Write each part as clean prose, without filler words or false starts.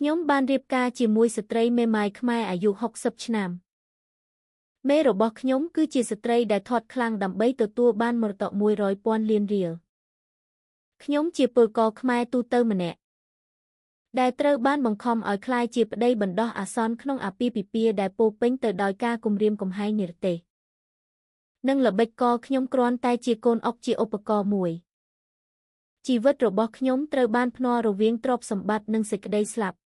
ខ្ញុំបានរៀបការជាមួយស្ត្រីមេម៉ាយខ្មែរអាយុ60ឆ្នាំមេរបស់ខ្ញុំគឺជាស្ត្រីដែលធាត់ខ្លាំងដើម្បីទទួលបានមរតក100,000លានរៀលខ្ញុំជាពលករខ្មែរទូទៅម្នាក់ដែលត្រូវបានបង្ខំឲ្យក្លាយជាប្តីបណ្ដោះអាសន្នក្នុងអាពាហ៍ពិពាហ៍ដែលពោរពេញទៅដោយការគំរាមកំហែងនិរទេសនិងល្បិចកលខ្ញុំគ្រាន់តែជាកូនអុកជាឧបករណ៍មួយជីវិតរបស់ខ្ញុំត្រូវបានភ្នាល់រវាងទ្រព្យសម្បត្តិនិងសេចក្តីស្លាប់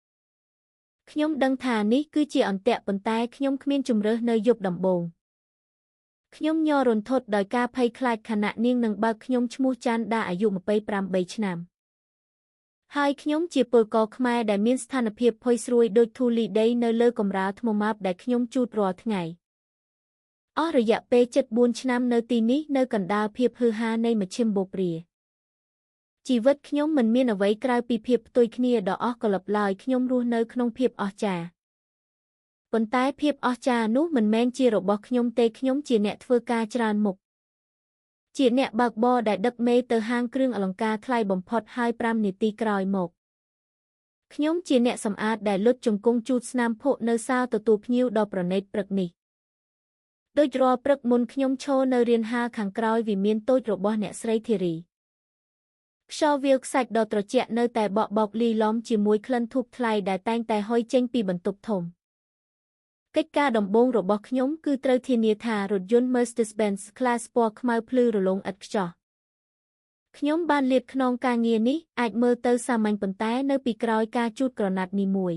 ខ្ញុំដឹងថានេះគឺជាអន្ទាក់ប៉ុន្តែខ្ញុំគ្មានជម្រើសនៅយប់ដំបូងខ្ញុំញ័ររន្ធត់ដោយការភ័យខ្លាចខណៈនាងនឹងបើកខ្ញុំឈ្មោះច័ន្ទដាអាយុ28ឆ្នាំហើយខ្ញុំជាពលករខ្មែរដែលមានស្ថានភាពផុយស្រួយដូចធូលីដីនៅលើកម្រាលថ្មម៉ាបដែលខ្ញុំជូតរាល់ថ្ងៃអស់រយៈពេល74ឆ្នាំនៅទីនេះនៅកណ្ដាលភាពហ៊ឺហានៃមជ្ឈិមបូព៌ាជីវិតខ្ញុំមិនមានអ្វីក្រៅពីភាពផ្ទុយគ្នាដ៏អស់កល្បឡើយខ្ញុំរស់នៅក្នុងភាពអស្ចារ្យប៉ុន្តែភាពអស្ចារ្យនោះមិនមែនជារបស់ខ្ញុំទេខ្ញុំជាអ្នកធ្វើការច្រើនមុខជាអ្នកបើកបរដែលដឹកមេទៅហាងគ្រឿងអលង្ការថ្លៃបំផុតហើយ5នាទីក្រោយមកខ្ញុំជាអ្នកសម្អាតដែលលុតជង្គង់ជូតស្នាមភក់នៅសាលទទួលភ្ញៀវដ៏ប្រណីតព្រឹកនេះដូចរាល់ព្រឹកមុនខ្ញុំឈរនៅរានហាលខាងក្រោយវិមានតូចរបស់អ្នកស្រីធីរីខ្យល់វាលខ្សាច់ដ៏ត្រជាក់នៅតែបក់បោកលីឡំជាមួយក្លិនធូបថ្លៃដែលតែងតែហុយចេញពីបន្ទប់ធំកិច្ចការដំបូងរបស់ខ្ញុំគឺត្រូវធានាថារថយន្ត Mercedes-Benz Class ពណ៌ខ្មៅភ្លឺរលោងឥតខ្ចោះខ្ញុំបានលាតខ្នងការងារនេះអាចមើលទៅសាមញ្ញប៉ុន្តែនៅពីក្រោយការជូតក្រណាត់នេះមួយ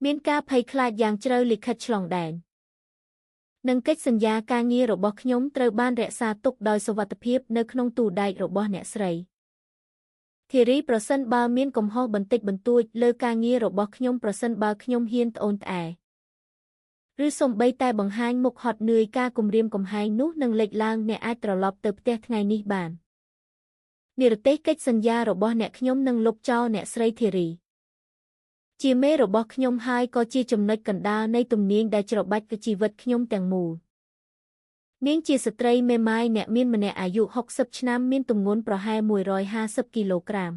មានការភ័យខ្លាចយ៉ាងជ្រៅលិខិតឆ្លងដែននិងកិច្ចសន្យាការងាររបស់ខ្ញុំត្រូវបានរក្សាទុកដោយសុវត្ថិភាពនៅក្នុងទូដែករបស់អ្នកស្រីធីរីប្រសិនបើមានកំហុសបន្តិចបន្តួចលើការងាររបស់ខ្ញុំប្រសិនបើខ្ញុំហ៊ានត្អូញត្អែឬសូម្បីតែបង្ហាញមុខហត់នឿយការគំរាមកំហែងនោះនឹងលេចឡើងអ្នកអាចត្រឡប់ទៅផ្ទះថ្ងៃនេះបាននិរទេសកិច្ចសន្យារបស់អ្នកខ្ញុំនឹងលុបចោលអ្នកស្រីធីរីជាមេរបស់ខ្ញុំហើយក៏ជាចំណុចកណ្ដាលនៃទំនាញដែលច្របាច់ជីវិតខ្ញុំទាំងមូលនាងជាស្ត្រីមេម៉ាយអ្នកមានម្នាក់អាយុ60ឆ្នាំមានទម្ងន់ប្រហែល150គីឡូក្រាម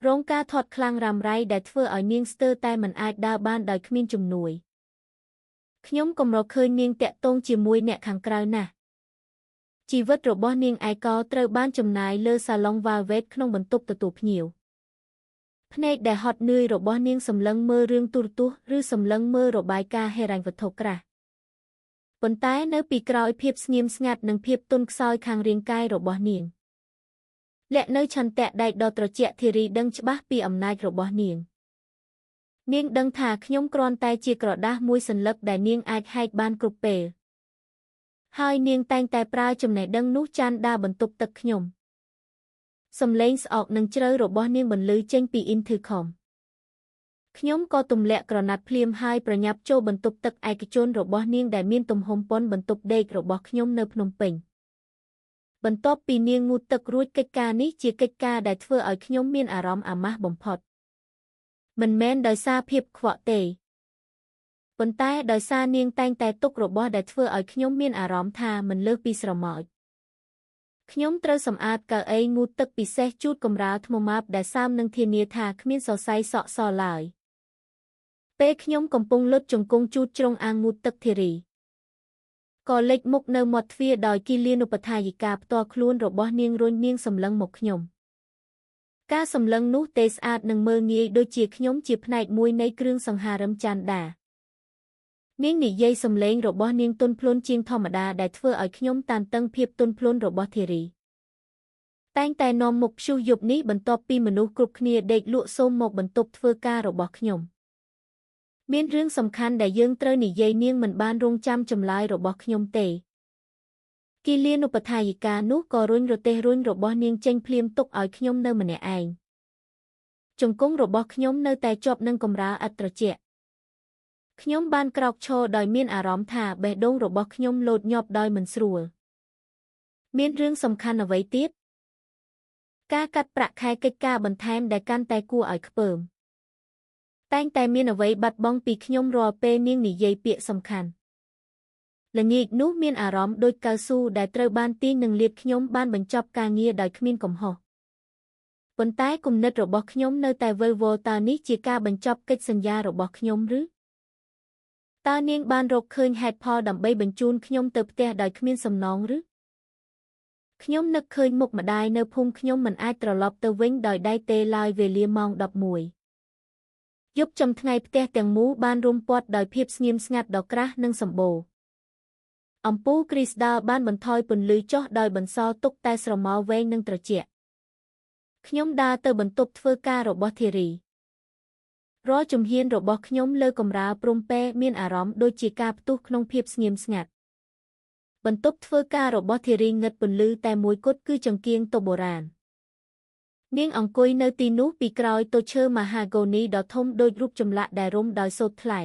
រងការធាត់ខ្លាំងរ៉ាំរ៉ៃដែលធ្វើឲ្យនាងស្ទើរតែមិនអាចដើរបានដោយគ្មានជំនួយខ្ញុំកម្រឃើញនាងតាក់ទងជាមួយអ្នកខាងក្រៅណាស់ជីវិតរបស់នាងឯកោត្រូវបានចំណាយលើសាឡុងវ៉ាវេតក្នុងបន្ទប់ទទួលភ្ញៀវភ្នែកដែលហត់នឿយរបស់នាងសម្លឹងមើលរឿងទូរទស្សន៍ឬសម្លឹងមើលរបាយការណ៍ហិរញ្ញវត្ថុក្រាស់ប៉ុន្តែនៅពីក្រោយភាពស្ងៀមស្ងាត់និងភាពទន់ខ្សោយខាងរាងកាយរបស់នាងលាក់នៅឆន្ទៈដែកដ៏ត្រជាក់ធីរីដឹងច្បាស់ពីអំណាចរបស់នាងនាងដឹងថាខ្ញុំគ្រាន់តែជាក្រដាសមួយសន្លឹកដែលនាងអាចហែកបានគ្រប់ពេលហើយនាងតែងតែប្រើចំណេះដឹងនោះចានដាបន្ទប់ទឹកខ្ញុំសំឡេងស្អកនិងជ្រៅរបស់នាងបន្លឺចេញពីអ៊ីនធឺខុមខ្ញុំក៏ទម្លាក់ក្រណាត់ភ្លាមហើយប្រញាប់ចូលបន្ទប់ទឹកឯកជនរបស់នាងដែលមានទំហំប៉ុនបន្ទប់ដេករបស់ខ្ញុំនៅភ្នំពេញបន្ទាប់ពីនាងងូតទឹករួចកិច្ចការនេះជាកិច្ចការដែលធ្វើឲ្យខ្ញុំមានអារម្មណ៍អាម៉ាស់បំផុតមិនមែនដោយសារភាពខ្វក់ទេប៉ុន្តែដោយសារនាងតែងតែទុករបស់ដែលធ្វើឲ្យខ្ញុំមានអារម្មណ៍ថាមិនលើសពីស្រមោចខ្ញុំត្រូវសម្អាតកៅអីងូតទឹកពិសេសជូតកម្រាលថ្មម៉ាបដែលសើមនឹងធានាថាគ្មានសរសៃសក់សឡើយពេលខ្ញុំកំពុងលុតជង្គង់ជូតជ្រុងអាងងូតទឹកធីរីក៏លេចមុខនៅមាត់ទ្វារដោយគិលានុបដ្ឋាយិកាផ្ទាល់ខ្លួនរបស់នាងរុញនាងសម្លឹងមកខ្ញុំការសម្លឹងនោះទេស្អាតនិងមើលងាយដូចជាខ្ញុំជាផ្នែកមួយនៃគ្រឿងសង្ហារឹមចាន់ដានាងនិយាយសំឡេងរបស់នាងទន់ភ្លន់ជាងធម្មតាដែលធ្វើឲ្យខ្ញុំតានតឹងភាពទន់ភ្លន់របស់ធីរីតែងតែនាំមុខព្យុះយប់នេះបន្ទាប់ពីមនុស្សគ្រប់គ្នាដេកលក់សូមមកបន្ទប់ធ្វើការរបស់ខ្ញុំមានរឿងសំខាន់ដែលយើងត្រូវនិយាយនាងមិនបានរងចាំចម្លើយរបស់ខ្ញុំទេគិលានុបដ្ឋាយិកានោះក៏រុញរទេះរុញរបស់នាងចេញភ្លាមទុកឲ្យខ្ញុំនៅម្នាក់ឯងជង្គង់របស់ខ្ញុំនៅតែជាប់នឹងកម្រាលឥតត្រជាក់ខ្ញុំបានក្រោកឈរដោយមានអារម្មណ៍ថាបេះដូងរបស់ខ្ញុំលោតញាប់ដោយមិនស្រួលមានរឿងសំខាន់អ្វីទៀតការកាត់ប្រាក់ខែកិច្ចការបន្ថែមដែលកាន់តែគួរឲ្យខ្ពើមតែងតែមានអ្វីបាត់បង់ពីខ្ញុំរាល់ពេលនាងនិយាយពាក្យសំខាន់ល្ងាចនោះមានអារម្មណ៍ដូចកៅស៊ូដែលត្រូវបានទាញនិងលាបខ្ញុំបានបញ្ចប់ការងារដោយគ្មានកំហុស ប៉ុន្តែគំនិតរបស់ខ្ញុំនៅតែវិលវល់តើនេះជាការបញ្ចប់កិច្ចសន្យារបស់ខ្ញុំឬតើនាងបានរកឃើញហេតុផលដើម្បីបញ្ជូនខ្ញុំទៅផ្ទះដោយគ្មានសំណងឬខ្ញុំនឹកឃើញមុខម្ដាយនៅភូមិខ្ញុំមិនអាចត្រឡប់ទៅវិញដោយដៃទេឡើយវេលាម៉ោង11យប់ចំថ្ងៃផ្ទះទាំងមូលបានរុំព័ទ្ធដោយភាពស្ងៀមស្ងាត់ដ៏ក្រាស់និងសម្បូរអំពូលគ្រីស្ដាល់បានបន្ថយពន្លឺចុះដោយបន្សល់ទុកតែស្រមោលវែងនិងត្រជាក់ខ្ញុំដើរទៅបន្ទប់ធ្វើការរបស់ធីរីរាល់ជំហានរបស់ខ្ញុំលើកម្រាលព្រំពែមានអារម្មណ៍ដូចជាការផ្ទុះក្នុងភាពស្ងៀមស្ងាត់បន្ទប់ធ្វើការរបស់ធីរីងឹតពន្លឺតែមួយគត់គឺចង្គៀងតូបុរាណនាងអង្គុយនៅទីនោះពីក្រោយតូឈើម៉ាហាហ្គូនីដ៏ធំដូចរូបចម្លាក់ដែលរុំដោយសូត្រថ្លៃ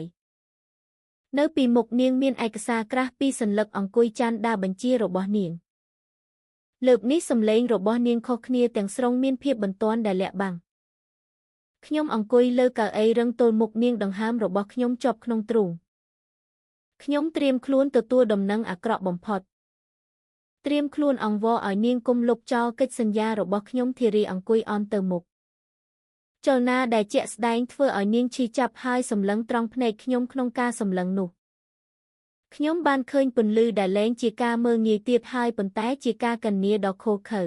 នៅពីមុខនាងមានឯកសារក្រាស់ពីរសន្លឹកអង្គុយចានដាបញ្ជារបស់នាងលើកនេះសំឡេងរបស់នាងខុសគ្នាទាំងស្រុងមានភាពបន្ទាន់ដែលលាក់បាំងខ្ញុំអង្គុយលើកៅអីរឹងទល់មុខនាងដង្ហើមរបស់ខ្ញុំជាប់ក្នុងទ្រូងខ្ញុំត្រៀមខ្លួនទទួលដំណឹងអាក្រក់បំផុតត្រៀមខ្លួនអង្វរឲ្យនាងគុំលុបចោលកិច្ចសន្យារបស់ខ្ញុំធីរីអង្គុយអន់ទៅមុខចលនាដែលជាក់ស្ដែងធ្វើឲ្យនាងឈឺចាប់ហើយសម្លឹងត្រង់ភ្នែកខ្ញុំក្នុងការសម្លឹងនោះខ្ញុំបានឃើញពន្លឺដែលលែងជាការមើលងាយទៀតហើយប៉ុន្តែជាការកញ្ញាដ៏ឃោរឃៅ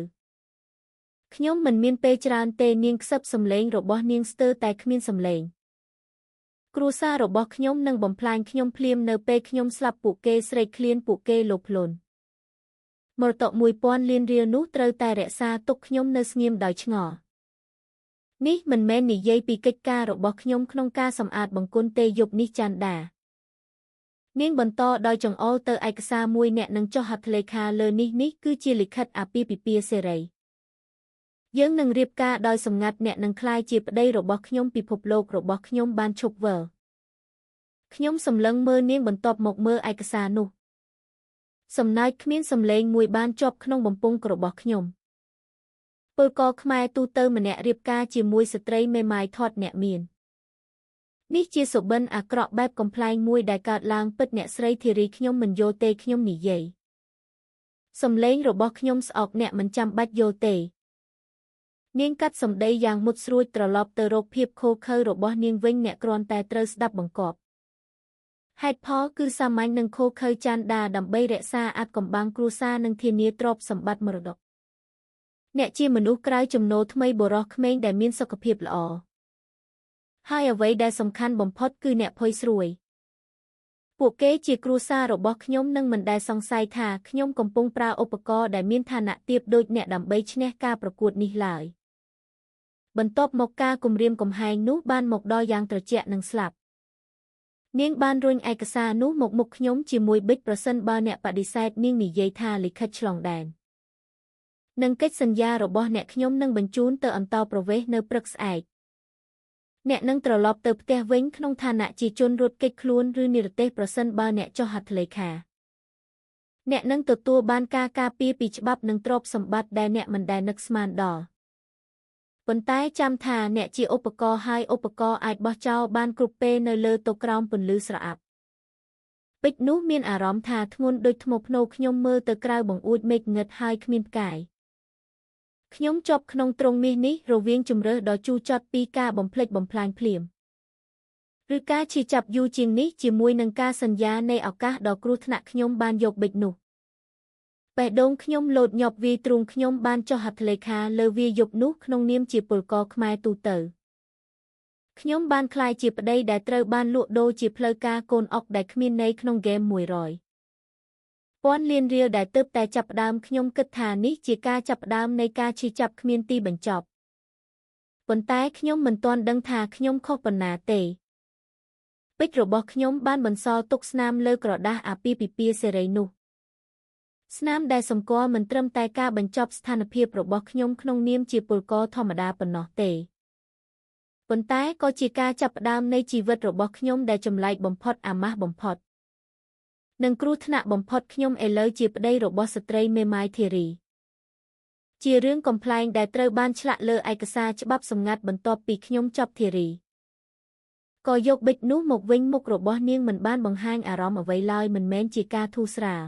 ខ្ញុំមិនមានពេលច្រើនទេនាងខ្សឹបសំឡេងរបស់នាងស្ទើរតែគ្មានសំឡេងគ្រួសាររបស់ខ្ញុំនឹងបំផ្លាញខ្ញុំភ្លាមនៅពេលខ្ញុំស្លាប់ពួកគេស្រេកឃ្លានពួកគេលោភលន់មរតក1000លានរៀលនោះត្រូវតែរក្សាទុកខ្ញុំនៅស្ងៀមដោយឆ្ងល់នេះមិនមែននិយាយពីកិច្ចការរបស់ខ្ញុំក្នុងការសម្អាតបង្គន់ទេយប់នេះចាន់ដានាងបន្តដោយចង្អុលទៅឯកសារមួយអ្នកនឹងចុះហត្ថលេខាលើនេះនេះគឺជាលិខិតអាពាហ៍ពិពាហ៍សេរីយើងនឹងរៀបការដោយសម្ងាត់អ្នកនឹងក្លាយជាប្តីរបស់ខ្ញុំពិភពលោករបស់ខ្ញុំបានឈប់វិលខ្ញុំសម្លឹងមើលនាងបន្ទាប់មកមើលឯកសារនោះសំណើចគ្មានសំឡេងមួយបានជាប់ក្នុងបំពង់របស់ខ្ញុំពលករខ្មែរទូទៅម្នាក់រៀបការជាមួយស្ត្រីមេម៉ាយថតអ្នកមាននេះជាសុបិនអាក្រក់បែបកំប្លែងមួយដែលកើតឡើងពិតអ្នកស្រីធីរីខ្ញុំមិនយល់ទេខ្ញុំនិយាយសំឡេងរបស់ខ្ញុំស្អកអ្នកមិនចាំបាច់យល់ទេនាងកាត់សម្ដីយ៉ាងមុតស្រួចត្រឡប់ទៅរកភាពឃោរឃៅរបស់នាងវិញអ្នកគ្រាន់តែត្រូវស្ដាប់បង្គាប់ហេតុផលគឺសាមញ្ញនិងឃោរឃៅចានដាដើម្បីរក្សាអាថ៌កំបាំងគ្រួសារនិងធានាទ្រព្យសម្បត្តិមរតកអ្នកជាមនុស្សក្រៅចំណូលថ្មីបុរសក្មេងដែលមានសុខភាពល្អហើយអ្វីដែលសំខាន់បំផុតគឺអ្នកភ័យស្រួយពួកគេជាគ្រួសាររបស់ខ្ញុំនឹងមិនដែលសង្ស័យថាខ្ញុំកំពុងប្រើឧបករណ៍ដែលមានឋានៈទាបដូចអ្នកដើម្បីឈ្នះការប្រកួតនេះឡើយបន្ទាប់មកការគំរាមកំហែងនោះបានមកដល់យ៉ាងត្រជាក់និងស្លាប់នាងបានរុញឯកសារនោះមកមុខខ្ញុំជាមួយប៊ិចប្រសិនបើអ្នកបដិសេធនាងនិយាយថាលិខិតឆ្លងដែននិងកិច្ចសន្យារបស់អ្នកខ្ញុំនឹងបញ្ជូនទៅអន្តោប្រវេសន៍នៅព្រឹកស្អែកអ្នកនឹងត្រឡប់ទៅផ្ទះវិញក្នុងឋានៈជាជនរត់គេចខ្លួនឬនិរទេសប្រសិនបើអ្នកចុះហត្ថលេខាអ្នកនឹងទទួលបានការការពារពីច្បាប់និងទ្រព្យសម្បត្តិដែលអ្នកមិនដែលនឹកស្មានដល់ប៉ុន្តែចាំថាអ្នកជាឧបករណ៍ហើយឧបករណ៍អាចបោះចោលបានគ្រប់ពេលនៅលើតុក្រោមពន្លឺស្រអាប់ពេជ្រនោះមានអារម្មណ៍ថាធ្ងន់ដូចថ្មភ្នោខ្ញុំមើលទៅក្រៅបង្អួចមេឃងឹតហើយគ្មានផ្កាយខ្ញុំជាប់ក្នុងទ្រុងមាសនេះរវាងជម្រើសដ៏ជូរចត់ពីការបំផ្លិចបំផ្លាញភ្លាមឬការឈឺចាប់យូរជាងនេះជាមួយនឹងការសន្យានៃឱកាសដ៏គ្រោះថ្នាក់ខ្ញុំបានយកប៊ិចនោះបេះដូងខ្ញុំលោតញាប់វាយទ្រូងខ្ញុំបានចុះហត្ថលេខាលើវាយប់នោះក្នុងនាមជាពលករខ្មែរទូទៅខ្ញុំបានក្លាយជាប្តីដែលត្រូវបានលក់ដូរជាផ្លូវការកូនអុកដែលគ្មានន័យក្នុងហ្គេម100ពាន់លានរៀលដែលទើបតែចាប់ផ្ដើមខ្ញុំគិតថានេះជាការចាប់ផ្ដើមនៃការឈឺចាប់គ្មានទីបញ្ចប់ប៉ុន្តែខ្ញុំមិនទាន់ដឹងថាខ្ញុំខុសប៉ុណ្ណាទេពេជ្ររបស់ខ្ញុំបានបន្សល់ទុកស្នាមលើក្រដាសអាពាហ៍ពិពាហ៍សេរីនោះស្នាមដែលសម្គាល់មិនត្រឹមតែការបញ្ចប់ស្ថានភាពរបស់ខ្ញុំក្នុងនាមជាពលករធម្មតាប៉ុណ្ណោះទេប៉ុន្តែក៏ជាការចាប់ផ្ដើមនៃជីវិតរបស់ខ្ញុំដែលចម្លែកបំផុតអាម៉ាស់បំផុតនិងគ្រោះថ្នាក់បំផុតខ្ញុំឥឡូវជាប្តីរបស់ស្ត្រីមេម៉ាយធីរីជារឿងកំប្លែងដែលត្រូវបានឆ្លាក់លើឯកសារច្បាប់សម្ងាត់បន្ទាប់ពីខ្ញុំចប់ធីរីក៏យកប៊ិចនោះមកវិញមុខរបស់នាងមិនបានបង្ហាញអារម្មណ៍អ្វីឡើយមិនមែនជាការធូរស្រាល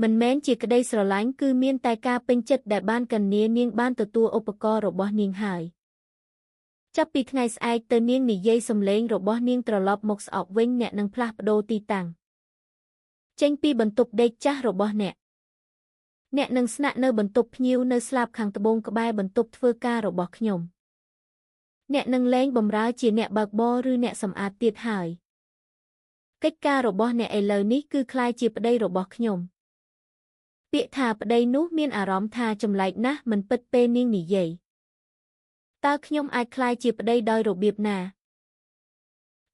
មិនមែនជាក្តីស្រឡាញ់គឺមានតែការពេញចិត្តដែលបានកញ្ញានាងបានទទួលឧបករណ៍របស់នាងហើយចាប់ពីថ្ងៃស្អែកទៅនាងនិយាយសំឡេងរបស់នាងត្រឡប់មកស្អប់វិញអ្នកនឹងផ្លាស់ប្ដូរទីតាំងចេញពីបន្ទប់ដេកចាស់របស់អ្នកអ្នកនឹងស្នាក់នៅបន្ទប់ភ្ញៀវនៅស្លាបខាងត្បូងក្បែរបន្ទប់ធ្វើការរបស់ខ្ញុំអ្នកនឹងលែងបម្រើជាអ្នកបើកបរឬអ្នកសម្អាតទៀតហើយកិច្ចការរបស់អ្នកឥឡូវនេះគឺក្លាយជាប្តីរបស់ខ្ញុំពាក្យថាប្តីនោះមានអារម្មណ៍ថាចម្លែកណាស់មិនពិតពេលនាងនិយាយតើខ្ញុំអាចក្លាយជាប្តីដោយរបៀបណា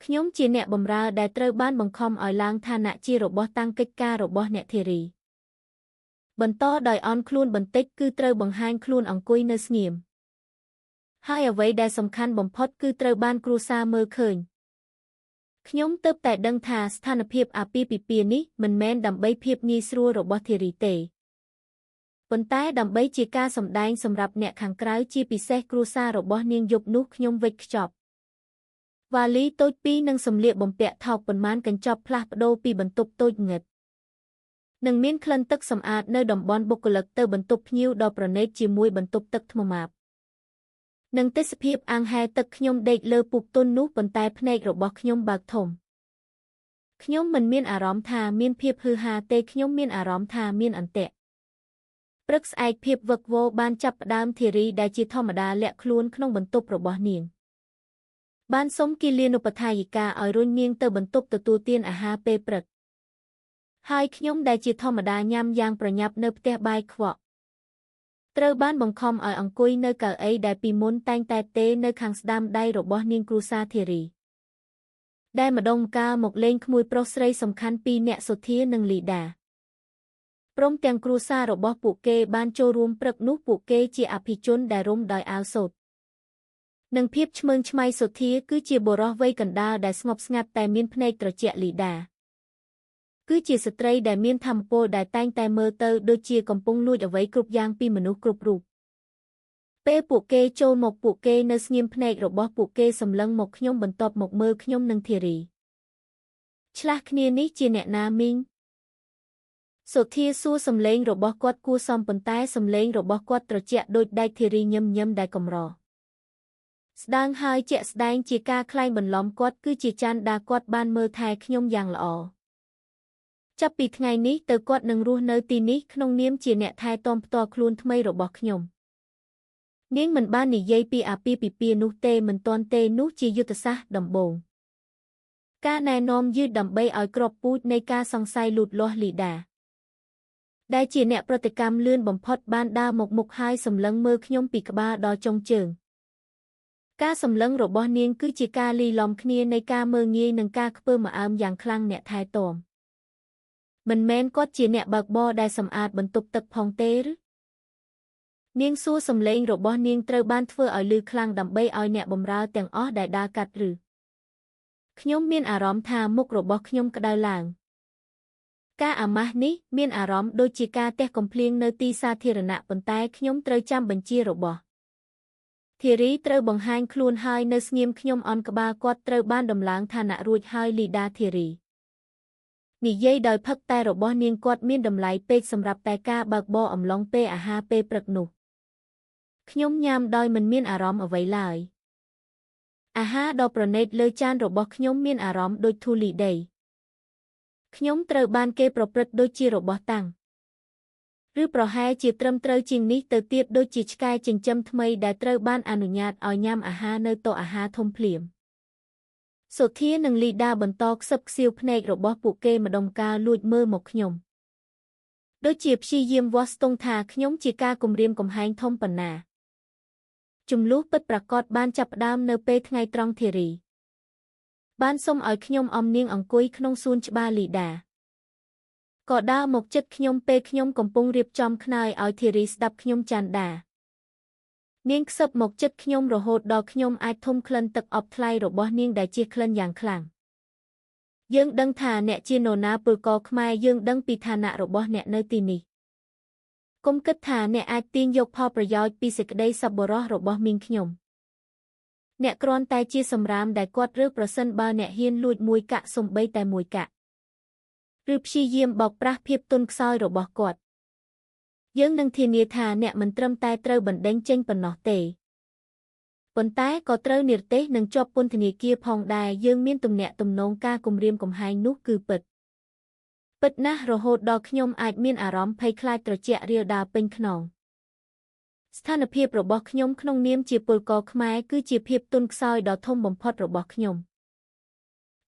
ខ្ញុំជាអ្នកបម្រើដែលត្រូវបានបង្ខំឲ្យឡើងឋានៈជារបស់តាំងកិច្ចការរបស់អ្នកធារីបន្តដោយអន់ខ្លួនបន្តិចគឺត្រូវបង្ហាញខ្លួនអង្គុយនៅស្ងៀមហើយអ្វីដែលសំខាន់បំផុតគឺត្រូវបានគ្រួសារមើលឃើញខ្ញុំទើបតែដឹងថាស្ថានភាពអាពាហ៍ពិពាហ៍នេះមិនមែនដើម្បីភាពងាយស្រួលរបស់ធារីទេប៉ុន្តែដើម្បីជាការសម្ដែងសម្រាប់អ្នកខាងក្រៅជាពិសេសគ្រួសាររបស់នាងយប់នោះខ្ញុំវេចខ្ចប់វ៉ាលីតូចពីរនិងសម្លៀកបំពាក់ថោកប៉ុន្មានកញ្ចប់ផ្លាស់ប្ដូរពីបន្ទប់តូចងឹតនឹងមានក្លិនទឹកសម្អាតនៅតំបន់បុគ្គលិកទៅបន្ទប់ភ្ញៀវដ៏ប្រណីតជាមួយបន្ទប់ទឹកថ្មម៉ាបនិងទេសភាពអាងហែលទឹកខ្ញុំដេកលើពូកទុននោះប៉ុន្តែភ្នែករបស់ខ្ញុំបើកធំខ្ញុំមិនមានអារម្មណ៍ថាមានភាពហ៊ឺហាទេខ្ញុំមានអារម្មណ៍ថាមានអន្ទាក់ព្រឹកស្អែកភាពវឹកវរបានចាប់ផ្ដើមធារីដែលជាធម្មតាលាក់ខ្លួនក្នុងបន្ទប់របស់នាងបានសុំគិលានុបដ្ឋាយិកាឲ្យរុញនាងទៅបន្ទប់ទទួលទានអាហារពេលព្រឹកហើយខ្ញុំដែលជាធម្មតាញ៉ាំយ៉ាងប្រញាប់នៅផ្ទះបាយខ្វក់ត្រូវបានបង្ខំឲ្យអង្គុយនៅកៅអីដែលពីមុនតែងតែទេនៅខាងស្ដាំដៃរបស់នាងគ្រួសារធារីដែលម្ដងម្កាលមកលេងក្មួយប្រុសស្រីសំខាន់ពីរអ្នកសុធានិងលីដាព្រមទាំងគ្រួសាររបស់ពួកគេបានចូលរួមព្រឹកនោះពួកគេជាអភិជនដែលរុំដោយអាវសូត្រនិងភាពឆ្មើងឆ្មៃសុធាគឺជាបុរសវ័យកណ្ដាលដែលស្ងប់ស្ងាត់តែមានភ្នែកត្រជាក់លីដាគឺជាស្ត្រីដែលមានធម៌ពលដែលតែងតែមើលទៅដូចជាកំពុងលួចអ្វីគ្រប់យ៉ាងពីមនុស្សគ្រប់រូបពេលពួកគេចូលមកពួកគេនៅស្ងៀមភ្នែករបស់ពួកគេសម្លឹងមកខ្ញុំបន្ទាប់មកមើលខ្ញុំនិងធារីឆ្លាស់គ្នានេះជាអ្នកណាមីងសុធាសួរសំឡេងរបស់គាត់គួរសមប៉ុន្តែសំឡេងរបស់គាត់ត្រជាក់ដូចដែកធារីញឹមញឹមដែលកម្រស្ដាងហើយជាក់ស្ដែងជាការក្លែងបន្លំគាត់គឺជាច័ន្ទដាគាត់បានមើលថែខ្ញុំយ៉ាងល្អចាប់ពីថ្ងៃនេះទៅគាត់នឹងរស់នៅទីនេះក្នុងនាមជាអ្នកថែទាំផ្ទាល់ខ្លួនថ្មីរបស់ខ្ញុំនាងមិនបាននិយាយពីអាពាហ៍ពិពាហ៍នោះទេមិនទាន់ទេនោះជាយុទ្ធសាស្ត្រដំបូងការណែនាំយឺតដើម្បីឲ្យគ្រាប់ពូជនៃការសង្ស័យលូតលាស់លីដាដែលជាអ្នកប្រតិកម្មលឿនបំផុតបានដើរមកមុខហើយសម្លឹងមើលខ្ញុំពីក្បាលដល់ចុងជើងការសម្លឹងរបស់នាងគឺជាការលីលំគ្នានៃការមើលងាយនិងការខ្ពើមអើមយ៉ាងខ្លាំងអ្នកថែទាំមិនមែនគាត់ជាអ្នកបើកបរដែលសម្អាតបន្ទប់ទឹកផងទេឬនាងសួរសំឡេងរបស់នាងត្រូវបានធ្វើឲ្យឮខ្លាំងដើម្បីឲ្យអ្នកបម្រើទាំងអស់ដែលដើរកាត់ឬខ្ញុំមានអារម្មណ៍ថាមុខរបស់ខ្ញុំក្តៅឡើងការអាម៉ាស់នេះមានអារម្មណ៍ដូចជាការទះកំភ្លៀងនៅទីសាធារណៈប៉ុន្តែខ្ញុំត្រូវចាំបញ្ជារបស់ធារីត្រូវបង្ហាញខ្លួនហើយនៅស្ងៀមខ្ញុំអន់ក្បាលគាត់ត្រូវបានដំឡើងឋានៈរួចហើយលីដាធារីនិយាយដោយផឹកតែរបស់នាងគាត់មានតម្លៃពេកសម្រាប់តែការបើកបរអំឡុងពេលអាហារពេលព្រឹកនោះខ្ញុំញ៉ាំដោយមិនមានអារម្មណ៍អ្វីឡើយអាហារដ៏ប្រណីតលើចានរបស់ខ្ញុំមានអារម្មណ៍ដូចធូលីដីខ្ញុំត្រូវបានគេប្រព្រឹត្តដូចជារបស់តាំងឬប្រហែលជាត្រឹមត្រូវជាងនេះទៅទៀតដូចជាឆ្កែចិញ្ចឹមថ្មីដែលត្រូវបានអនុញ្ញាតឲ្យញ៉ាំអាហារនៅតុអាហារធំភ្លាមសុធានិងលីដាបន្តខ្សឹបខ្សៀវភ្នែករបស់ពួកគេម្ដងកាលលួចមើលមកខ្ញុំដូចជាព្យាយាមវាស់ស្ទង់ថាខ្ញុំជាការគំរាមកំហែងធំប៉ុណ្ណាជម្លោះពិតប្រាកដបានចាប់ផ្ដើមនៅពេលថ្ងៃត្រង់ធារីបានសុំឲ្យខ្ញុំអមនាងអង្គុយក្នុងសួនច្បារលីដាក៏ដើរមកចិត្តខ្ញុំពេលខ្ញុំកំពុងរៀបចំខ្នើយឲ្យធារីស្ដាប់ខ្ញុំចន្ទានាងខ្សឹបមកចិត្តខ្ញុំរហូតដល់ខ្ញុំអាចធំក្លិនទឹកអប់ថ្លៃរបស់នាងដែលជាក្លិនយ៉ាងខ្លាំងយើងដឹងថាអ្នកជានរណាពលករខ្មែរយើងដឹងពីឋានៈរបស់អ្នកនៅទីនេះកុំគិតថាអ្នកអាចទាញយកផលប្រយោជន៍ពីសេចក្តីសប្បុរសរបស់មីងខ្ញុំអ្នកគ្រាន់តែជាសម្រាមដែលគាត់រើសប្រសិនបើអ្នកហ៊ានលួចមួយកាក់សូម្បីតែមួយកាក់ ឬព្យាយាមបោកប្រាស់ភាពទន់ខ្សោយរបស់គាត់យើងនឹងធានាថាអ្នកមិនត្រឹមតែត្រូវបណ្តេញចេញប៉ុណ្ណោះទេប៉ុន្តែក៏ត្រូវនិរទេសនិងជាប់ពន្ធនាគារផងដែរយើងមានទំនាក់ទំនងការគំរាមកំហែងនោះគឺពិតពិតណាស់រហូតដល់ខ្ញុំអាចមានអារម្មណ៍ភ័យខ្លាចត្រជាក់រាលដាលពេញខ្នងស្ថានភាពរបស់ខ្ញុំក្នុងនាមជាពលករខ្មែរគឺជាភាពទន់ខ្សោយដ៏ធំបំផុតរបស់ខ្ញុំ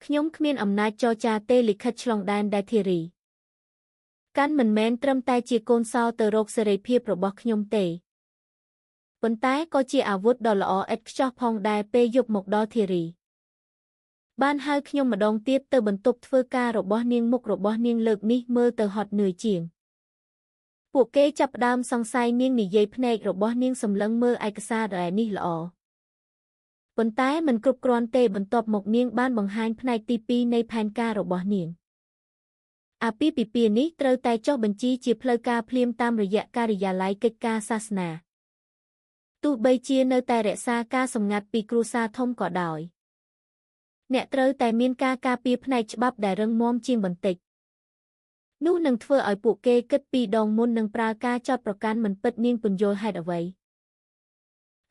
ខ្ញុំគ្មានអំណាចចរចាទេលិខិតឆ្លងដែនដែលធារីកាន់មិនមែនត្រឹមតែជាកូនសោទៅរកសេរីភាពរបស់ខ្ញុំទេប៉ុន្តែក៏ជាអាវុធដ៏ល្អឥតខ្ចោះផងដែរពេលយប់មកដល់ធារីបានហៅខ្ញុំម្ដងទៀតទៅបន្ទប់ធ្វើការរបស់នាងមុខរបស់នាងលើកនេះមើលទៅហត់នឿយជាងពួកគេចាប់ផ្ដើមសង្ស័យនាងនិយាយភ្នែករបស់នាងសម្លឹងមើលឯកសារដែលនេះល្អប៉ុន្តែមិនគ្រប់គ្រាន់ទេបន្ទាប់មកនាងបានបង្ហាញផ្នែកទី2នៃផែនការរបស់នាងអាពាហ៍ពិពាហ៍នេះត្រូវតែចុះបញ្ជីជាផ្លូវការភ្លាមតាមរយៈការិយាល័យកិច្ចការសាសនាទោះបីជានៅតែរក្សាការសម្ងាត់ពីគ្រួសារធំក៏ដោយអ្នកត្រូវតែមានការការពារផ្នែកច្បាប់ដែលរឹងមាំជាងបន្តិចនោះនឹងធ្វើឲ្យពួកគេគិតពីរដងមុននឹងប្រើការចោទប្រកាន់មិនពិតនាងពន្យល់ហេតុអ្វី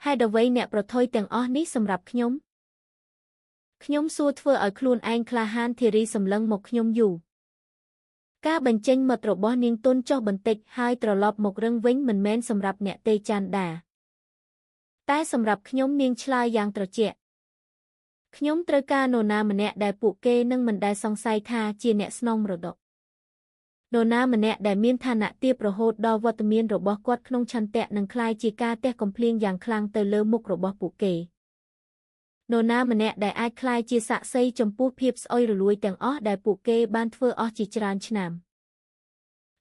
ហេតុអ្វីអ្នកប្រថុយទាំងអស់នេះសម្រាប់ខ្ញុំខ្ញុំសួរធ្វើឲ្យខ្លួនឯងក្លាហានធារីសម្លឹងមកខ្ញុំយូរការបញ្ចេញមតិរបស់នាងទន់ចុះបន្តិចហើយត្រឡប់មករឹងវិញមិនមែនសម្រាប់អ្នកទេចាន់ដាតែសម្រាប់ខ្ញុំនាងឆ្លើយយ៉ាងត្រជាក់ខ្ញុំត្រូវការនរណាម្នាក់ដែលពួកគេនឹងមិនដែលសង្ស័យថាជាអ្នកស្នងមរតកនរណាម្នាក់ដែលមានឋានៈទាបរហូតដល់វត្តមានរបស់គាត់ក្នុងឆន្ទៈនឹងក្លាយជាការទះកំភ្លៀងយ៉ាងខ្លាំងទៅលើមុខរបស់ពួកគេនរណាម្នាក់ដែលអាចក្លាយជាសាក្សីចំពោះភាពស្អុយរលួយទាំងអស់ដែលពួកគេបានធ្វើអស់ជាច្រើនឆ្នាំ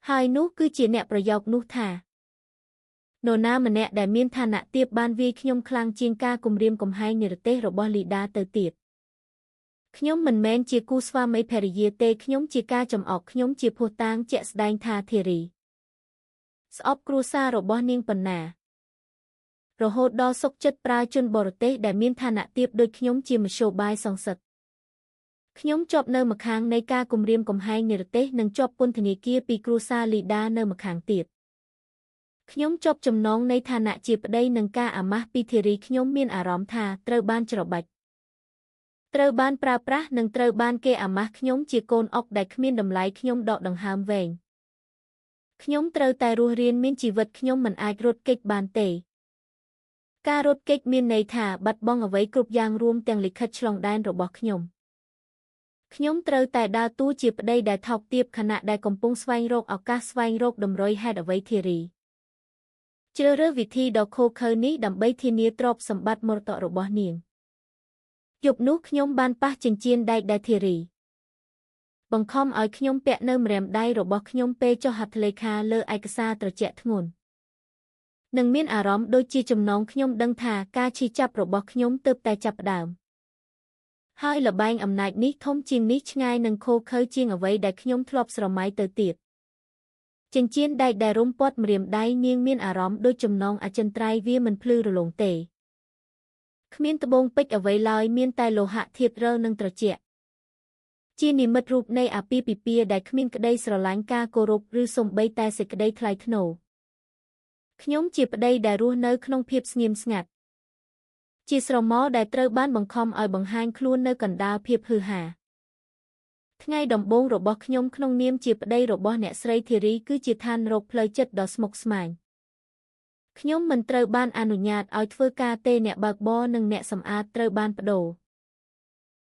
ហើយនោះគឺជាអ្នកប្រយោគនោះថានរណាម្នាក់ដែលមានឋានៈទាបបានវាយខ្ញុំខ្លាំងជាងការគំរាមកំហែងនិរទេសរបស់លីដាទៅទៀតខ្ញុំមិនមែនជាគូស្វាមីភរិយាទេខ្ញុំជាការចំអកខ្ញុំជាភស្តុតាងជាក់ស្ដែងថាធារីស្អប់គ្រួសាររបស់នាងប៉ុណ្ណារហូតដល់សុកចិត្តប្រើជនបរទេសដែលមានឋានៈទាបដូចខ្ញុំជាមធ្យោបាយសងសឹកខ្ញុំជាប់នៅម្ខាងនៃការគំរាមកំហែងនិរទេសនិងជាប់ពន្ធនាគារពីគ្រួសារលីដានៅម្ខាងទៀតខ្ញុំជាប់ចំណងនៃឋានៈជាប្តីនិងការអាម៉ាស់ពីធារីខ្ញុំមានអារម្មណ៍ថាត្រូវបានច្របាច់ត្រូវបានប្រើប្រាស់និងត្រូវបានគេអាម៉ាស់ខ្ញុំជាកូនអុកដែលគ្មានតម្លៃខ្ញុំដកដង្ហើមវែងខ្ញុំត្រូវតែរស់រានមានជីវិតខ្ញុំមិនអាចរត់គេចបានទេការរត់គេចមានន័យថាបាត់បង់អ្វីគ្រប់យ៉ាងរួមទាំងលិខិតឆ្លងដែនរបស់ខ្ញុំខ្ញុំត្រូវតែដើរតួជាប្តីដែលថោកទាបខណៈដែលកំពុងស្វែងរកឱកាសស្វែងរកតម្រុយហេតុអ្វីធារីជ្រើសរើសវិធីដ៏ឃោរឃៅនេះដើម្បីធានាទ្រព្យសម្បត្តិមរតករបស់នាងយប់នោះខ្ញុំបានប៉ះចិញ្ចៀនដែកដែលធារីបង្ខំឲ្យខ្ញុំពាក់នៅម្រាមដៃរបស់ខ្ញុំពេលចុះហត្ថលេខាលើឯកសារត្រជាក់ធ្ងន់នឹងមានអារម្មណ៍ដូចជាចំណងខ្ញុំដឹងថាការឈឺចាប់របស់ខ្ញុំទើបតែចាប់ផ្ដើមហើយល្បែងអំណាចនេះធំជាងនេះឆ្ងាយនិងឃោរឃៅជាងអ្វីដែលខ្ញុំធ្លាប់ស្រមៃទៅទៀតចិញ្ចៀនដែកដែលរុំព័ទ្ធម្រាមដៃនាងមានអារម្មណ៍ដូចចំណងអចិន្ត្រៃយ៍វាមិនភ្លឺរលោងទេគ្មានត្បូងពេជ្រអ្វីឡើយមានតែលោហៈធាតុរិលនិងត្រជាក់ជានិមិត្តរូបនៃអាពាហ៍ពិពាហ៍ដែលគ្មានក្តីស្រឡាញ់ការគោរពឬសូម្បីតែសេចក្តីថ្លៃថ្នូរខ្ញុំជាប្តីដែលរស់នៅក្នុងភាពស្ងៀមស្ងាត់ជាស្រមោលដែលត្រូវបានបង្ខំឲ្យបង្ហាញខ្លួននៅកណ្ដាលភាពហ៊ឺហាថ្ងៃដំបូងរបស់ខ្ញុំក្នុងនាមជាប្តីរបស់អ្នកស្រីធារីគឺជាឋានរកផ្លូវចិត្តដ៏ស្មុគស្មាញខ្ញុំមិនត្រូវបានអនុញ្ញាតឲ្យធ្វើការទេអ្នកបើកបរនិងអ្នកសម្អាតត្រូវបានប្ដូរ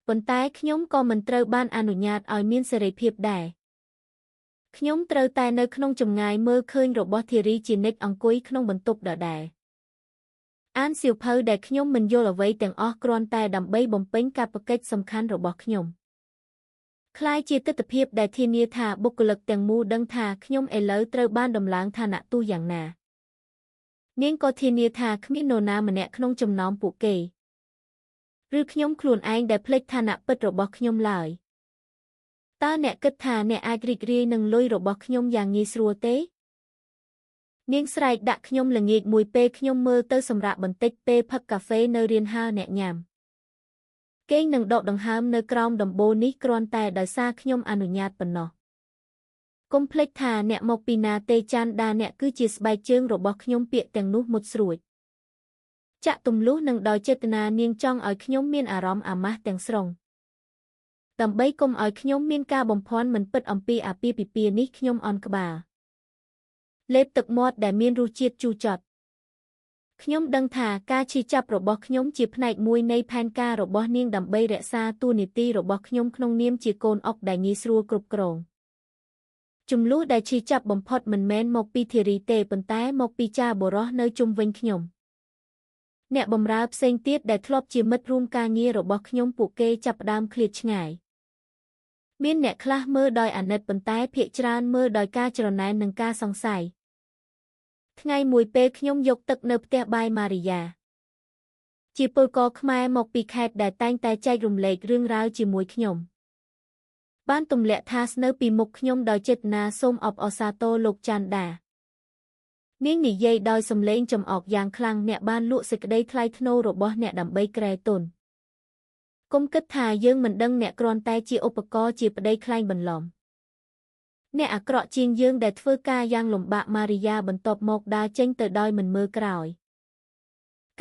ប៉ុន្តែខ្ញុំក៏មិនត្រូវបានអនុញ្ញាតឲ្យមានសេរីភាពដែរខ្ញុំត្រូវតែនៅក្នុងចម្ងាយមើលឃើញរបស់ធារីជានិច្ចអង្គុយក្នុងបន្ទប់ដដែលអានសៀវភៅដែលខ្ញុំមិនយល់អ្វីទាំងអស់គ្រាន់តែដើម្បីបំពេញកាតព្វកិច្ចសំខាន់របស់ខ្ញុំក្លាយជាទិដ្ឋភាពដែលធានាថាបុគ្គលិកទាំងមូលដឹងថាខ្ញុំឥឡូវត្រូវបានដំឡើងឋានៈទូយ៉ាងណានាងក៏ធានាថាគ្មាននរណាម្នាក់ក្នុងចំណោមពួកគេឬខ្ញុំខ្លួនឯងដែលភ្លេចឋានៈពិតរបស់ខ្ញុំឡើយតើអ្នកគិតថាអ្នកអាចរីករាយនឹងលុយរបស់ខ្ញុំយ៉ាងងាយស្រួលទេនាងស្រែកដាក់ខ្ញុំល្ងាចមួយពេលខ្ញុំមើលទៅសម្រាកបន្តិចពេលផឹកកាហ្វេនៅរៀនហើអ្នកញ៉ាំគេងនឹងដកដង្ហើមនៅក្រោមដំបូលនេះគ្រាន់តែដោយសារខ្ញុំអនុញ្ញាតប៉ុណ្ណោះ កុំភ្លេចថាអ្នកមកពីណាទេចាន់ដាអ្នកគឺជាស្បែកជើងរបស់ខ្ញុំពាក្យទាំងនោះមុតស្រួចចាក់ទម្លុះនឹងដោយចេតនានាងចង់ឲ្យខ្ញុំមានអារម្មណ៍អាម៉ាស់ទាំងស្រុងដើម្បីកុំឲ្យខ្ញុំមានការបំភាន់មិនពិតអំពីអាពាហ៍ពិពាហ៍នេះខ្ញុំអន់ក្បាលលេបទឹកមាត់ដែលមានរសជាតិជូរចត់ខ្ញុំដឹងថាការឈឺចាប់របស់ខ្ញុំជាផ្នែកមួយនៃផែនការរបស់នាងដើម្បីរក្សាតួនាទីរបស់ខ្ញុំក្នុងនាមជាកូនអុកដែលងាយស្រួលគ្រប់គ្រងជម្លោះដែលឈឺចាប់បំផុតមិនមែនមកពីធីរីទេប៉ុន្តែមកពីចាបុរសនៅជុំវិញខ្ញុំអ្នកបម្រើផ្សេងទៀតដែលធ្លាប់ជាមិត្តរួមការងាររបស់ខ្ញុំពួកគេចាប់ផ្ដើមឃ្លាតឆ្ងាយមានអ្នកខ្លះមើលដោយអាណិតប៉ុន្តែភាគច្រើនមើលដោយការច្រណែននិងការសង្ស័យថ្ងៃមួយពេលខ្ញុំយកទឹកនៅផ្ទះបាយម៉ារីយ៉ាជាពលករខ្មែរមកពីខេត្តដែលតែងតែចែករំលែករឿងរ៉ាវជាមួយខ្ញុំបានទម្លាក់ថាសនៅពីមុខខ្ញុំដោយចេតនាសូមអបអរសាទរលោកចាន់ដានាងនិយាយដោយសំឡេងចំអកយ៉ាងខ្លាំងអ្នកបានលក់សេចក្តីថ្លៃថ្នូររបស់អ្នកដើម្បីក្រែទុនកុំគិតថាយើងមិនដឹងអ្នកគ្រាន់តែជាឧបករណ៍ជាប្តីក្លែងបន្លំអ្នកអាក្រក់ជាងយើងដែលធ្វើការយ៉ាងលំបាកម៉ារីយ៉ាបន្ទាប់មកដើរចេញទៅដោយមិនមើលក្រោយ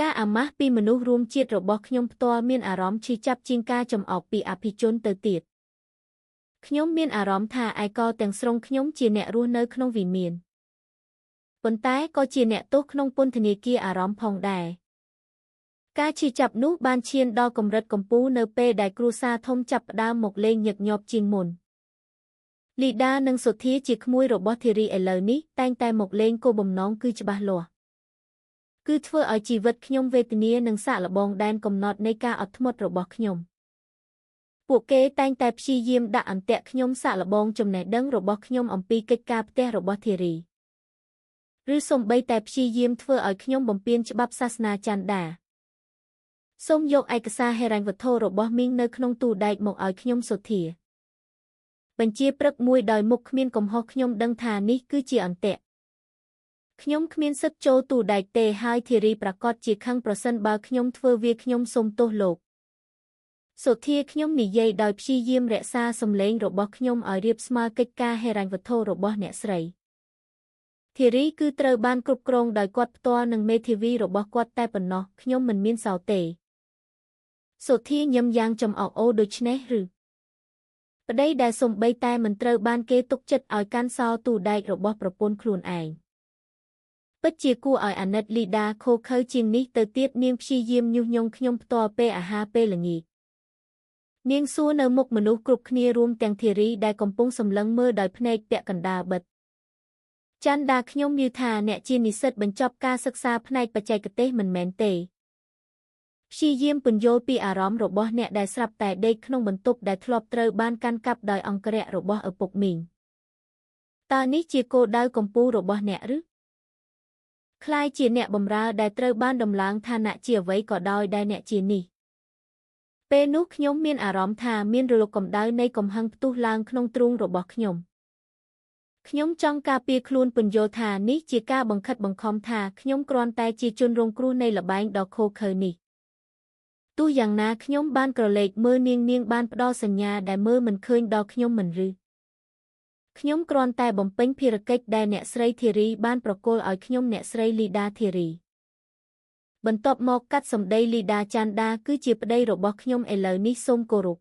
ការអាម៉ាស់ពីមនុស្សរួមជាតិរបស់ខ្ញុំផ្ទាល់មានអារម្មណ៍ឈឺចាប់ជាងការចំអកពីអភិជនទៅទៀតខ្ញុំមានអារម្មណ៍ថាឯកោទាំងស្រុងខ្ញុំជាអ្នករស់នៅក្នុងវិមានប៉ុន្តែក៏ជាអ្នកទោសក្នុងពន្ធនាគារអារម្មណ៍ផងដែរការឈឺចាប់នោះបានឈានដល់កម្រិតកំពូលនៅពេលដែលគ្រួសារធំចាប់ផ្ដើមមកលេងញឹកញាប់ជាងមុនលីដានិងសុធាជាក្មួយរបស់ធីរីឥឡូវនេះតែងតែមកលេងគោលបំណងគឺច្បាស់លាស់គឺធ្វើឲ្យជីវិតខ្ញុំវេទនានិងសាកល្បងដែនកំណត់នៃការអត់ធ្មត់របស់ខ្ញុំពួកគេតែងតែព្យាយាមដាក់អន្ទាក់ខ្ញុំសាកល្បងចំណេះដឹងរបស់ខ្ញុំអំពីកិច្ចការផ្ទះរបស់ធីរីឬសូម្បីតែព្យាយាមធ្វើឲ្យខ្ញុំបំពានច្បាប់សាសនាចាន់ដាសូមយកឯកសារហិរញ្ញវត្ថុរបស់មីងនៅក្នុងទូដែកមកឲ្យខ្ញុំសុធាបញ្ជាព្រឹកមួយដោយមុខគ្មានកំហុសខ្ញុំដឹងថានេះគឺជាអន្ទាក់ខ្ញុំគ្មានសិទ្ធិចូលទូដែកទេហើយធីរីប្រាកដជាខឹងប្រសិនបើខ្ញុំធ្វើវាខ្ញុំសូមទោសលោកសុធាខ្ញុំនិយាយដោយព្យាយាមរក្សាសម្លេងរបស់ខ្ញុំឲ្យរាបស្មើកិច្ចការហិរញ្ញវត្ថុរបស់អ្នកស្រីធីរីគឺត្រូវបានគ្រប់គ្រងដោយគាត់ផ្ទាល់និងមេធាវីរបស់គាត់តែប៉ុណ្ណោះខ្ញុំមិនមានសោទេសុធាញឹមយ៉ាងចំអកអូដូច្នេះឬប្តីដែលសំបីតែមិនត្រូវបានគេទុកចិត្តឲ្យកាន់សោទូដែករបស់ប្រពន្ធខ្លួនឯងពិតជាគួរឲ្យអាណិតលីដាខូខើជាងនេះទៅទៀតនាងព្យាយាមញុះញង់ខ្ញុំផ្ទាល់ពេលអាហារពេលល្ងាចនាងសួរនៅមុខមនុស្សគ្រប់គ្នារួមទាំងធីរីដែលកំពុងសម្លឹងមើលដោយភ្នែកពាក់កណ្ដាលបិទចាន់ដាខ្ញុំយល់ថាអ្នកជានិស្សិតបញ្ចប់ការសិក្សាផ្នែកបច្ចេកទេសមិនមែនទេព្យាយាមពន្យល់ពីអារម្មណ៍របស់អ្នកដែលស្រាប់តែដេកក្នុងបន្ទប់ដែលធ្លាប់ត្រូវបានកាន់កាប់ដោយអង្គរក្សរបស់ឪពុកមីងតើនេះជាគោលដៅកំពូលរបស់អ្នកឬក្លាយជាអ្នកបម្រើដែលត្រូវបានដំឡើងឋានៈជាអ្វីក៏ដោយដែលអ្នកជានេះពេលនោះខ្ញុំមានអារម្មណ៍ថាមានរលកកម្ដៅនៃកំហឹងផ្ទុះឡើងក្នុងទ្រូងរបស់ខ្ញុំខ្ញុំចង់ការពារខ្លួនពន្យល់ថានេះជាការបង្ខិតបង្ខំថាខ្ញុំគ្រាន់តែជាជនរងគ្រោះនៃល្បែងដ៏ឃោរឃៅនេះទោះយ៉ាងណាខ្ញុំបានក្រឡេកមើលនាងបានផ្ដល់សញ្ញាដែលមើលមិនឃើញដល់ខ្ញុំមិនឬខ្ញុំគ្រាន់តែបំពេញភារកិច្ចដែលអ្នកស្រីធីរីបានប្រគល់ឲ្យខ្ញុំអ្នកស្រីលីដាធីរីបន្ទាប់មកកាត់សម្ដីលីដាចាន់ដាគឺជាប្តីរបស់ខ្ញុំឥឡូវនេះសូមគោរព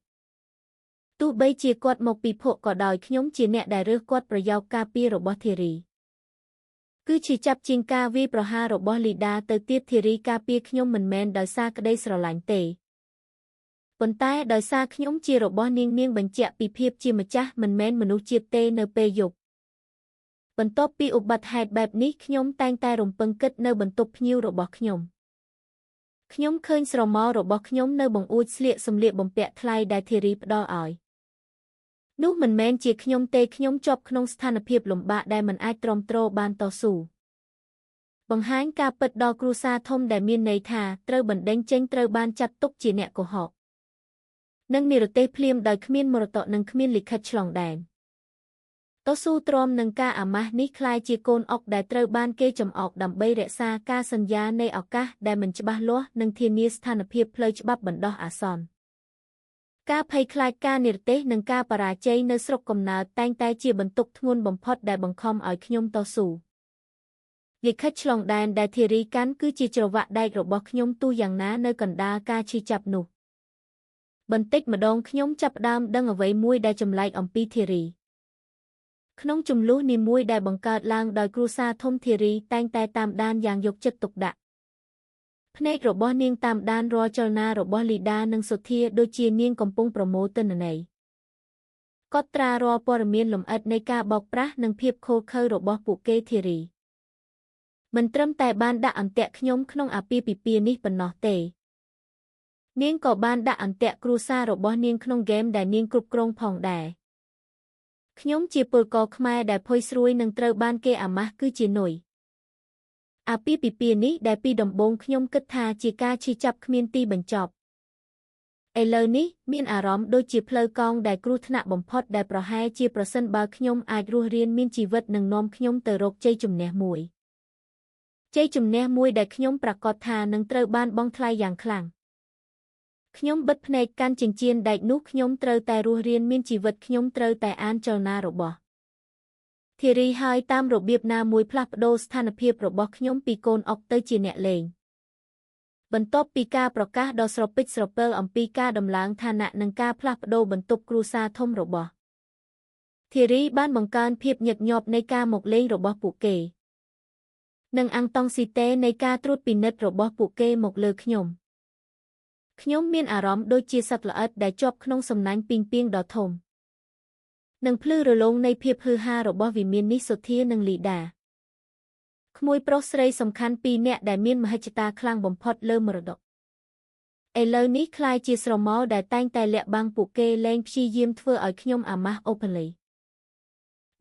ទោះបីជាគាត់មកពីភក់ក៏ដោយខ្ញុំជាអ្នកដែលរើសគាត់ប្រយោគការពាររបស់ធីរីគឺជាចាប់ជាងការវាយប្រហាររបស់លីដាទៅទៀតធីរីការពារខ្ញុំមិនមែនដោយសារក្តីស្រឡាញ់ទេប៉ុន្តែដោយសារខ្ញុំជារបស់នាងបញ្ជាក់ពីភាពជាម្ចាស់មិនមែនមនុស្សជាតិទេនៅពេលយប់បន្ទាប់ពីឧបទ្ទហេតុបែបនេះខ្ញុំតែងតែរំពឹងគិតនៅបន្ទប់ភ្ញៀវរបស់ខ្ញុំខ្ញុំឃើញស្រមោលរបស់ខ្ញុំនៅបង្អួចស្លៀកសម្លៀកបំពាក់ថ្លៃដែលធីរីផ្ដល់ឲ្យនោះមិនមែនជាខ្ញុំទេខ្ញុំជាប់ក្នុងស្ថានភាពលំបាកដែលមិនអាចទ្រាំទ្របានតស៊ូបង្ហាញការពិតដល់គ្រួសារធំដែលមានន័យថាត្រូវបណ្ដេញចេញត្រូវបានចាត់ទុកជាអ្នកកុហកនិងនិរទេសភ្លាមដោយគ្មានមរតកនិងគ្មានលិខិតឆ្លងដែនតស៊ូទ្រាំនឹងការអាម៉ាស់នេះក្លាយជាកូនអុកដែលត្រូវបានគេចំអកដើម្បីរក្សាការសន្យានៃឱកាសដែលមិនច្បាស់លាស់និងធានាស្ថានភាពផ្លូវច្បាប់បណ្ដោះអាសន្ន ការភ័យខ្លាចការនិរទេសនិងការបរាជ័យនៅស្រុកកំណើតតែងតែជាបន្ទុកធ្ងន់បំផុតដែលបង្ខំឲ្យខ្ញុំតស៊ូលិខិតឆ្លងដែនដែលធារីកាន់គឺជាច្រវាក់ដែករបស់ខ្ញុំទោះយ៉ាងណានៅកណ្ដាលការឈឺចាប់នោះបន្តិចម្ដងខ្ញុំចាប់ផ្ដើមដឹងអ្វីមួយដែលចម្លែកអំពីធារីក្នុងជម្លោះនីមួយដែលបង្កើតឡើងដោយគ្រួសារធំធារីតែងតែតាមដានយ៉ាងយកចិត្តទុកដាក់ភ្នែករបស់នាងតាមដានរាល់ចលនារបស់លីដានិងសុធាដូចជានាងកំពុងប្រមូលទិន្នន័យកត់ត្រារាល់ព័ត៌មានលម្អិតនៃការបោកប្រាស់និងភាពឃោរឃៅរបស់ពួកគេធារីមិនត្រឹមតែបានដាក់អន្ទាក់ខ្ញុំក្នុងអាពាហ៍ពិពាហ៍នេះប៉ុណ្ណោះទេនាងក៏បានដាក់អន្ទាក់គ្រួសាររបស់នាងក្នុងហ្គេមដែលនាងគ្រប់គ្រងផងដែរខ្ញុំជាពលករខ្មែរដែលភ័យស្រួយនឹងត្រូវបានគេអាម៉ាស់គឺជានុយអាពាហ៍ពិពាហ៍នេះដែលពីដំបូងខ្ញុំគិតថាជាការឈឺចាប់គ្មានទីបញ្ចប់ឥឡូវនេះមានអារម្មណ៍ដូចជាផ្លូវកោងដែលគ្រោះថ្នាក់បំផុតដែលប្រហែលជាប្រសិនបើខ្ញុំអាចរស់រានមានជីវិតនឹងនាំខ្ញុំទៅរកជ័យជំនះមួយជ័យជំនះមួយដែលខ្ញុំប្រាកដថានឹងត្រូវបានបង់ថ្លៃយ៉ាងខ្លាំងខ្ញុំបិទភ្នែកកាន់ចិញ្ចៀនដែកនោះខ្ញុំត្រូវតែរស់រានមានជីវិតខ្ញុំត្រូវតែអានចលនារបស់ធារីហើយតាមរបៀបណាមួយផ្លាស់ប្ដូរស្ថានភាពរបស់ខ្ញុំពីកូនអុកទៅជាអ្នកលេងបន្ទាប់ពីការប្រកាសដ៏ស្រពេចស្រពិលអំពីការដំឡើងឋានៈនិងការផ្លាស់ប្ដូរបន្ទប់គ្រួសារធំរបស់ធារីបានបង្កើនភាពញឹកញាប់នៃការមកលេងរបស់ពួកគេនិងអង់តង់ស៊ីតេនៃការត្រួតពិនិត្យរបស់ពួកគេមកលើខ្ញុំខ្ញុំមានអារម្មណ៍ដូចជាសត្វល្អិតដែលជាប់ក្នុងសំណាញ់ពីងពាងដ៏ធំនិងភ្លឺរលោងនៃភាពហ៊ឺហារបស់វិមាននេះសុធានិងលីដាក្មួយប្រុសស្រីសំខាន់ពីរនាក់ដែលមានមហិច្ឆតាខ្លាំងបំផុតលើមរតកឥឡូវនេះក្លាយជាស្រមោលដែលតែងតែលាក់បាំងពួកគេលែងព្យាយាមធ្វើឲ្យខ្ញុំអាម៉ាស់អូផលី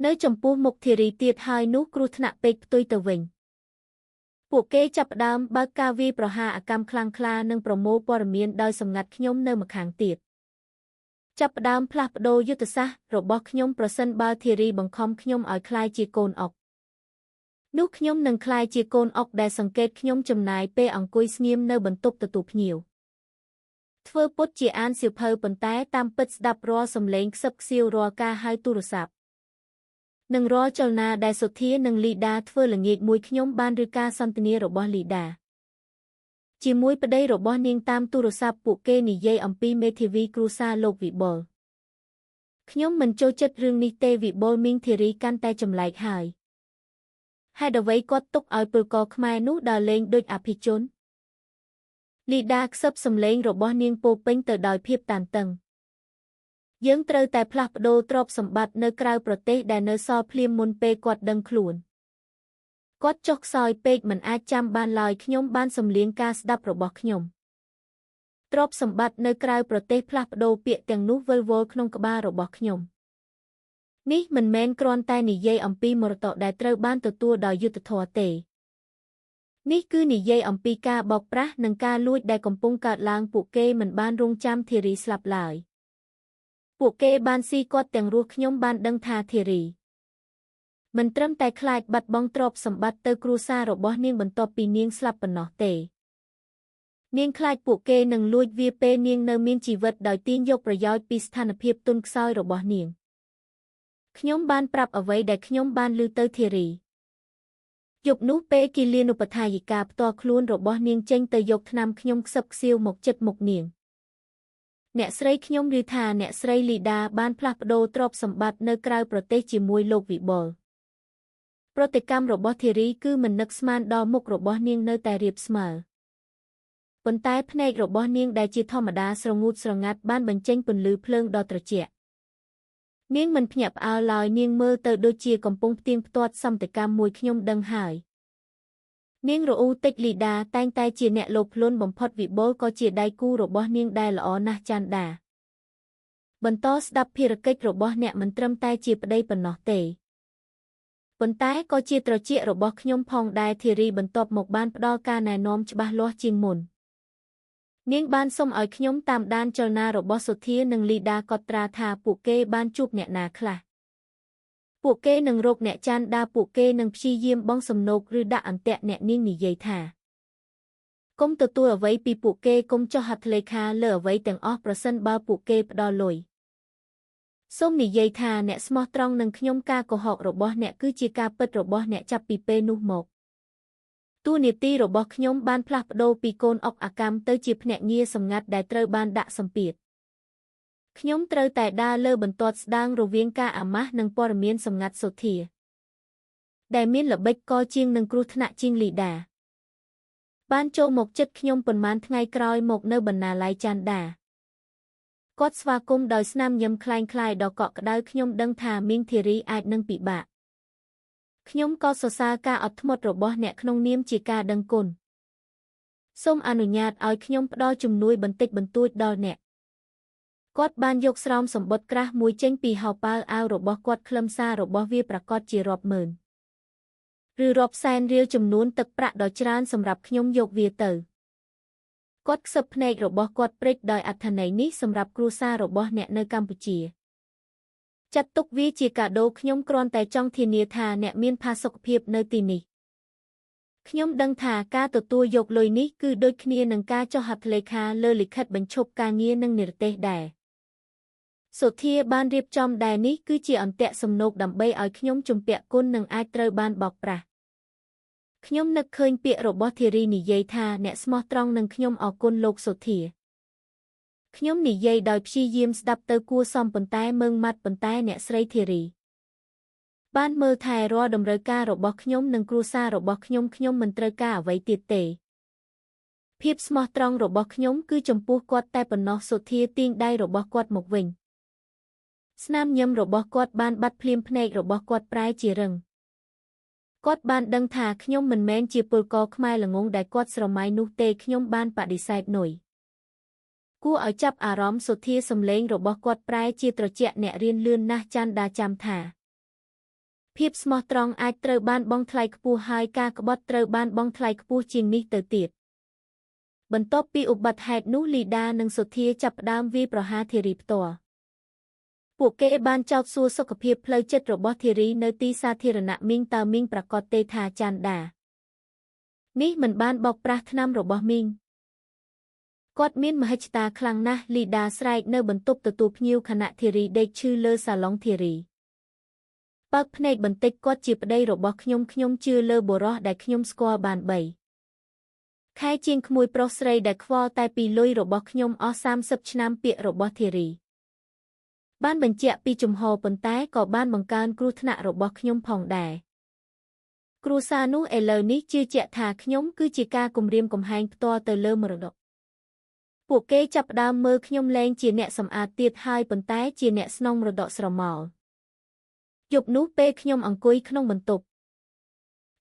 នៅចំពោះមុខធារីទៀតហើយនោះគ្រោះថ្នាក់ពេកផ្ទុយទៅវិញពួកគេចាប់ផ្ដើមបើកការវាយប្រហារអាកម្មខ្លាំងក្លានិងប្រមូលព័ត៌មានដោយសម្ងាត់ខ្ញុំនៅម្ខាងទៀតចាប់ផ្ដើមផ្លាស់ប្ដូរយុទ្ធសាស្ត្ររបស់ខ្ញុំប្រសិនបើធារីបង្ខំខ្ញុំឲ្យក្លាយជាកូនអុកនោះខ្ញុំនឹងក្លាយជាកូនអុកដែលសង្កេតខ្ញុំចំណាយពេលអង្គុយស្ងៀមនៅបន្ទប់ទទួលភ្ញៀវធ្វើពុតជាអានសៀវភៅប៉ុន្តែតាមពិតស្ដាប់រាល់សំឡេងខ្សឹបខ្សៀវរាល់ការហៅទូរស័ព្ទនិងរាល់ចលនាដែលសុធានិងលីដាធ្វើល្ងាចមួយខ្ញុំបានឬការសន្ទនារបស់លីដាជាមួយប្តីរបស់នាងតាមទូរស័ព្ទពួកគេនិយាយអំពីមេធាវីគ្រួសារលោកវិបុលខ្ញុំមិនចូលចិត្តរឿងនេះទេវិបុលមីងធារីកាន់តែចម្លែកហើយហេតុអ្វីគាត់ទុកឲ្យពលករខ្មែរនោះដើរលេងដូចអភិជនលីដាខ្សឹបសំឡេងរបស់នាងពោពេញទៅដោយភាពតានតឹងយើងត្រូវតែផ្លាស់ប្ដូរទ្រព្យសម្បត្តិនៅក្រៅប្រទេសដែលនៅសល់ភ្លាមមុនពេលគាត់ដឹងខ្លួនគាត់ចុះខ្សោយពេកមិនអាចចាំបានឡើយខ្ញុំបានសំលៀងការស្ដាប់របស់ខ្ញុំទ្រព្យសម្បត្តិនៅក្រៅប្រទេសផ្លាស់ប្ដូរពាក្យទាំងនោះវិលវល់ក្នុងក្បាលរបស់ខ្ញុំនេះមិនមែនគ្រាន់តែនិយាយអំពីមរតកដែលត្រូវបានទទួលដោយយុត្តិធម៌ទេនេះគឺនិយាយអំពីការបោកប្រាស់និងការលួចដែលកំពុងកើតឡើងពួកគេមិនបានរងចាំធារីស្លាប់ឡើយពួកគេបានស៊ីគាត់ទាំងរស់ខ្ញុំបានដឹងថាធារីមិនត្រឹមតែខ្លាចបាត់បង់ទ្រព្យសម្បត្តិទៅគ្រួសាររបស់នាងបន្ទាប់ពីនាងស្លាប់ប៉ុណ្ណោះទេនាងខ្លាចពួកគេនឹងលួចវាពេលនាងនៅមានជីវិតដោយទាញយកប្រយោជន៍ពីស្ថានភាពទន់ខ្សោយរបស់នាងខ្ញុំបានប្រាប់អ្វីដែលខ្ញុំបានឮទៅធារីយប់នោះពេលគិលានុបដ្ឋាយិកាផ្ទាល់ខ្លួនរបស់នាងចេញទៅយកថ្នាំខ្ញុំខ្សឹបខ្សៀវមកចិត្តមុខនាងអ្នកស្រីខ្ញុំឮថាអ្នកស្រីលីដាបានផ្លាស់ប្ដូរទ្រព្យសម្បត្តិនៅក្រៅប្រទេសជាមួយលោកវិបុលប្រតិកម្មរបស់ធារីគឺមិននឹកស្មានដល់មុខរបស់នាងនៅតែរាបស្មើប៉ុន្តែភ្នែករបស់នាងដែលជាធម្មតាស្រងូតស្រងាត់បានបញ្ចេញពន្លឺភ្លើងដ៏ត្រជាក់នាងមិនភ្ញាក់ផ្អើលឡើយនាងមើលទៅដូចជាកំពុងផ្ទៀងផ្ទាត់សន្តិកម្មមួយខ្ញុំដឹងហើយនាងរអ៊ូតិចលីដាតែងតែជាអ្នកលោភលន់បំផុតវិបុលក៏ជាដៃគូរបស់នាងដែលល្អណាស់ចាន់ដាបន្តស្ដាប់ភារកិច្ចរបស់អ្នកមិនត្រឹមតែជាប្តីប៉ុណ្ណោះទេប៉ុន្តែក៏ជាត្រចៀករបស់ខ្ញុំផងដែរធារីបន្ទាប់មកបានផ្ដល់ការណែនាំច្បាស់លាស់ជាងមុននាងបានសុំឲ្យខ្ញុំតាមដានចលនារបស់សុធានិងលីដាកត់ត្រាថាពួកគេបានជួបអ្នកណាខ្លះពួកគេនឹងរកអ្នកចាន់ដាពួកគេនឹងព្យាយាមបង់សំណូកឬដាក់អន្ទាក់អ្នកនាងនិយាយថា កុំទទួលអ្វីពីពួកគេកុំចុះហត្ថលេខាលើអ្វីទាំងអស់ប្រសិនបើពួកគេផ្ដល់លុយសូមនិយាយថាអ្នកស្មោះត្រង់នឹងខ្ញុំការកុហករបស់អ្នកគឺជាការពិតរបស់អ្នកចាប់ពីពេលនោះមកតួនាទីរបស់ខ្ញុំបានផ្លាស់ប្ដូរពីកូនអុកអាកម្មទៅជាភ្នាក់ងារសម្ងាត់ដែលត្រូវបានដាក់សម្ពាធខ្ញុំត្រូវតែដើរលើបន្ទាត់ស្ដើងរវាងការអាម៉ាស់និងព័ត៌មានសម្ងាត់សុធាដែលមានល្បិចកលជាងនឹងគ្រោះថ្នាក់ជាងលីដាបានចូលមកចិត្តខ្ញុំប៉ុន្មានថ្ងៃក្រោយមកនៅបណ្ណាល័យចាន់ដាគាត់ស្វាគមន៍ដោយស្នាមញញឹមคล้ายៗដ៏កក់ក្ដៅខ្ញុំដឹងថាមីងធីរីអាចនឹងពិបាកខ្ញុំក៏សរសើរការអត់ធ្មត់របស់អ្នកក្នុងនាមជាការដឹងគុណសូមអនុញ្ញាតឲ្យខ្ញុំផ្ដល់ជំនួយបន្តិចបន្តួចដល់អ្នកគាត់បានយកស្រោមសម្បត្តិក្រាស់មួយចេញពីហោប៉ៅអាវរបស់គាត់ខ្លឹមសាររបស់វាប្រាកដជារាប់ម៉ឺនឬរាប់សែនរៀលចំនួនទឹកប្រាក់ដ៏ច្រើនសម្រាប់ខ្ញុំយកវាទៅគាត់ខ្សឹបភ្នែករបស់គាត់ព្រិចដោយអត្ថន័យនេះសម្រាប់គ្រួសាររបស់អ្នកនៅកម្ពុជាចាត់ទុកវាជាកាដូខ្ញុំគ្រាន់តែចង់ធានាថាអ្នកមានផាសុកភាពនៅទីនេះខ្ញុំដឹងថាការទទួលយកលុយនេះគឺដូចគ្នានឹងការចុះហត្ថលេខាលើលិខិតបញ្ឈប់ការងារនិងនិរទេសដែរសុធាបានរៀបចំដែរនេះគឺជាអន្ទាក់សំណូកដើម្បីឲ្យខ្ញុំជំពាក់គុណនិងអាចត្រូវបានបោកប្រាស់ខ្ញុំនឹកឃើញពាក្យរបស់ធីរីនិយាយថាអ្នកស្មោះត្រង់នឹងខ្ញុំអរគុណលោកសុធាខ្ញុំនិយាយដោយព្យាយាមស្ដាប់ទៅគួរសមប៉ុន្តែមើងម៉ាត់ប៉ុន្តែអ្នកស្រីធីរីបានមើលថែរាល់តម្រូវការរបស់ខ្ញុំនិងគ្រួសាររបស់ខ្ញុំខ្ញុំមិនត្រូវការអ្វីទៀតទេភាពស្មោះត្រង់របស់ខ្ញុំគឺចំពោះគាត់តែប៉ុណ្ណោះសុធាទាញដៃរបស់គាត់មកវិញស្នាមញញឹមរបស់គាត់បានបាត់ភ្លាមភ្នែករបស់គាត់ប្រែជារឹងគាត់បានដឹងថាខ្ញុំមិនមែនជាពលករខ្មែរល្ងង់ដែលគាត់ស្រមៃនោះទេខ្ញុំបានបដិសេធនុយគួរឲ្យចាប់អារម្មណ៍សុធាសំឡេងរបស់គាត់ប្រែជាត្រជាក់អ្នករៀនលឿនណាស់ចន្ទាចាំថាភាពស្មោះត្រង់អាចត្រូវបានបង់ថ្លៃខ្ពស់ហើយការក្បត់ត្រូវបានបង់ថ្លៃខ្ពស់ជាងនេះទៅទៀតបន្ទាប់ពីឧបទ្ទហេតុនោះលីដានិងសុធាចាប់ផ្ដើមវាយប្រហារធីរីផ្ទាល់ពួកគេបានចោទសួរសុខភាពផ្លូវចិត្តរបស់ធីរីនៅទីសាធារណៈមីងតើមីងប្រាកដទេថាចន្ទានេះមិនបានបោកប្រាស់ថ្នាំរបស់មីងគាត់មានមហិច្ឆតាខ្លាំងណាស់លីដាស្រែកនៅបន្ទប់ទទួលភ្ញៀវខណៈធីរីដេកឈឺលើសាឡុងធីរីបើកភ្នែកបន្តិចគាត់ជាប្តីរបស់ខ្ញុំខ្ញុំជឿលើបុរសដែលខ្ញុំស្គាល់បាន3ខែជាងក្មួយប្រុសស្រីដែលខ្វល់តែពីលុយរបស់ខ្ញុំអស់30ឆ្នាំពាក្យរបស់ធីរីបានបញ្ជាក់ពីជំហរប៉ុន្តែក៏បានបង្កើនគ្រោះថ្នាក់របស់ខ្ញុំផងដែរគ្រួសារនោះឥឡូវនេះជឿជាក់ថាខ្ញុំគឺជាការគំរាមកំហែងផ្ទាល់ទៅលើមរតកពួកគេចាប់ផ្ដើមមើលខ្ញុំលែងជាអ្នកសម្អាតទៀតហើយប៉ុន្តែជាអ្នកស្នងមរតកស្រមោលយប់នោះពេលខ្ញុំអង្គុយក្នុងបន្ទប់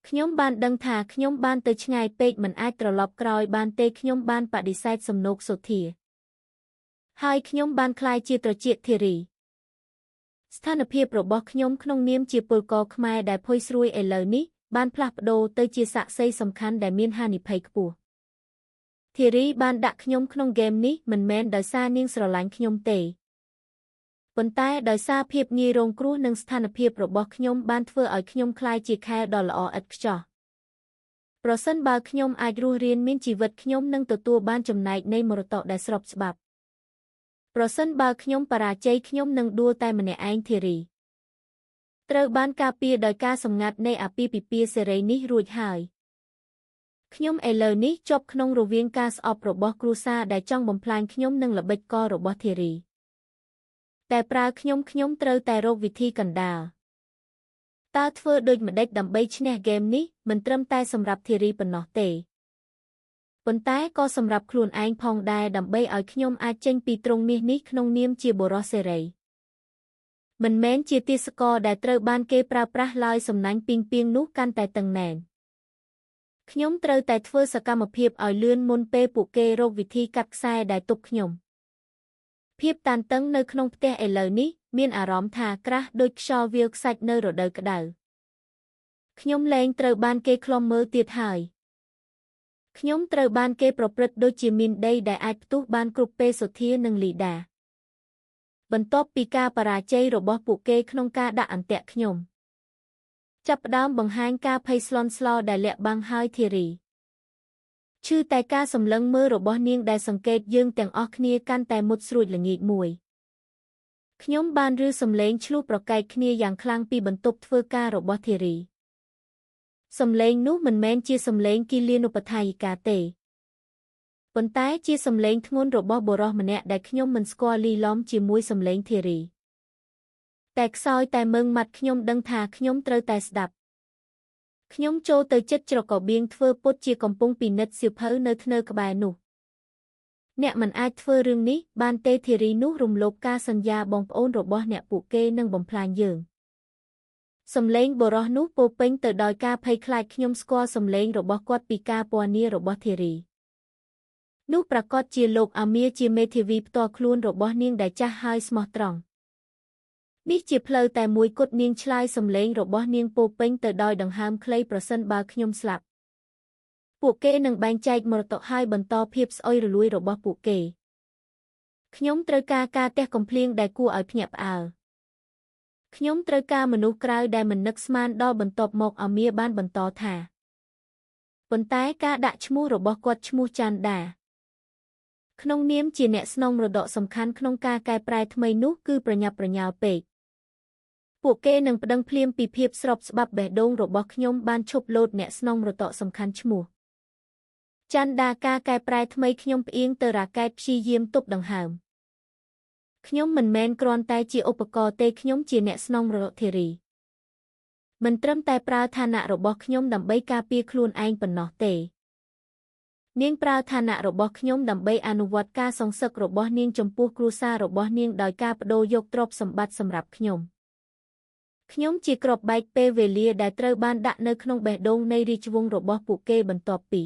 ខ្ញុំបានដឹងថាខ្ញុំបានទៅឆ្ងាយពេកមិនអាចត្រឡប់ក្រោយបានទេខ្ញុំបានបដិសេធសំណូកសុធាហើយខ្ញុំបានក្លាយជាត្រចៀកធីរីស្ថានភាពរបស់ខ្ញុំក្នុងនាមជាពលករខ្មែរដែលភ័យស្រួយឥឡូវនេះបានផ្លាស់ប្ដូរទៅជាសាក្សីសំខាន់ដែលមានហានិភ័យខ្ពស់ធីរីបានដាក់ខ្ញុំក្នុងហ្គេមនេះមិនមែនដោយសារនាងស្រឡាញ់ខ្ញុំទេប៉ុន្តែដោយសារភាពងាយរងគ្រោះនិងស្ថានភាពរបស់ខ្ញុំបានធ្វើឲ្យខ្ញុំក្លាយជាខែលដ៏ល្អឥតខ្ចោះប្រសិនបើខ្ញុំអាចរស់រានមានជីវិតខ្ញុំនឹងទទួលបានចំណែកនៃមរតកដែលស្របច្បាប់ប្រសិនបើខ្ញុំបរាជ័យខ្ញុំនឹងដួលតែម្នាក់ឯងធីរីត្រូវបានការពារដោយការសម្ងាត់នៃអាពាហ៍ពិពាហ៍សេរីនេះរួចហើយខ្ញុំឥឡូវនេះជាប់ក្នុងរវាងការស្អប់របស់គ្រួសារដែលចង់បំផ្លាញខ្ញុំនិងល្បិចកលរបស់ធីរីតែប្រើខ្ញុំខ្ញុំត្រូវតែរកវិធីកណ្ដាលតើធ្វើដូចម្ដេចដើម្បីឈ្នះហ្គេមនេះមិនត្រឹមតែសម្រាប់ធីរីប៉ុណ្ណោះទេប៉ុន្តែក៏សម្រាប់ខ្លួនឯងផងដែរដើម្បីឲ្យខ្ញុំអាចចេញពីទ្រង់មាសនេះក្នុងនាមជាបុរសសេរីមិនមែនជាទាសករដែលត្រូវបានគេប្រើប្រាស់ឡើយសំណាញ់ពីងពាងនោះកាន់តែតឹងណែនខ្ញុំត្រូវតែធ្វើសកម្មភាពឲ្យលឿនមុនពេលពួកគេរកវិធីកាត់ខ្សែដែលទប់ខ្ញុំភាពតានតឹងនៅក្នុងផ្ទះឥឡូវនេះមានអារម្មណ៍ថាក្រាស់ដូចខ្យល់វាលខ្សាច់នៅរដូវក្តៅខ្ញុំលែងត្រូវបានគេឃ្លាំមើលទៀតហើយខ្ញុំត្រូវបានគេប្រព្រឹត្តដូចជាមានដីដែលអាចផ្ទុះបានគ្រប់ពេលសុធានិងលីដាបន្ទាប់ពីការបរាជ័យរបស់ពួកគេក្នុងការដាក់អន្ទាក់ខ្ញុំចាប់ផ្ដើមបង្ហាញការភ័យស្លន់ស្លោដែលលាក់បាំងហើយធីរី ឈឺតែការសម្លឹងមើលរបស់នាងដែលសង្កេតយើងទាំងអស់គ្នាកាន់តែមុតស្រួចល្ងាចមួយខ្ញុំបានឮសំឡេងឈ្លោះប្រកែកគ្នាយ៉ាងខ្លាំងពីបន្ទប់ធ្វើការរបស់ធីរីសំឡេងនោះមិនមែនជាសំឡេងគិលានុបដ្ឋាយិកាទេប៉ុន្តែជាសំឡេងធ្ងន់របស់បុរសម្នាក់ដែលខ្ញុំមិនស្គាល់លីឡំជាមួយសំឡេងធីរីតែខ្សោយតែមើងម៉ាត់ខ្ញុំដឹងថាខ្ញុំត្រូវតែស្ដាប់ខ្ញុំចូលទៅចិត្តច្រករបៀងធ្វើពុតជាកំពុងពិនិត្យសៀវភៅនៅធ្នើក្បែរនោះអ្នកមិនអាចធ្វើរឿងនេះបានទេធីរីនោះរំលោភការសន្យាបងប្អូនរបស់អ្នកពួកគេនឹងបំផ្លាញយើងសំឡេងបុរសនោះពោពេញទៅដោយការភ័យខ្លាចខ្ញុំស្គាល់សំឡេងរបស់គាត់ពីការពណ៌នារបស់ធីរីនោះប្រាកដជាលោកអាមៀជាមេធាវីផ្ទាល់ខ្លួនរបស់នាងដែលចាស់ហើយស្មោះត្រង់នេះជាផ្លូវតែមួយគត់នាងឆ្លើយសំឡេងរបស់នាងពោពេញទៅដោយដង្ហើមខ្លីប្រសិនបើខ្ញុំស្លាប់ពួកគេនឹងបែងចែកមរតកហើយបន្តភាពស្អុយរលួយរបស់ពួកគេខ្ញុំត្រូវការការទះកំភ្លៀងដែលគួរឲ្យភ្ញាក់ផ្អើលខ្ញុំត្រូវការមនុស្សក្រៅដែលមិននឹកស្មានដល់បន្ទាប់មកអាមៀបានបន្តថាប៉ុន្តែការដាក់ឈ្មោះរបស់គាត់ឈ្មោះចាន់ដាក្នុងនាមជាអ្នកស្នងមរតកសំខាន់ក្នុងការកែប្រែថ្មីនោះគឺប្រញាប់ប្រញាល់ពេកពួកគេនឹងប្តឹងភ្លាមពីភាពស្របច្បាប់បេះដូងរបស់ខ្ញុំបានឈប់លោតអ្នកស្នងមរតកសំខាន់ឈ្មោះចាន់ដាការកែប្រែថ្មីខ្ញុំផ្អៀងទៅរ៉ាកែតព្យាយាមទប់ដង្ហើមខ្ញុំមិនមែនគ្រាន់តែជាឧបករណ៍ទេខ្ញុំជាអ្នកស្នងមរតកធីរីមិនត្រឹមតែប្រើឋានៈរបស់ខ្ញុំដើម្បីការពារខ្លួនឯងប៉ុណ្ណោះទេនាងប្រើឋានៈរបស់ខ្ញុំដើម្បីអនុវត្តការសងសឹករបស់នាងចំពោះគ្រួសាររបស់នាងដោយការប្ដូរយកទ្រព្យសម្បត្តិសម្រាប់ខ្ញុំខ្ញុំជាក្របបែកពេលវេលាដែលត្រូវបានដាក់នៅក្នុងបេះដូងនៃរាជវង្សរបស់ពួកគេបន្ទាប់ពី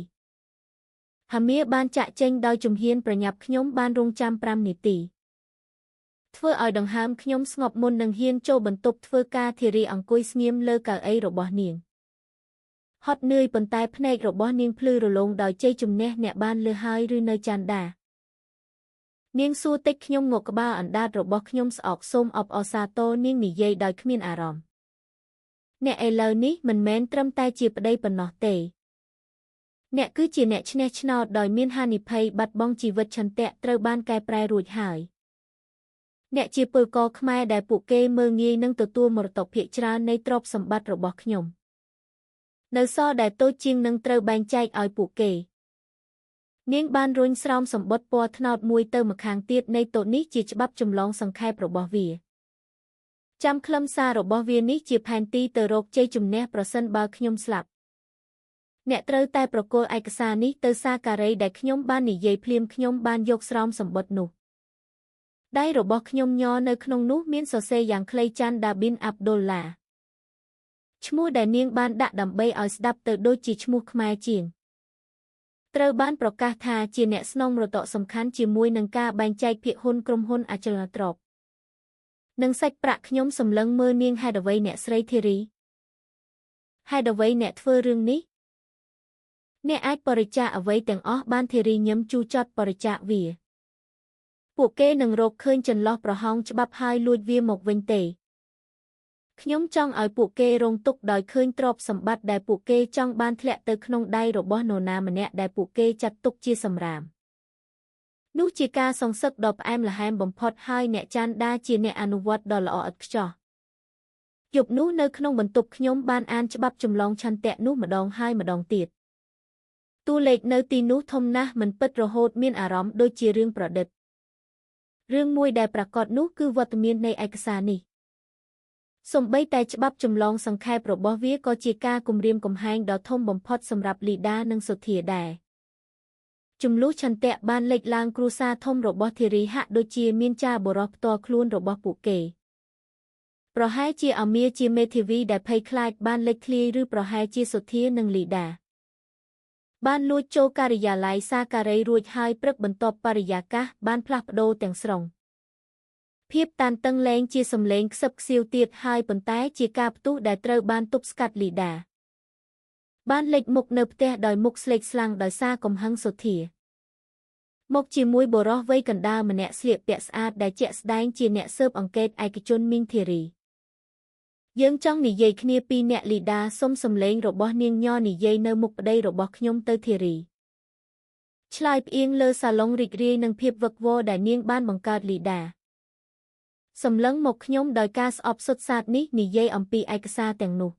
ហាមៀបានចាក់ចេញដោយជំហានប្រញាប់ខ្ញុំបានរងចាំ5នាទីធ្វើឲ្យដង្ហើមខ្ញុំស្ងប់មុននឹងហ៊ានចូលបន្ទប់ធ្វើការធីរីអង្គុយស្ងៀមលើកៅអីរបស់នាងហត់នឿយប៉ុន្តែភ្នែករបស់នាងភ្លឺរលោងដោយជ័យជំនះអ្នកបានលឺហើយឬនៅចាន់ដានាងសួរតិចខ្ញុំងក់ក្បាលអណ្ដាតរបស់ខ្ញុំស្អកសូមអបអរសាទរនាងនិយាយដោយគ្មានអារម្មណ៍អ្នកឥឡូវនេះមិនមែនត្រឹមតែជាប្តីប៉ុណ្ណោះទេអ្នកគឺជាអ្នកឈ្នះឆ្នោតដោយមានហានិភ័យបាត់បង់ជីវិតឆន្ទៈត្រូវបានកែប្រែរួចហើយអ្នកជាពលករខ្មែរដែលពួកគេមើលងាយនឹងទទួលមរតកភាគច្រើននៃទ្រព្យសម្បត្តិរបស់ខ្ញុំនៅសល់ដែលតូចជាងនឹងត្រូវបែងចែកឲ្យពួកគេនាងបានរុញស្រោមសម្បត្តិពណ៌ត្នោតមួយទៅម្ខាងទៀតនៃតូនេះជាច្បាប់ចម្លងសង្ខេបរបស់វាចាំខ្លឹមសាររបស់វានេះជាផែនទីទៅរកជ័យជំនះប្រសិនបើខ្ញុំស្លាប់អ្នកត្រូវតែប្រគល់ឯកសារនេះទៅសាការីដែលខ្ញុំបាននិយាយភ្លាមខ្ញុំបានយកស្រោមសម្បត្តិនោះដៃរបស់ខ្ញុំញ័រនៅក្នុងនោះមានសរសេរយ៉ាងខ្លីចាន់ដាប៊ីនអាប់ឌុលឡាឈ្មោះដែលនាងបានដាក់ដើម្បីឲ្យស្ដាប់ទៅដូចជាឈ្មោះខ្មែរជាងត្រូវបានប្រកាសថាជាអ្នកស្នងមរតកសំខាន់ជាមួយនឹងការបែងចែកភាគហ៊ុនក្រុមហ៊ុនអចលនទ្រព្យនិងសាច់ប្រាក់ខ្ញុំសម្លឹងមើលនាងហេតុអ្វីអ្នកស្រីធីរីហេតុអ្វីអ្នកធ្វើរឿងនេះអ្នកអាចបរិច្ចាគអ្វីទាំងអស់បានធីរីញឹមជូរចត់បរិច្ចាគវាពួកគេនឹងរកឃើញចន្លោះប្រហោងច្បាប់ហើយលួចវាមកវិញទេខ្ញុំចង់ឲ្យពួកគេរងទុក្ខដោយឃើញទ្រព្យសម្បត្តិដែលពួកគេចង់បានធ្លាក់ទៅក្នុងដៃរបស់នរណាម្នាក់ដែលពួកគេចាត់ទុកជាសម្រាមនោះជាការសងសឹកដ៏ផ្អែមល្ហែមបំផុតហើយអ្នកចាន់ដាជាអ្នកអនុវត្តដ៏ល្អឥតខ្ចោះយប់នោះនៅក្នុងបន្ទប់ខ្ញុំបានអានច្បាប់ចម្លងឆន្ទៈនោះម្ដងហើយម្ដងទៀតតួលេខនៅទីនោះធំណាស់មិនពិតរហូតមានអារម្មណ៍ដូចជារឿងប្រឌិតរឿងមួយដែលប្រាកដនោះគឺវត្តមាននៃឯកសារនេះសូម្បីតែច្បាប់ចម្លងសង្ខេបរបស់វាក៏ជាការគំរាមកំហែងដ៏ធំបំផុតសម្រាប់លីដានិងសុធាដែរជម្លោះឆន្ទៈបានលេចឡើងគ្រួសារធំរបស់ធីរីហាក់ដូចជាមានចាបុរសផ្ទាល់ខ្លួនរបស់ពួកគេប្រហែលជាអាមៀជាមេធាវីដែលភ័យខ្លាចបានលេចធ្លាយឬប្រហែលជាសុធានិងលីដាបានលួចចូលការិយាល័យសាការីរួចហើយព្រឹកបន្ទាប់បរិយាកាសបានផ្លាស់ប្ដូរទាំងស្រុងភាពតានតឹងលែងជាសំឡេងខ្សឹបខ្សៀវទៀតហើយប៉ុន្តែជាការផ្ទុះដែលត្រូវបានទប់ស្កាត់លីដាបានលេចមុខនៅផ្ទះដោយមុខស្លេកស្លាំងដោយសារកំហឹងសុធាមកជាមួយបុរសវ័យកណ្ដាលម្នាក់ស្លៀកពាក់ស្អាតដែលជាក់ស្ដែងជាអ្នកស៊ើបអង្កេតឯកជនមីងធីរី យើងចង់និយាយគ្នាពីរនាក់លីដាសុំសំឡេងរបស់នាងញ័រនិយាយនៅមុខប្តីរបស់ខ្ញុំទៅធីរី។ ឆ្លើយផ្អៀងលើសាឡុងរីករាយនិងភាពវឹកវរដែលនាងបានបង្កើតលីដាសម្លឹងមកខ្ញុំដោយការស្អប់សុទ្ធសាធនេះនិយាយអំពីឯកសារទាំងនោះ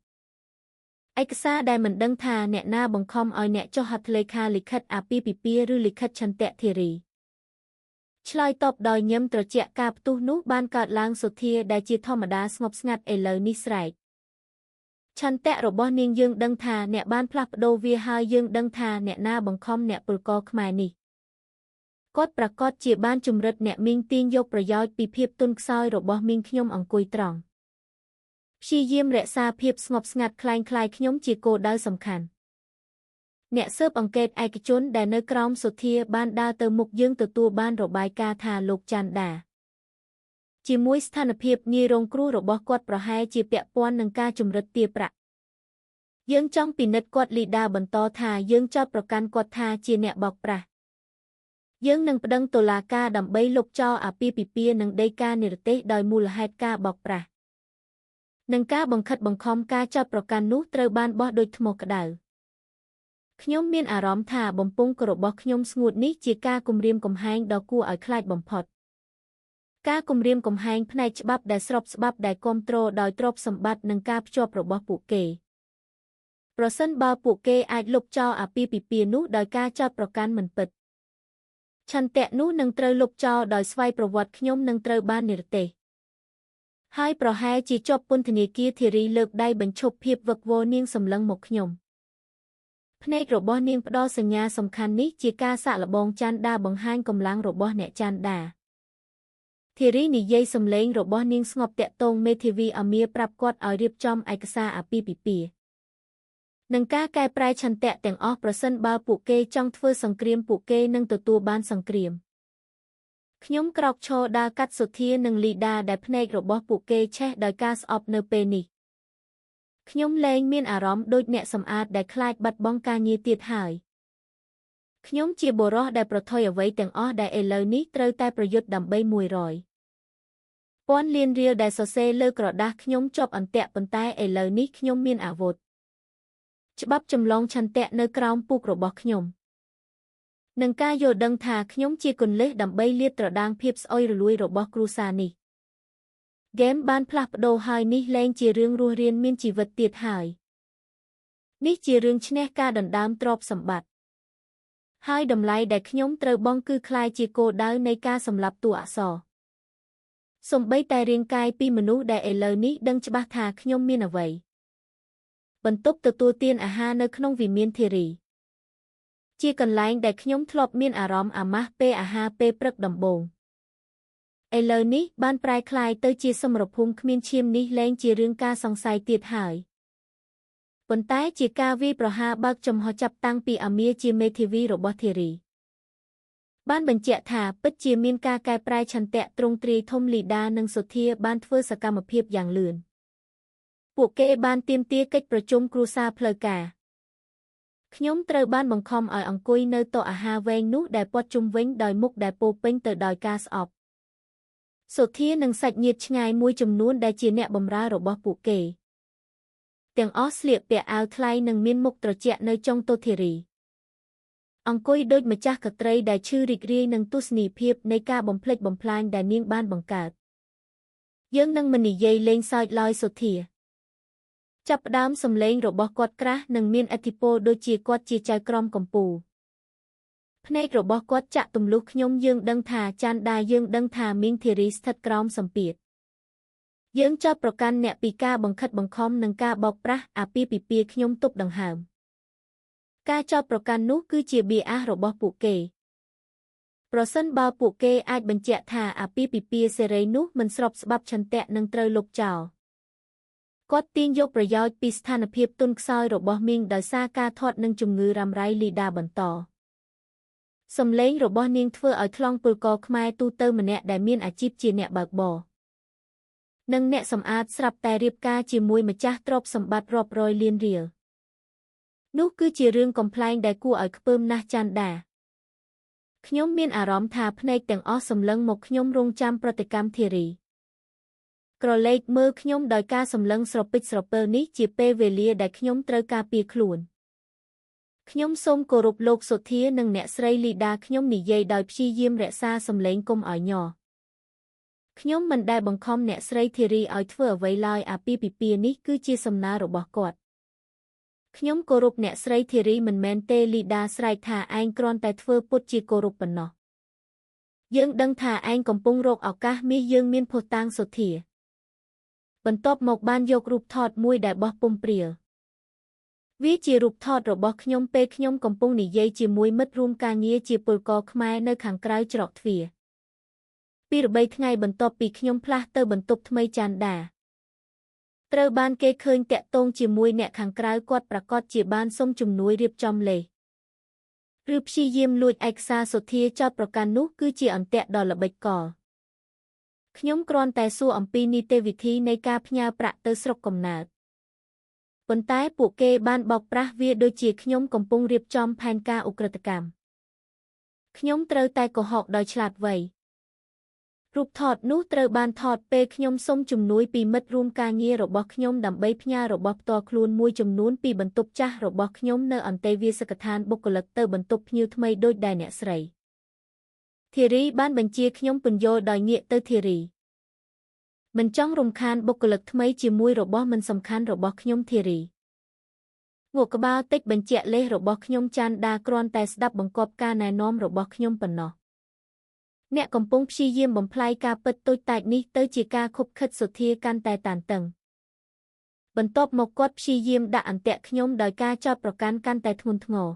ឯកសារដែលមិនដឹងថាអ្នកណាបង្ខំឲ្យអ្នកចុះហត្ថលេខាលិខិតអាពាហ៍ពិពាហ៍ឬលិខិតឆន្ទៈធារីឆ្លើយតបដោយញឹមត្រជាក់ការផ្ទុះនោះបានកើតឡើងសុធាដែលជាធម្មតាស្ងប់ស្ងាត់ឥឡូវនេះស្រែកឆន្ទៈរបស់នាងយើងដឹងថាអ្នកបានផ្លាស់ប្ដូរវាហើយយើងដឹងថាអ្នកណាបង្ខំអ្នកពលករខ្មែរនេះគាត់ប្រាកដជាបានជំរិតអ្នកមីងទាញយកប្រយោជន៍ពីភាពទន់ខ្សោយរបស់មីងខ្ញុំអង្គុយត្រង់ព្យាយាមរក្សាភាពស្ងប់ស្ងាត់ក្លែងក្លាយខ្ញុំជាគោលដៅសំខាន់អ្នកស៊ើបអង្កេតឯកជនដែលនៅក្រោមសុធាបានដើរទៅមុខយើងទទួលបានរបាយការណ៍ថាលោកច័ន្ទដាជាមួយស្ថានភាពងាយរងគ្រោះរបស់គាត់ប្រហែលជាពាក់ព័ន្ធនឹងការជំរិតទារប្រាក់យើងចង់ពិនិត្យគាត់លីដាបន្តថាយើងចោទប្រកាន់គាត់ថាជាអ្នកបោកប្រាស់យើងនឹងប្តឹងតុលាការដើម្បីលុបចោលអាពាហ៍ពិពាហ៍និងដីកានិរទេសដោយមូលហេតុការបោកប្រាស់និងការបង្ខិតបង្ខំការចោទប្រកាន់នោះត្រូវបានបោះដោយថ្មក្តៅខ្ញុំមានអារម្មណ៍ថាបំពង់របស់ខ្ញុំស្ងួតនេះជាការគំរាមកំហែងដ៏គួរឲ្យខ្លាចបំផុតការគំរាមកំហែងផ្នែកច្បាប់ដែលស្របច្បាប់ដែលគាំទ្រដោយទ្រព្យសម្បត្តិនិងការភ្ជាប់របស់ពួកគេប្រសិនបើពួកគេអាចលុបចោលអាពាហ៍ពិពាហ៍នោះដោយការចោទប្រកាន់មិនពិតឆន្ទៈនោះនឹងត្រូវលុបចោលដោយស្វ័យប្រវត្តិខ្ញុំនឹងត្រូវបាននិរទេសហើយប្រហែលជាជាប់ពន្ធនាគារធារីលើកដៃបញ្ឈប់ភាពវឹកវរនាងសម្លឹងមកខ្ញុំភ្នែករបស់នាងផ្ដល់សញ្ញាសំខាន់នេះជាការសាកល្បងច័ន្ទដាបង្ហាញកម្លាំងរបស់អ្នកច័ន្ទដាធារីនិយាយសំឡេងរបស់នាងស្ងប់តាក់ទងមេធាវីអាមៀប្រាប់គាត់ឲ្យរៀបចំឯកសារអាពាហ៍ពិពាហ៍និងការកែប្រែឆន្ទៈទាំងអស់ប្រសិនបើពួកគេចង់ធ្វើសង្គ្រាមពួកគេនឹងទទួលបានសង្គ្រាមខ្ញុំក្រោកឈរដើរកាត់សុធានិងលីដាដែលភ្នែករបស់ពួកគេឆេះដោយការស្អប់នៅពេលនេះខ្ញុំលែងមានអារម្មណ៍ដូចអ្នកសម្អាតដែលខ្លាចបាត់បង់ការងារទៀតហើយខ្ញុំជាបុរសដែលប្រថុយអ្វីទាំងអស់ដែលឥឡូវនេះត្រូវតែប្រយុទ្ធដើម្បី100ពាន់លានរៀលដែលសរសេរលើក្រដាសខ្ញុំជាប់អន្ទាក់ប៉ុន្តែឥឡូវនេះខ្ញុំមានអាវុធច្បាប់ចម្លងឆន្ទៈនៅក្រោមពូករបស់ខ្ញុំនឹងការយល់ដឹងថាខ្ញុំជាគន្លឹះដើម្បីលាតត្រដាងភាពស្អុយរលួយរបស់គ្រួសារនេះហ្គេមបានផ្លាស់ប្ដូរហើយនេះលែងជារឿងរស់រានមានជីវិតទៀតហើយនេះជារឿងឈ្នះការដណ្ដើមទ្រព្យសម្បត្តិហើយតម្លៃដែលខ្ញុំត្រូវបង់គឺក្លាយជាគោលដៅនៃការសម្លាប់តួអក្សរសូម្បីតែរាងកាយពីមនុស្សដែលឥឡូវនេះដឹងច្បាស់ថាខ្ញុំមានអ្វីបន្ទប់ទទួលទានអាហារនៅក្នុងវិមានធារីជាកន្លែងដែលខ្ញុំធ្លាប់មានអារម្មណ៍អាម៉ាស់ពេលអាហារពេលព្រឹកដំបូងឥឡូវនេះបានប្រែក្លាយទៅជាសមរភូមិគ្មានឈាមនេះលែងជារឿងការសង្ស័យទៀតហើយប៉ុន្តែជាការវាយប្រហារបើកចំហចាប់តាំងពីអាមៀជាមេធាវីរបស់ធារីបានបញ្ជាក់ថាពិតជាមានការកែប្រែឆន្ទៈទ្រង់ទ្រាយធំលីដានិងសុធាបានធ្វើសកម្មភាពយ៉ាងលឿនពួកគេបានទាមទារកិច្ចប្រជុំគ្រួសារផ្លូវការខ្ញុំត្រូវបានបង្ខំឲ្យអង្គុយនៅតុអាហារវែងនោះដែលព័ទ្ធជុំវិញដោយមុខដែលពោពេញទៅដោយការស្អប់សុធានិងសាច់ញាតិឆ្ងាយមួយចំនួនដែលជាអ្នកបម្រើរបស់ពួកគេទាំងអស់ស្លៀកពាក់អាវថ្លៃនិងមានមុខត្រជាក់នៅចុងតុធារីអង្គុយដូចម្ចាស់កត្រីដែលឈឺរីករាយនឹងទស្សនីយភាពនៃការបំផ្លិចបំផ្លាញដែលនាងបានបង្កើតយើងនឹងមិននិយាយលេងសើចឡើយសុធាចាប់ផ្ដើមសំឡេងរបស់គាត់ក្រាស់និងមានឥទ្ធិពលដូចជាគាត់ជាចៅក្រមកំពូលភ្នែករបស់គាត់ចាក់ទម្លុះខ្ញុំយើងដឹងថាច័ន្ទដាយើងដឹងថាមីងធារីស្ថិតក្រោមសម្ពាធយើងចោទប្រកាន់អ្នកពីការបង្ខិតបង្ខំនិងការបោកប្រាស់អាពាហ៍ពិពាហ៍ខ្ញុំទប់ដង្ហើមការចោទប្រកាន់នោះគឺជាបៀអាសរបស់ពួកគេប្រសិនបើពួកគេអាចបញ្ជាក់ថាអាពាហ៍ពិពាហ៍សេរីនោះមិនស្របច្បាប់ឆន្ទៈនឹងត្រូវលុបចោលគាត់ទាញយកប្រយោជន៍ពីស្ថានភាពទន់ខ្សោយរបស់មីងដោយសារការធាត់នឹងជំងឺរ៉ាំរ៉ៃលីដាបន្តសំឡេងរបស់នាងធ្វើឲ្យថ្លង់ពលករខ្មែរទូទៅម្នាក់ដែលមានអាជីពជាអ្នកបើកបរនិងអ្នកសម្អាតស្រាប់តែរៀបការជាមួយម្ចាស់ទ្រព្យសម្បត្តិរាប់រយលានរៀលនោះគឺជារឿងកំប្លែងដែលគួរឲ្យខ្ពើមណាស់ច័ន្ទដាខ្ញុំមានអារម្មណ៍ថាភ្នែកទាំងអស់សម្លឹងមកខ្ញុំរងចាំប្រតិកម្មធារីក្រឡេកមើលខ្ញុំដោយការសម្លឹងស្រពេចស្រពិលនេះជាពេលវេលាដែលខ្ញុំត្រូវការពារខ្លួន ខ្ញុំសូមគោរពលោកសុធានិងអ្នកស្រីលីដាខ្ញុំនិយាយដោយព្យាយាមរក្សាសំឡេងកុំឲ្យញ័រខ្ញុំមិនដែលបង្ខំអ្នកស្រីធីរីឲ្យធ្វើអ្វីឡើយអាពាហ៍ពិពាហ៍នេះគឺជាសំណើរបស់គាត់ខ្ញុំគោរពអ្នកស្រីធីរីមិនមែនទេលីដាស្រែកថាឯងគ្រាន់តែធ្វើពុតជាគោរពប៉ុណ្ណោះយើងដឹងថាឯងកំពុងរកឱកាសមាសយើងមានភស្តុតាងសុធាបន្ទាប់មកបានយករូបថតមួយដែលបោះពុម្ពព្រាលវាជារូបថតរបស់ខ្ញុំពេលខ្ញុំកំពុងនិយាយជាមួយមិត្តរួមការងារជាពលករខ្មែរនៅខាងក្រៅច្រកទ្វារពីរបីថ្ងៃបន្ទាប់ពីខ្ញុំផ្លាស់ទៅបន្ទប់ថ្មីចាន់ដាត្រូវបានគេឃើញតាក់ទងជាមួយអ្នកខាងក្រៅគាត់ប្រាកដជាបានសុំជំនួយរៀបចំលេសឬព្យាយាមលួចឯកសារសុធាចោទប្រកាន់នោះគឺជាអន្ទាក់ដ៏ល្បិចកលខ្ញុំគ្រាន់តែសួរអំពីនីតិវិធីនៃការផ្ញើប្រាក់ទៅស្រុកកំណើតប៉ុន្តែពួកគេបានបោកប្រាស់វាដូចជាខ្ញុំកំពុងរៀបចំផែនការឧក្រិដ្ឋកម្មខ្ញុំត្រូវតែកុហកដោយឆ្លាតវៃរូបថតនោះត្រូវបានថតពេលខ្ញុំសុំជំនួយពីមិត្តរួមការងាររបស់ខ្ញុំដើម្បីផ្ញើរបស់ផ្ទាល់ខ្លួនមួយចំនួនពីបន្ទប់ចាស់របស់ខ្ញុំនៅអន្តេវាសិកដ្ឋានបុគ្គលិកទៅបន្ទប់ភ្ញៀវថ្មីដូចដែលអ្នកស្រីធីរីបានបញ្ជាខ្ញុំពន្យល់ដោយងាកទៅធីរីមិនចង់រំខានបុគ្គលិកថ្មីជាមួយរបស់មិនសំខាន់របស់ខ្ញុំធីរីងក់ក្បាលតិចបញ្ជាក់លេសរបស់ខ្ញុំចាន់ដាគ្រាន់តែស្ដាប់បង្គាប់ការណែនាំរបស់ខ្ញុំប៉ុណ្ណោះអ្នកកំពុងព្យាយាមបំផ្លាញការពិតតូចតាចនេះទៅជាការខុបខិតសុធាកាន់តែតានតឹងបន្ទាប់មកគាត់ព្យាយាមដាក់អន្ទាក់ខ្ញុំដោយការចោទប្រកាន់កាន់តែធ្ងន់ធ្ងរ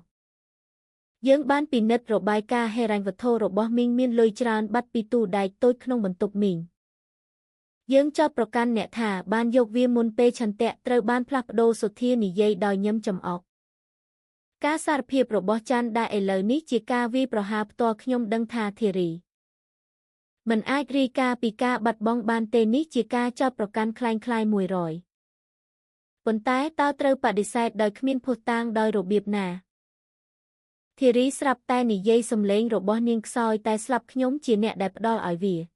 យើងបានពិនិត្យរបាយការណ៍ហិរញ្ញវត្ថុរបស់មីងមានលុយច្រើនបាត់ពីទូដែកតូចក្នុងបន្ទប់មីងយើងចោទប្រកាន់អ្នកថាបានយកវាមុនពេលឆន្ទៈត្រូវបានផ្លាស់ប្ដូរសុធានិយាយដោយញឹមចំអកការសារភាពរបស់ច័ន្ទដាឥឡូវនេះជាការវាយប្រហារផ្ទាល់ខ្ញុំដឹងថាធីរីមិនអាចរាយការណ៍ពីការបាត់បង់បានទេនេះជាការចោទប្រកាន់ក្លែងក្លាយ100ប៉ុន្តែតើត្រូវបដិសេធដោយគ្មានភស្តុតាងដោយរបៀបណាធីរីស្រាប់តែនិយាយសំឡេងរបស់នាងខ្សោយតែស្លាប់ខ្ញុំជាអ្នកដែលផ្ដល់ឲ្យ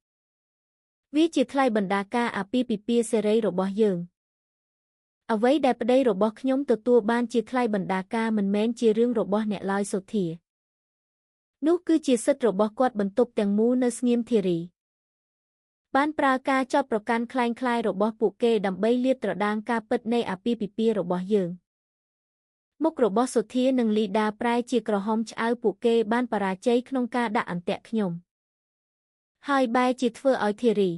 វាជាថ្លៃបណ្ដាការអាពាហ៍ពិពាហ៍សេរីរបស់យើងអ្វីដែលប្តីរបស់ខ្ញុំទទួលបានជាថ្លៃបណ្ដាការមិនមែនជារឿងរបស់អ្នកឡើយសុធានោះគឺជាសិទ្ធិរបស់គាត់បន្ទប់ទាំងមូលនៅស្ងៀមធីរីបានប្រើការចោទប្រកាន់ក្លែងក្លាយរបស់ពួកគេដើម្បីលាតត្រដាងការពិតនៃអាពាហ៍ពិពាហ៍របស់យើងមុខរបស់សុធានិងលីដាប្រែជាក្រហមឆ្អៅពួកគេបានបរាជ័យក្នុងការដាក់អន្ទាក់ខ្ញុំហើយបែរជាធ្វើឲ្យធីរី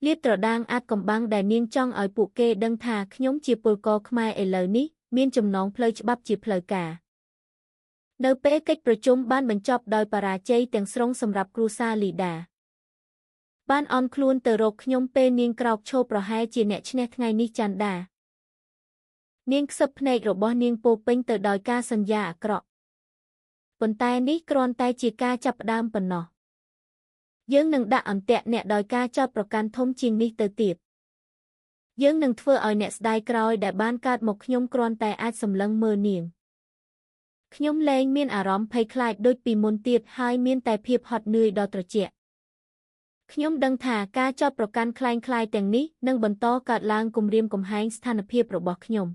លាតត្រដាងអាចកំបាំងដែលនាងចង់ឲ្យពួកគេដឹងថាខ្ញុំជាពលករខ្មែរឥឡូវនេះមានចំណងផ្លូវច្បាប់ជាផ្លូវការនៅពេលកិច្ចប្រជុំបានបញ្ចប់ដោយបរាជ័យទាំងស្រុងសម្រាប់គ្រួសារលីដាបានអន់ខ្លួនទៅរកខ្ញុំពេលនាងក្រោកឈរប្រហែលជាអ្នកឈ្នះថ្ងៃនេះចន្ទដានាងខ្សឹបភ្នែករបស់នាងពោពេញទៅដោយការសន្យាអាក្រក់ប៉ុន្តែនេះគ្រាន់តែជាការចាប់ផ្ដើមប៉ុណ្ណោះយើងនឹងដាក់អន្ទាក់អ្នកដោយការចោទប្រកាន់ធំជាងនេះទៅទៀតយើងនឹងធ្វើឲ្យអ្នកស្ដាយក្រោយដែលបានកើតមកខ្ញុំគ្រាន់តែអាចសម្លឹងមើលនាងខ្ញុំលែងមានអារម្មណ៍ភ័យខ្លាចដូចពីមុនទៀតហើយមានតែភាពហត់នឿយដ៏ត្រជាក់ខ្ញុំដឹងថាការចោទប្រកាន់ក្លែងក្លាយទាំងនេះនឹងបន្តកើតឡើងគំរាមកំហែងស្ថានភាពរបស់ខ្ញុំ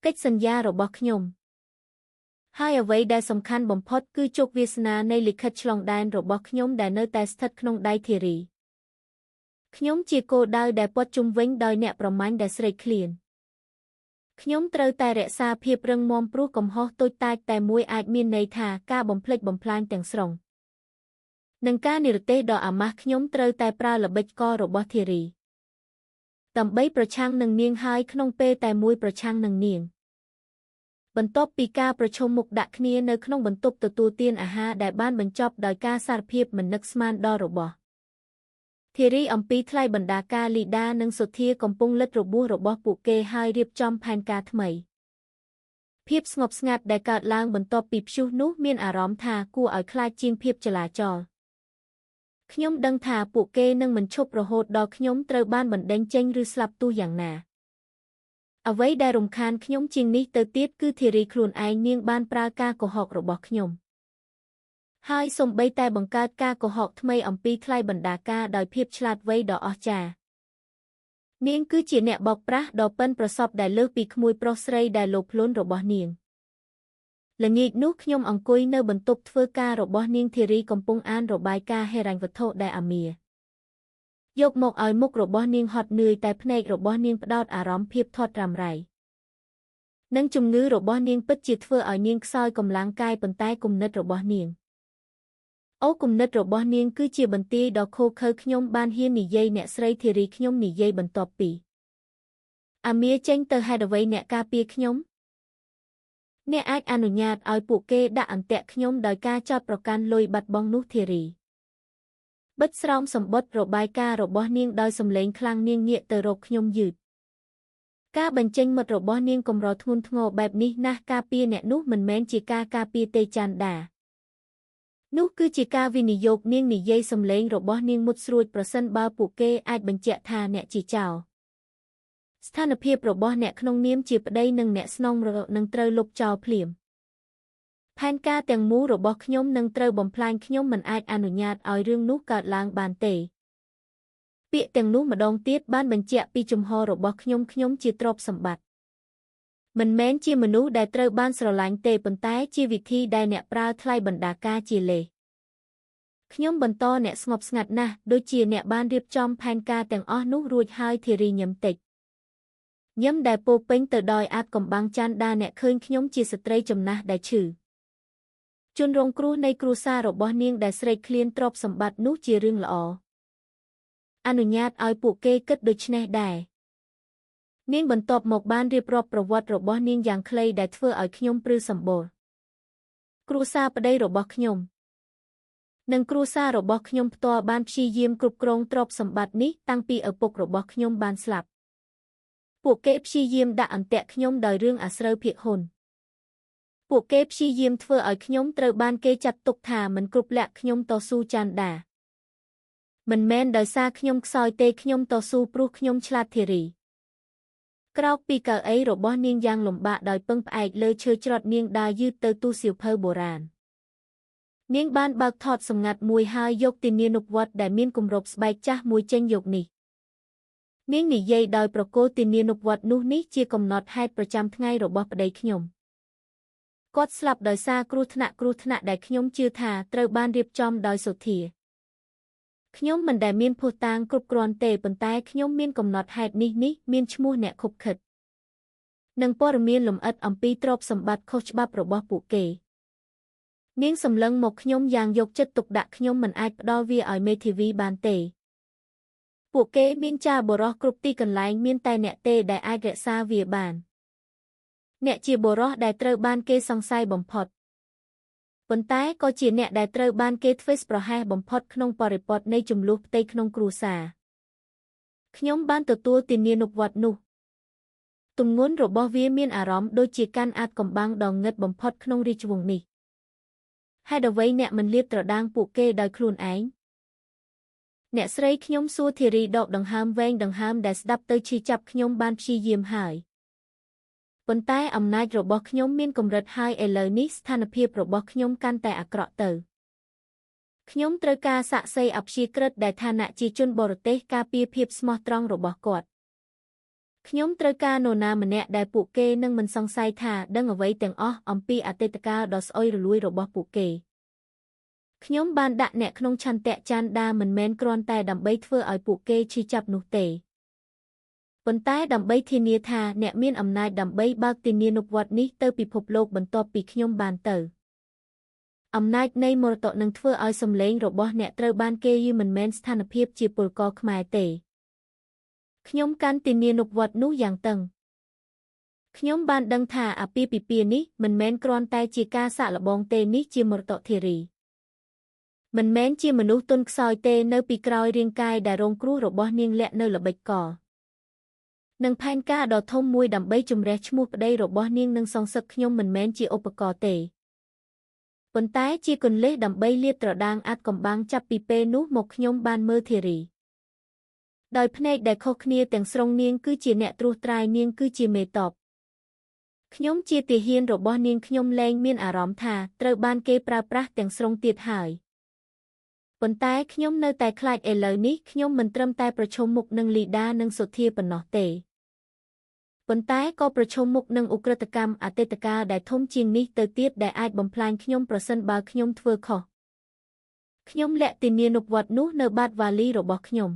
កិច្ចសន្យារបស់ខ្ញុំហើយអ្វីដែលសំខាន់បំផុតគឺជោគវាសនានៃលិខិតឆ្លងដែនរបស់ខ្ញុំដែលនៅតែស្ថិតក្នុងដៃធីរីខ្ញុំជាគោលដៅដែលព័ទ្ធជុំវិញដោយអ្នកប្រមាញ់ដែលស្រេកឃ្លានខ្ញុំត្រូវតែរក្សាភាពរឹងមាំព្រោះកំហុសតូចតាចតែមួយអាចមានន័យថាការបំផ្លិចបំផ្លាញទាំងស្រុងនឹងការនិរទេសដ៏អាម៉ាស់ខ្ញុំត្រូវតែប្រើល្បិចកលរបស់ធីរីដើម្បីប្រឆាំងនឹងនាងហើយក្នុងពេលតែមួយប្រឆាំងនឹងនាងបន្ទាប់ពីការប្រជុំមុខដាក់គ្នានៅក្នុងបន្ទប់ទទួលទានអាហារដែលបានបញ្ចប់ដោយការសារភាពមិននឹកស្មានដល់របស់ធីរីអំពីថ្លៃបណ្ដាការលីដានិងសុធាកំពុងលិតរបួសរបស់ពួកគេហើយរៀបចំផែនការថ្មីភាពស្ងប់ស្ងាត់ដែលកើតឡើងបន្ទាប់ពីព្យុះនោះមានអារម្មណ៍ថាគួរឲ្យខ្លាចជាងភាពចលាចលខ្ញុំដឹងថាពួកគេនឹងមិនឈប់រហូតដល់ខ្ញុំត្រូវបានបណ្ដេញចេញឬស្លាប់ទោះយ៉ាងណាអ្វីដែលរំខានខ្ញុំជាងនេះទៅទៀតគឺធីរីខ្លួនឯងនាងបានប្រើការកុហករបស់ខ្ញុំហើយសូម្បីតែបង្កើតការកុហកថ្មីអំពីថ្លៃបណ្ដាការដោយភាពឆ្លាតវៃដ៏អស្ចារ្យនាងគឺជាអ្នកបោកប្រាស់ដ៏ប៉ិនប្រសប់ដែលលើសពីក្មួយប្រុសស្រីដែលលោភលន់របស់នាង ល្ងាចនោះខ្ញុំអង្គុយនៅបន្ទប់ធ្វើការរបស់នាងធីរីកំពុងអានរបាយការណ៍ហិរញ្ញវត្ថុដែលអាមៀយកមកឲ្យមុខរបស់នាងហត់នឿយតែភ្នែករបស់នាងផ្ដោតអារម្មណ៍ភាពធាត់រ៉ាំរ៉ៃនិងជំងឺរបស់នាងពិតជាធ្វើឲ្យនាងខ្សោយកម្លាំងកាយប៉ុន្តែគំនិតរបស់នាងអូគំនិតរបស់នាងគឺជាបន្ទាយដ៏ឃោរឃៅខ្ញុំបានហ៊ាននិយាយអ្នកស្រីធីរីខ្ញុំនិយាយបន្ទាប់ពីអាមៀចេញទៅហេតុអ្វីអ្នកការពារខ្ញុំអ្នកអាចអនុញ្ញាតឲ្យពួកគេដាក់អន្ទាក់ខ្ញុំដោយការចោទប្រកាន់លុយបាត់បង់នោះធីរីបិទស្រោមសម្បត្តិរបាយការណ៍របស់នាងដោយសំឡេងខ្លាំងនាងងាកទៅរកខ្ញុំយឺតការបញ្ចេញមតិរបស់នាងកម្រធ្ងន់ធ្ងរបែបនេះណាស់ការពារអ្នកនោះមិនមែនជាការការពារទេចាន់ដានោះគឺជាការវិនិយោគនាងនិយាយសំឡេងរបស់នាងមុតស្រួចប្រសិនបើពួកគេអាចបញ្ជាក់ថាអ្នកជាចោរស្ថានភាពរបស់អ្នកក្នុងនាមជាប្តីនិងអ្នកស្នងរនឹងត្រូវលុបចោលភ្លាមផែនការទាំងមូលរបស់ខ្ញុំនឹងត្រូវបំផ្លាញខ្ញុំមិនអាចអនុញ្ញាតឲ្យរឿងនោះកើតឡើងបានទេពាក្យទាំងនោះម្ដងទៀតបានបញ្ជាក់ពីជំហររបស់ខ្ញុំខ្ញុំជាទ្រព្យសម្បត្តិមិនមែនជាមនុស្សដែលត្រូវបានស្រឡាញ់ទេប៉ុន្តែជាវិធីដែលអ្នកប្រើថ្លៃបណ្ដាការជាលេសខ្ញុំបន្តអ្នកស្ងប់ស្ងាត់ណាស់ដូចជាអ្នកបានរៀបចំផែនការទាំងអស់នោះរួចហើយធីរីញឹមតិចញឹមដែលពោពេញទៅដោយអាថ៌កំបាំងចាន់ដាអ្នកឃើញខ្ញុំជាស្ត្រីចំណាស់ដែលឈឺជនរងគ្រោះនៃគ្រួសាររបស់នាងដែលស្រេកឃ្លានទ្រព្យសម្បត្តិនោះជារឿងល្អអនុញ្ញាតឲ្យពួកគេគិតដូច្នេះដែរនាងបន្ទាប់មកបានរៀបរាប់ប្រវត្តិរបស់នាងយ៉ាងខ្លីដែលធ្វើឲ្យខ្ញុំព្រឺសម្បុរគ្រួសារប្តីរបស់ខ្ញុំនិងគ្រួសាររបស់ខ្ញុំផ្ទាល់បានព្យាយាមគ្រប់គ្រងទ្រព្យសម្បត្តិនេះតាំងពីឪពុករបស់ខ្ញុំបានស្លាប់ពួកគេព្យាយាមដាក់អន្ទាក់ខ្ញុំដោយរឿងអាស្រូវភាគហ៊ុនពួកគេព្យាយាមធ្វើឲ្យខ្ញុំត្រូវបានគេចាត់ទុកថាមិនគ្រប់លក្ខខ្ញុំតស៊ូចាន់ដាមិនមែនដោយសារខ្ញុំខ្សោយទេខ្ញុំតស៊ូព្រោះខ្ញុំឆ្លាតធីរីក្រោកពីកៅអីរបស់នាងយ៉ាងលំបាកដោយពឹងផ្អែកលើឈើច្រត់នាងដើរយឺតទៅទូសៀវភៅបុរាណនាងបានបើកថតសម្ងាត់មួយហើយយកទានានុវត្តន៍ដែលមានគម្របស្បែកចាស់មួយចេញយកនេះនាងនិយាយដោយប្រគល់ទានានុវត្តន៍នោះនេះជាកំណត់ហេតុប្រចាំថ្ងៃរបស់ប្តីខ្ញុំគាត់ស្លាប់ដោយសារគ្រោះថ្នាក់ដែលខ្ញុំជឿថាត្រូវបានរៀបចំដោយសុធាខ្ញុំមិនដែលមានភស្តុតាងគ្រប់គ្រាន់ទេប៉ុន្តែខ្ញុំមានកំណត់ហេតុនេះមានឈ្មោះអ្នកខុបខិតនិងព័ត៌មានលម្អិតអំពីទ្រព្យសម្បត្តិខុសច្បាប់របស់ពួកគេនាងសម្លឹងមកខ្ញុំយ៉ាងយកចិត្តទុកដាក់ខ្ញុំមិនអាចផ្ដល់វាឲ្យមេធាវីបានទេពួកគេមានចាបុរសគ្រប់ទីកន្លែងមានតែអ្នកទេដែលអាចរក្សាវាបានអ្នកជាបុរសដែលត្រូវបានគេសង្ស័យបំផុតប៉ុន្តែក៏ជាអ្នកដែលត្រូវបានគេធ្វេសប្រហែសបំផុតក្នុងបរិបទនៃជម្លោះផ្ទៃក្នុងគ្រួសារខ្ញុំបានទទួលទានានុវត្តន៍នោះទម្ងន់របស់វាមានអារម្មណ៍ដូចជាកាន់អាថ៌កំបាំងដ៏ងឹតបំផុតក្នុងរាជវង្សនេះហេតុអ្វីអ្នកមិនលាតត្រដាងពួកគេដោយខ្លួនឯងអ្នកស្រីខ្ញុំសួរធីរីដកដង្ហើមវែងដង្ហើមដែលស្ដាប់ទៅឈឺចាប់ខ្ញុំបានព្យាយាមហើយប៉ុន្តែអំណាចរបស់ខ្ញុំមានកម្រិតហើយឥឡូវនេះស្ថានភាពរបស់ខ្ញុំកាន់តែអាក្រក់ទៅខ្ញុំត្រូវការសាក្សីអព្យាក្រឹតដែលឋានៈជាជនបរទេសការពារភាពស្មោះត្រង់របស់គាត់ខ្ញុំត្រូវការនរណាម្នាក់ដែលពួកគេនឹងមិនសង្ស័យថាដឹងអ្វីទាំងអស់អំពីអតីតកាលដ៏ស្អុយរលួយរបស់ពួកគេខ្ញុំបានដាក់អ្នកក្នុងឆន្ទៈចាន់ដាមិនមែនគ្រាន់តែដើម្បីធ្វើឲ្យពួកគេឈឺចាប់នោះទេប៉ុន្តែដើម្បីធានាថាអ្នកមានអំណាចដើម្បីបើកទានានុវត្តន៍នេះទៅពិភពលោកបន្ទាប់ពីខ្ញុំបានទៅអំណាចនៃមរតកនឹងធ្វើឲ្យសម្លេងរបស់អ្នកត្រូវបានគេយឺមិនមែនស្ថានភាពជាពលករខ្មែរទេខ្ញុំកាន់ទានានុវត្តន៍នោះយ៉ាងតឹងខ្ញុំបានដឹងថាអាពាហ៍ពិពាហ៍នេះមិនមែនគ្រាន់តែជាការសាកល្បងទេនេះជាមរតកធីរីមិនមែនជាមនុស្សទន់ខ្សោយទេនៅពីក្រោយរាងកាយដែលរងគ្រោះរបស់នាងលាក់នៅល្បិចកលនិងផែនការដ៏ធំមួយដើម្បីជំរះឈ្មោះប្តីរបស់នាងនិងសងសឹកខ្ញុំមិនមែនជាឧបករណ៍ទេប៉ុន្តែជាគន្លឹះដើម្បីលាតត្រដាងអាថ៌កំបាំងចាប់ពីពេលនោះមកខ្ញុំបានមើលធីរីដោយភ្នែកដែលខុសគ្នាទាំងស្រុងនាងគឺជាអ្នកត្រួសត្រាយនាងគឺជាមេតបខ្ញុំជាទាហានរបស់នាងខ្ញុំលែងមានអារម្មណ៍ថាត្រូវបានគេប្រើប្រាស់ទាំងស្រុងទៀតហើយប៉ុន្តែខ្ញុំនៅតែខ្លាចឥឡូវនេះខ្ញុំមិនត្រឹមតែប្រឈមមុខនឹងលីដានិងសុធាប៉ុណ្ណោះទេ ប៉ុន្តែក៏ប្រឈមមុខនឹងឧក្រិដ្ឋកម្មអតីតកាលដែលធំជាងនេះទៅទៀតដែលអាចបំផ្លាញខ្ញុំប្រសិនបើខ្ញុំធ្វើខុសខ្ញុំលាក់ធានានុវត្តន៍នោះនៅបាតវ៉ាលីរបស់ខ្ញុំ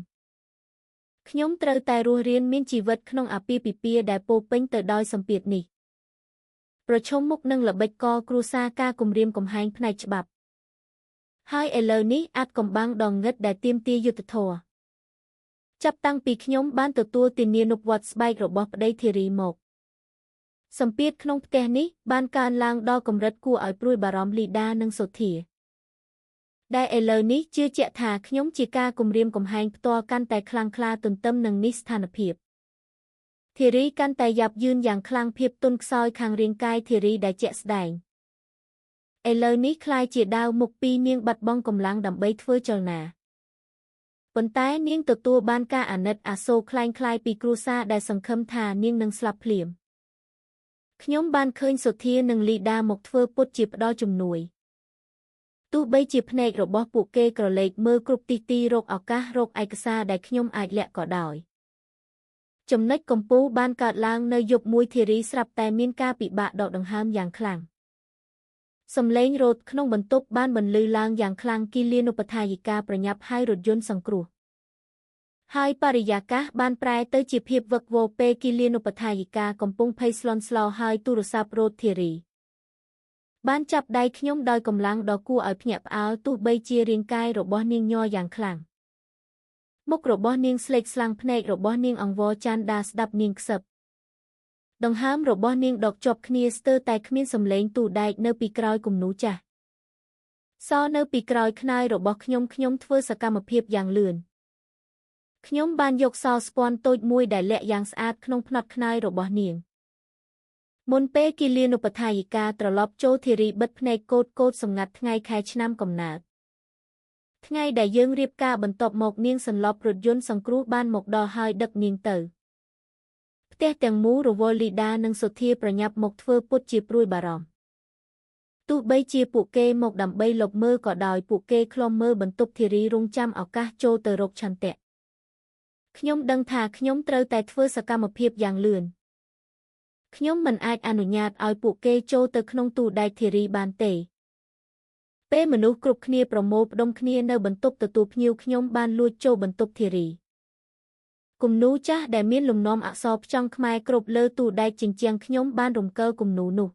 ខ្ញុំត្រូវតែរស់រានមានជីវិតក្នុងអាពាហ៍ពិពាហ៍ដែលពោរពេញទៅដោយសម្ពាធនេះប្រឈមមុខនឹងល្បិចកលគ្រួសារការគំរាមកំហែងផ្នែកច្បាប់ហើយឥឡូវនេះអាចកំបាំងដ៏ងឹតដែលទាមទារយុត្តិធម៌ចាប់តាំងពីខ្ញុំបានទទួលធានានុវត្តន៍ស្បែករបស់ប្តីធីរីមកសម្ពាធក្នុងផ្ទះនេះបានកើនឡើងដល់កម្រិតគួរឲ្យព្រួយបារម្ភលីដានិងសូធាដែលឥឡូវនេះជឿជាក់ថាខ្ញុំជាការគំរាមកំហែងផ្ទាល់កាន់តែខ្លាំងក្លាទន្ទឹមនឹងនេះស្ថានភាពធីរីកាន់តែយ៉ាប់យឺនយ៉ាងខ្លាំងភាពទន់ខ្សោយខាងរាងកាយធីរីដែលជាក់ស្ដែងឥឡូវនេះក្លាយជាដាវមុខពីរនាងបាត់បង់កម្លាំងដើម្បីធ្វើចលនាប៉ុន្តែនាងទទួលបានការអាណិតអាសូរក្លែងៗពីគ្រួសារដែលសង្ឃឹមថានាងនឹងស្លាប់ភ្លាមខ្ញុំបានឃើញសូធានិងលីដាមកធ្វើពុតជាផ្ដល់ជំនួយទោះបីជាភ្នែករបស់ពួកគេក្រឡេកមើលគ្រប់ទិសទីរកឱកាសរកឯកសារដែលខ្ញុំអាចលាក់ក៏ដោយចំណុចកំពូលបានកើតឡើងនៅយប់មួយធីរីស្រាប់តែមានការពិបាកដកដង្ហើមយ៉ាងខ្លាំងសំឡេងរោទក្នុងបន្ទប់បានបន្លឺឡើងយ៉ាងខ្លាំងគីលានុបដ្ឋាយិកាប្រញាប់ហើយរថយន្តសង្គ្រោះហើយបរិយាកាសបានប្រែទៅជាភាពវឹកវរពេលគីលានុបដ្ឋាយិកាកំពុងភ័យស្លន់ស្លោហើយទូរស័ព្ទរោទធីរីបានចាប់ដៃខ្ញុំដោយកម្លាំងដ៏គួរឲ្យភ្ញាក់ផ្អើលទោះបីជារាងកាយរបស់នាងញ័រយ៉ាងខ្លាំងមុខរបស់នាងស្លេកស្លាំងភ្នែករបស់នាងអង្វរចាន់ដាស្ដាប់នាងខ្សឹបដង្ហើមរបស់នាងដកជាប់គ្នាស្ទើរតែគ្មានសំឡេងទូដែកនៅពីក្រោយគំនូចាស់សនៅពីក្រោយខ្នើយរបស់ខ្ញុំខ្ញុំធ្វើសកម្មភាពយ៉ាងលឿនខ្ញុំបានយកសោស្ពាន់តូចមួយដែលលាក់យ៉ាងស្អាតក្នុងផ្នត់ខ្នើយរបស់នាងមុនពេលគីលានុបដ្ឋាយិកាត្រឡប់ចូលធីរីបិទភ្នែកកូដសម្ងាត់ថ្ងៃខែឆ្នាំកំណើតថ្ងៃដែលយើងរៀបការបន្ទាប់មកនាងសន្លប់រថយន្តសង្គ្រោះបានមកដល់ហើយដឹកនាងទៅផ្ទះទាំងមូលរវល់លីដានិងសូធាប្រញាប់មកធ្វើពុតជាព្រួយបារម្ភទោះបីជាពួកគេមកដើម្បីលបមើលក៏ដោយពួកគេឃ្លាំមើលបន្ទប់ធីរីរងចាំឱកាសចូលទៅរកឆន្ទៈខ្ញុំដឹងថាខ្ញុំត្រូវតែធ្វើសកម្មភាពយ៉ាងលឿនខ្ញុំមិនអាចអនុញ្ញាតឲ្យពួកគេចូលទៅក្នុងទូដែកធីរីបានទេពេលមនុស្សគ្រប់គ្នាប្រមូលផ្ដុំគ្នានៅបន្ទប់ទទួលភ្ញៀវខ្ញុំបានលួចចូលបន្ទប់ធីរីគំនូចាស់ដែលមានលំនាំអក្សរផ្ចង់ខ្មែរគ្រប់លើទូដែកជញ្ជាំងខ្ញុំបានរំកិលគំនូនោះ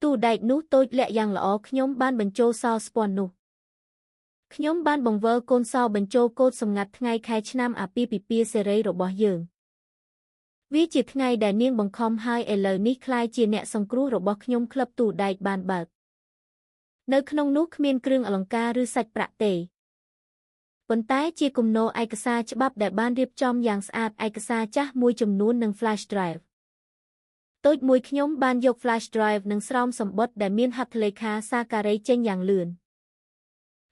ទូដែកនោះតូចលាក់យ៉ាងល្អខ្ញុំបានបញ្ចូលសោស្ពាន់នោះខ្ញុំបានបង្វិលកូនសោបញ្ចូលកូដសម្ងាត់ថ្ងៃខែឆ្នាំអាពាហ៍ពិពាហ៍សេរីរបស់យើងវាជាថ្ងៃដែលនាងបង្ខំហើយឥឡូវនេះក្លាយជាអ្នកសង្គ្រោះរបស់ខ្ញុំក្លឹបទូដែកបានបើកនៅក្នុងនោះគ្មានគ្រឿងអលង្ការឬសាច់ប្រាក់ទេប៉ុន្តែជាគំនរឯកសារច្បាប់ដែលបានរៀបចំយ៉ាងស្អាតឯកសារចាស់មួយចំនួននិង flash drive តូចមួយខ្ញុំបានយក flash drive និងស្រោមសម្បត្តិដែលមានហត្ថលេខាសាការីចេញយ៉ាងលឿន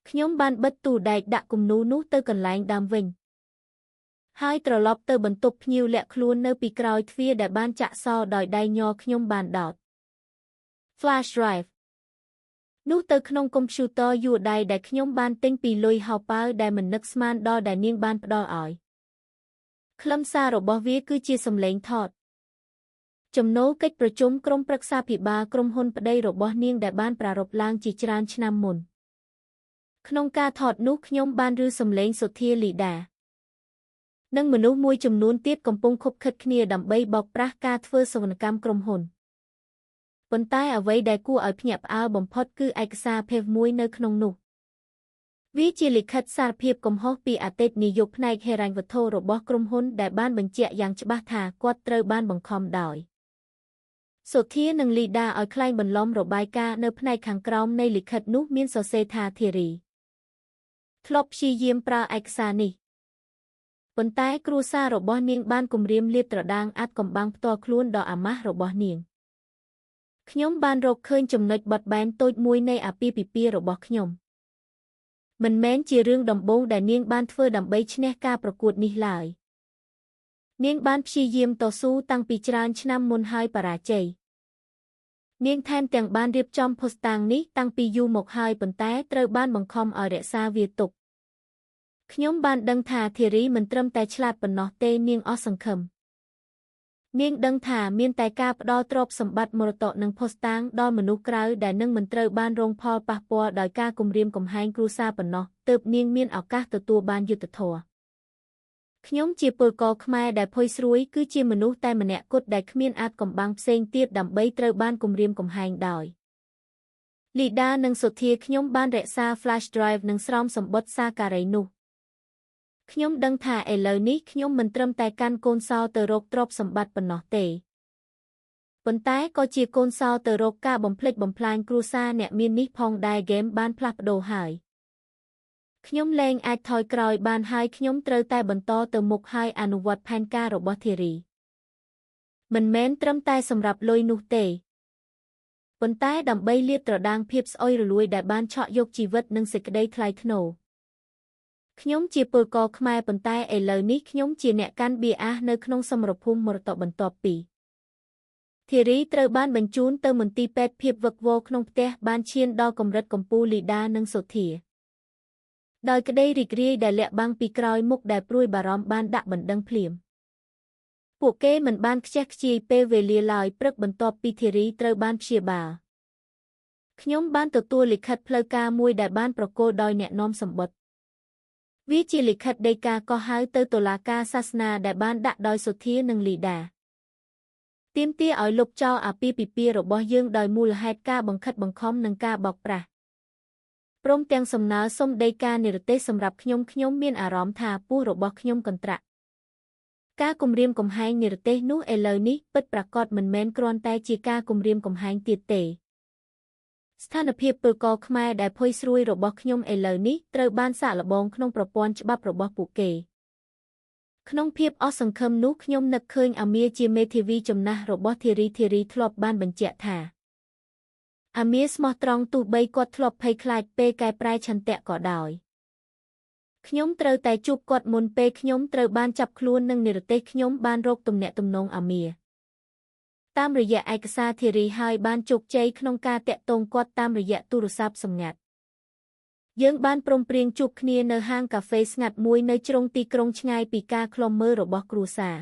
ខ្ញុំបានបិទទូដែកដាក់គំនូរនោះទៅកន្លែងដើមវិញហើយត្រឡប់ទៅបន្ទប់ភ្ញៀវលាក់ខ្លួននៅពីក្រោយទ្វារដែលបានចាក់សោដោយដៃញ័រខ្ញុំបានដោត flash drive នោះទៅក្នុងកុំព្យូទ័រយួរដៃដែលខ្ញុំបានទិញពីលុយហោប៉ៅដែលមិននឹកស្មានដល់ដែលនាងបានផ្ដល់ឲ្យខ្លឹមសាររបស់វាគឺជាសំឡេងថតចំណូលកិច្ចប្រជុំក្រុមប្រឹក្សាភិបាលក្រុមហ៊ុនប្តីរបស់នាងដែលបានប្រារព្ធឡើងជាច្រើនឆ្នាំមុនក្នុងការថតនោះខ្ញុំបានឮសំឡេងសូធាលីដានិងមនុស្សមួយចំនួនទៀតកំពុងខុបខិតគ្នាដើម្បីបោកប្រាស់ការធ្វើសវនកម្មក្រុមហ៊ុនប៉ុន្តែអ្វីដែលគួរឲ្យភ្ញាក់ផ្អើលបំផុតគឺឯកសារភេទមួយនៅក្នុងនោះវាជាលិខិតសារភាពកំហុសពីអតីតនាយកផ្នែកហិរញ្ញវត្ថុរបស់ក្រុមហ៊ុនដែលបានបញ្ជាក់យ៉ាងច្បាស់ថាគាត់ត្រូវបានបង្ខំដោយសូធានិងលីដាឲ្យក្លែងបន្លំរបាយការណ៍នៅផ្នែកខាងក្រោមនៃលិខិតនោះមានសរសេរថាធីរីធ្លាប់ព្យាយាមប្រើឯកសារនេះប៉ុន្តែគ្រួសាររបស់នាងបានគំរាមលាតត្រដាងអាចកំបាំងផ្ទាល់ខ្លួនដ៏អាម៉ាស់របស់នាងខ្ញុំបានរកឃើញចំណុចបត់បែនតូចមួយនៃអាពាហ៍ពិពាហ៍របស់ខ្ញុំមិនមែនជារឿងដំបូងដែលនាងបានធ្វើដើម្បីឈ្នះការប្រកួតនេះឡើយនាងបានព្យាយាមតស៊ូតាំងពីច្រើនឆ្នាំមុនហើយបរាជ័យនាងថែមទាំងបានរៀបចំភស្តុតាងនេះតាំងពីយូរមកហើយប៉ុន្តែត្រូវបានបង្ខំឲ្យរក្សាវាទុកខ្ញុំបានដឹងថាធីរីមិនត្រឹមតែឆ្លាតប៉ុណ្ណោះទេនាងអស់សង្ឃឹម នាងដឹងថាមានតែការផ្ដល់ទ្រព្យសម្បត្តិមរតកនិងភស្តុតាងដល់មនុស្សក្រៅដែលនឹងមិនត្រូវបានរងផលប៉ះពាល់ដោយការគំរាមកំហែងគ្រួសារប៉ុណ្ណោះទើបនាងមានឱកាសទទួលបានយុត្តិធម៌ខ្ញុំជាពលករខ្មែរដែលភ័យស្រួយគឺជាមនុស្សតែម្នាក់គត់ដែលគ្មានអាចកំបាំងផ្សេងទៀតដើម្បីត្រូវបានគំរាមកំហែងដោយលីដានិងសុធាខ្ញុំបានរក្សា flash drive និងស្រោមសម្បត្តិសារការីនោះខ្ញុំដឹងថាឥឡូវនេះខ្ញុំមិនត្រឹមតែកាន់កូនសោទៅរកទ្រព្យសម្បត្តិប៉ុណ្ណោះទេប៉ុន្តែក៏ជាកូនសោទៅរកការបំផ្លិចបំផ្លាញគ្រួសារអ្នកមាននេះផងដែរហ្គេមបានផ្លាស់ប្ដូរហើយខ្ញុំលែងអាចថយក្រោយបានហើយខ្ញុំត្រូវតែបន្តទៅមុខហើយអនុវត្តផែនការរបស់ធីរីមិនមែនត្រឹមតែសម្រាប់លុយនោះទេប៉ុន្តែដើម្បីលាតត្រដាងភាពស្អុយរលួយដែលបានឆក់យកជីវិតនិងសេចក្តីថ្លៃថ្នូរខ្ញុំជាពលករខ្មែរប៉ុន្តែឥឡូវនេះខ្ញុំជាអ្នកកាន់បៀអាសនៅក្នុងសមរភូមិមរតកបន្ទាប់ពីធីរីត្រូវបានបញ្ជូនទៅមន្ទីរពេទ្យភាពវឹកវរក្នុងផ្ទះបានឈានដល់កម្រិតកំពូលលីដានិងសុធាដោយក្តីរីករាយដែលលាក់បាំងពីក្រោយមុខដែលព្រួយបារម្ភបានដាក់បណ្ដឹងភ្លាមពួកគេមិនបានខ្ជះខ្ជាយពេលវេលាឡើយព្រឹកបន្ទាប់ពីធីរីត្រូវបានព្យាបាលខ្ញុំបានទទួលលិខិតផ្លូវការមួយដែលបានប្រគល់ដោយអ្នកនាំសម្បត្តិវាជាលិខិតដីកាកោះហៅទៅតុលាការសាសនាដែលបានដាក់ដោយសុធានិងលីដាទាមទារឲ្យលុបចោលអាពាហ៍ពិពាហ៍របស់យើងដោយមូលហេតុការបង្ខិតបង្ខំនិងការបោកប្រាស់ព្រមទាំងសំណើសុំដីកានិរទេសសម្រាប់ខ្ញុំខ្ញុំមានអារម្មណ៍ថាពោះរបស់ខ្ញុំកន្ត្រាក់ការគំរាមកំហែងនិរទេសនោះឥឡូវនេះពិតប្រាកដមិនមែនគ្រាន់តែជាការគំរាមកំហែងទៀតទេស្ថានភាពពលករខ្មែរដែលភ័យស្រួយរបស់ខ្ញុំឥឡូវនេះត្រូវបានសាកល្បងក្នុងប្រព័ន្ធច្បាប់របស់ពួកគេក្នុងភាពអស់សង្ឃឹមនោះខ្ញុំនឹកឃើញអាមៀជាមេធាវីចំណាស់របស់ធីរីធ្លាប់បានបញ្ជាក់ថាអាមៀស្មោះត្រង់ទោះបីគាត់ធ្លាប់ភ័យខ្លាចពេលកែប្រែឆន្ទៈក៏ដោយខ្ញុំត្រូវតែជួបគាត់មុនពេលខ្ញុំត្រូវបានចាប់ខ្លួននិងនិរទេសខ្ញុំបានរកទំនាក់ទំនងអាមៀតាមរយៈឯកសារធីរីហើយបានជោគជ័យក្នុងការទាក់ទងគាត់តាមរយៈទូរស័ព្ទសម្ងាត់យើងបានព្រមព្រៀងជួបគ្នានៅហាងកាហ្វេស្ងាត់មួយនៅជ្រុងទីក្រុងឆ្ងាយពីការឃ្លាំមើលរបស់គ្រួសារ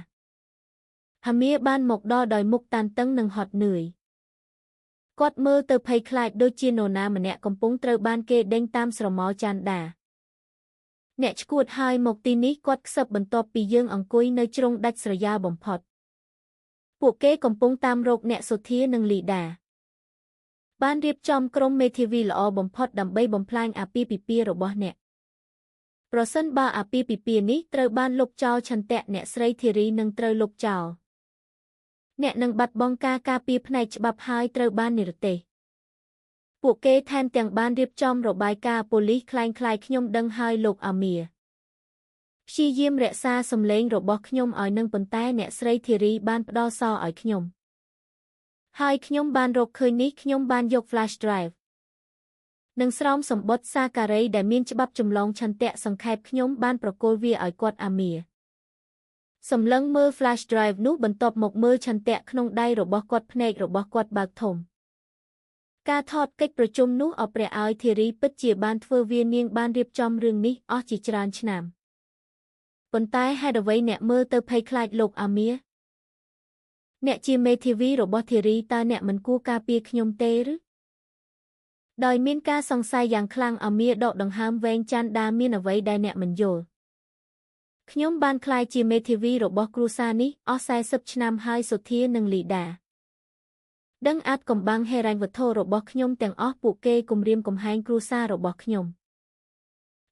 អាមៀបានមកដល់ដោយមុខតានតឹងនិងហត់នឿយគាត់មើលទៅភ័យខ្លាចដូចជានរណាម្នាក់កំពុងត្រូវបានគេដេញតាមស្រមោលចានដាអ្នកឈួតហើយមកទីនេះគាត់ខ្សឹបបន្ទាប់ពីយើងអង្គុយនៅជ្រុងដាច់ស្រយាលបំផុតពួកគេកំពុងតាមរកអ្នកសុធានិងលីដាបានរៀបចំក្រុមមេធាវីល្អបំផុតដើម្បីបំផ្លាញអាពាហ៍ពិពាហ៍របស់អ្នកប្រសិនបើអាពាហ៍ពិពាហ៍នេះត្រូវបានលុបចោលឆន្ទៈអ្នកស្រីធីរីនឹងត្រូវលុបចោលអ្នកនឹងបាត់បង់ការការពារផ្នែកច្បាប់ហើយត្រូវបាននិរទេសពួកគេថែមទាំងបានរៀបចំរបាយការណ៍ប៉ូលីសក្លែងក្លាយខ្ញុំដឹងហើយលោកអាមៀព្យាយាមរក្សាសម្លេងរបស់ខ្ញុំឲ្យនឹងប៉ុន្តែអ្នកស្រីធីរីបានផ្ដល់សោឲ្យខ្ញុំហើយខ្ញុំបានរកឃើញនេះខ្ញុំបានយក flash drive និងស្រោមសម្បត្តិសារការីដែលមានច្បាប់ចម្លងឆន្ទៈសង្ខេបខ្ញុំបានប្រគល់វាឲ្យគាត់អាមៀសម្លឹងមើល flash drive នោះបន្ទាប់មកមើលឆន្ទៈក្នុងដៃរបស់គាត់ភ្នែករបស់គាត់បើកធំការថតកិច្ចប្រជុំនោះអព្រះឲ្យធីរីពិតជាបានធ្វើវានាងបានរៀបចំរឿងនេះអស់ជាច្រើនឆ្នាំប៉ុន្តែហេតុអ្វីអ្នកមើលទៅភ័យខ្លាចលោកអាមៀអ្នកជាមេធាវីរបស់ធីរីតើអ្នកមិនគួរការពារខ្ញុំទេឬដោយមានការសង្ស័យយ៉ាងខ្លាំងអាមៀដកដង្ហើមវែងចាន់ដាមានអ្វីដែលអ្នកមិនយល់ខ្ញុំបានក្លាយជាមេធាវីរបស់គ្រួសារនេះអស់40ឆ្នាំហើយសុធានិងលីដាដឹងអាចកំបាំងហិរញ្ញវត្ថុរបស់ខ្ញុំទាំងអស់ពួកគេគំរាមកំហែងគ្រួសាររបស់ខ្ញុំ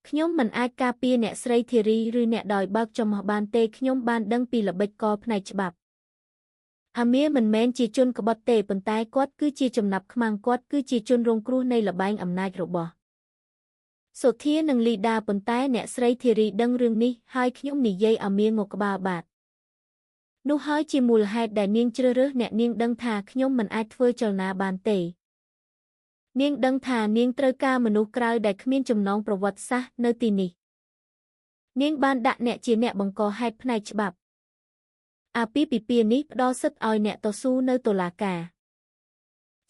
ខ្ញុំមិនអាចការពារអ្នកស្រីធីរីឬអ្នកដោយបើកចំហបានទេខ្ញុំបានដឹងពីល្បិចកលផ្នែកច្បាប់អាមៀមិនមែនជាជនក្បត់ទេប៉ុន្តែគាត់គឺជាចំណាប់ខ្មាំងគាត់គឺជាជនរងគ្រោះនៃល្បែងអំណាចរបស់សុធានិងលីដាប៉ុន្តែអ្នកស្រីធីរីដឹងរឿងនេះហើយខ្ញុំនិយាយអាមៀងកក្បាលបាទនោះហើយជាមូលហេតុដែលនាងជ្រើសរើសអ្នកនាងដឹងថាខ្ញុំមិនអាចធ្វើចលនាបានទេនាងដឹងថានាងត្រូវការមនុស្សក្រៅដែលគ្មានចំណងប្រវត្តិសាស្ត្រនៅទីនេះនាងបានដាក់អ្នកជាអ្នកបង្កហេតុផ្នែកច្បាប់អាពាហ៍ពិពាហ៍នេះផ្ដល់សិទ្ធិឲ្យអ្នកតស៊ូនៅតុលាការ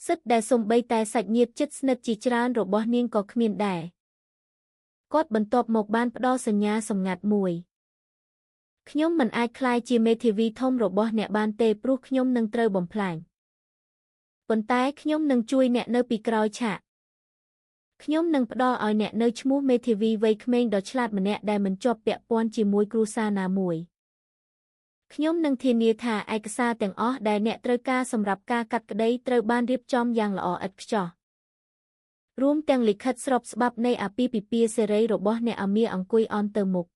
សិទ្ធិដែលសូម្បីតែសាច់ញាតិជិតស្និទ្ធជាច្រើនរបស់នាងក៏គ្មានដែរគាត់បន្ទាប់មកបានផ្ដល់សញ្ញាសម្ងាត់មួយ ខ្ញុំមិនអាចក្លាយជាមេធាវីធំរបស់អ្នកបានទេព្រោះខ្ញុំនឹងត្រូវបំផ្លាញប៉ុន្តែខ្ញុំនឹងជួយអ្នកនៅពីក្រោយឆាកខ្ញុំនឹងផ្ដល់ឲ្យអ្នកនៅឈ្មោះមេធាវីវ័យក្មេងដ៏ឆ្លាតម្នាក់ដែលមិនជាប់ពាក់ព័ន្ធជាមួយគ្រួសារណាមួយខ្ញុំនឹងធានាថាឯកសារទាំងអស់ដែលអ្នកត្រូវការសម្រាប់ការកាត់ក្តីត្រូវបានរៀបចំយ៉ាងល្អឥតខ្ចោះរួមទាំងលិខិតស្របច្បាប់នៃអាពាហ៍ពិពាហ៍សេរីរបស់អ្នកអាមៀអង្គុយអន់ទៅមុខ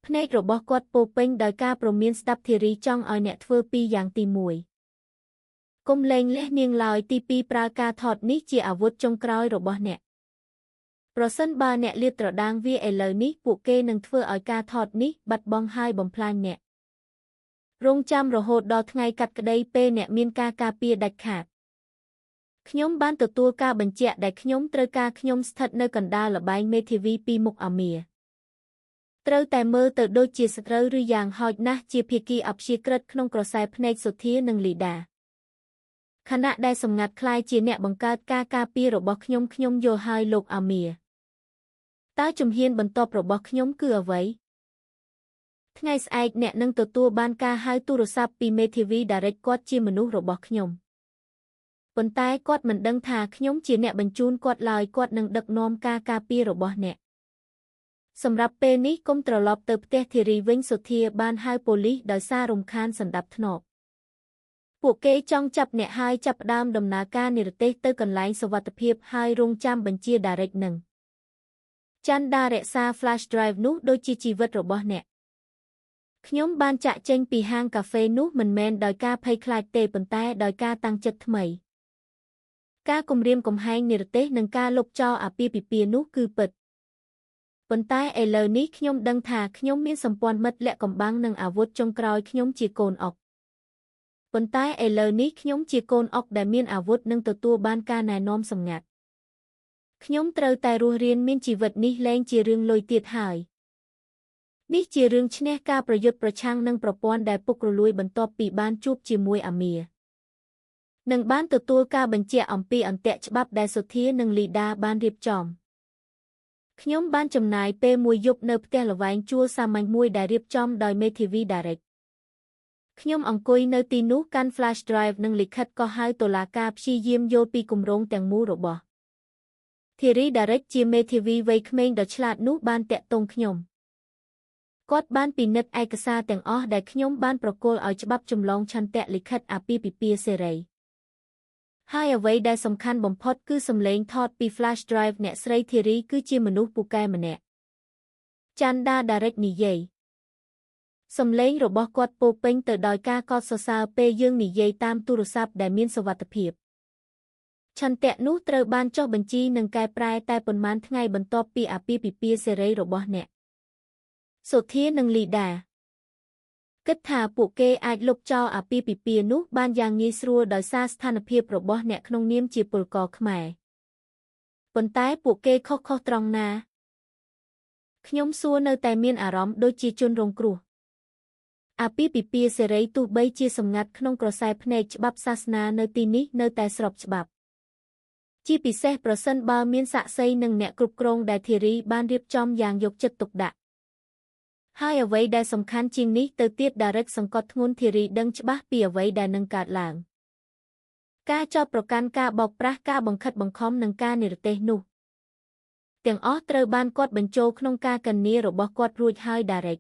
ភ្នែករបស់គាត់ពោពេញដោយការព្រមានស្ដាប់ធារីចង់ឲ្យអ្នកធ្វើពីរយ៉ាងទី1កុំលែងលះនាងឡើយទី2ប្រើការថតនេះជាអាវុធចុងក្រោយរបស់អ្នកប្រសិនបើអ្នកលាតត្រដាងវាឥឡូវនេះពួកគេនឹងធ្វើឲ្យការថតនេះបាត់បង់ហើយបំផ្លាញអ្នករងចាំរហូតដល់ថ្ងៃកាត់ក្តីពេលអ្នកមានការការពារដាច់ខាតខ្ញុំបានទទួលការបញ្ជាក់ដែលខ្ញុំត្រូវការខ្ញុំស្ថិតនៅកណ្ដាលល្បែងមេធាវីពីមុខអាមៀត្រូវតែមើលទៅដូចជាសត្រូវឬយ៉ាងហោចណាស់ជាភាគីអព្យាក្រឹតក្នុងក្រសែភ្នែកសុធានិងលីដាខណៈដែលសម្ងាត់ក្លាយជាអ្នកបង្កើតការការពាររបស់ខ្ញុំខ្ញុំយល់ហើយលោកអាមៀតើជំហានបន្ទាប់របស់ខ្ញុំគឺអ្វីថ្ងៃស្អែកអ្នកនឹងទទួលបានការហៅទូរស័ព្ទពីមេធាវីដារិចគាត់ជាមនុស្សរបស់ខ្ញុំប៉ុន្តែគាត់មិនដឹងថាខ្ញុំជាអ្នកបញ្ជូនគាត់ឡើយគាត់នឹងដឹកនាំការការពាររបស់អ្នកសម្រាប់ពេលនេះកុំត្រឡប់ទៅផ្ទះធីរីវិញសុធាបានហៅប៉ូលីសដោយសាររំខានសន្តាប់ធ្នាប់ពួកគេចង់ចាប់អ្នកហើយចាប់ផ្ដើមដំណើរការនិរទេសទៅកន្លែងសុវត្ថិភាពហើយរងចាំបញ្ជាដារិចនឹងចន្ទារក្សា flash drive នោះដូចជាជីវិតរបស់អ្នកខ្ញុំបានចាក់ចេញពីហាងកាហ្វេនោះមិនមែនដោយការភ័យខ្លាចទេប៉ុន្តែដោយការតាំងចិត្តថ្មីការគំរាមកំហែងនិរទេសនិងការលុបចោលអាពាហ៍ពិពាហ៍នោះគឺពិតប៉ុន្តែឥឡូវនេះខ្ញុំដឹងថាខ្ញុំមានសម្ព័ន្ធមិត្តលាក់កំបាំងនិងអាវុធចុងក្រោយខ្ញុំជាកូនអុកប៉ុន្តែឥឡូវនេះខ្ញុំជាកូនអុកដែលមានអាវុធនិងទទួលបានការណែនាំសម្ងាត់ខ្ញុំត្រូវតែរស់រានមានជីវិតនេះលែងជារឿងលុយទៀតហើយនេះជារឿងឈ្នះការប្រយុទ្ធប្រឆាំងនឹងប្រព័ន្ធដែលពុករលួយបន្ទាប់ពីបានជួបជាមួយអាមៀនិងបានទទួលការបញ្ជាក់អំពីអន្ទាក់ច្បាប់ដែលសុធានិងលីដាបានរៀបចំខ្ញុំបានចំណាយពេលមួយយប់នៅផ្ទះល្វែងជួលសាមញ្ញមួយដែលរៀបចំដោយមេធាវីដារិចខ្ញុំអង្គុយនៅទីនោះកាន់ flash drive និងលិខិតកោះហៅតុលាការព្យាយាមយល់ពីគម្រោងទាំងមូលរបស់ធីរីដារិចជាមេធាវីវ័យក្មេងដ៏ឆ្លាតនោះបានទាក់ទងខ្ញុំគាត់បានពិនិត្យឯកសារទាំងអស់ដែលខ្ញុំបានប្រគល់ឲ្យច្បាប់ចម្លងឆន្ទៈលិខិតអាពាហ៍ពិពាហ៍សេរីហើយអ្វីដែលសំខាន់បំផុតគឺសំឡេងថតពី flash drive អ្នកស្រីធីរីគឺជាមនុស្សពូកែម្នាក់ចន្ទាដារិចនិយាយសំឡេងរបស់គាត់ពោពេញទៅដោយការកោតសរសើរពេលយើងនិយាយតាមទូរស័ព្ទដែលមានសុវត្ថិភាពឆន្ទៈនោះត្រូវបានចុះបញ្ជីនិងកែប្រែតែប៉ុន្មានថ្ងៃបន្ទាប់ពីអាពាហ៍ពិពាហ៍សេរីរបស់អ្នកសុធានិងលីដាគិតថាពួកគេអាចលុបចោលអាពាហ៍ពិពាហ៍នោះបានយ៉ាងងាយស្រួលដោយសារស្ថានភាពរបស់អ្នកក្នុងនាមជាពលករខ្មែរប៉ុន្តែពួកគេខុសៗត្រង់ណាខ្ញុំសួរនៅតែមានអារម្មណ៍ដូចជាជនរងគ្រោះអាពាហ៍ពិពាហ៍សេរីទោះបីជាសម្ងាត់ក្នុងក្រសែភ្នែកច្បាប់សាសនានៅទីនេះនៅតែស្របច្បាប់ជាពិសេសប្រសិនបើមានសាក្សីនិងអ្នកគ្រប់គ្រងដែលធីរីបានរៀបចំយ៉ាងយកចិត្តទុកដាក់ហើយអ្វីដែលសំខាន់ជាងនេះទៅទៀតដារិចសង្កត់ធ្ងន់ធីរីដឹងច្បាស់ពីអ្វីដែលនឹងកើតឡើងការចោទប្រកាន់ការបោកប្រាស់ការបង្ខិតបង្ខំនិងការនិរទេសនោះទាំងអស់ត្រូវបានគាត់បញ្ចូលក្នុងការកណនារបស់គាត់រួចហើយដារិច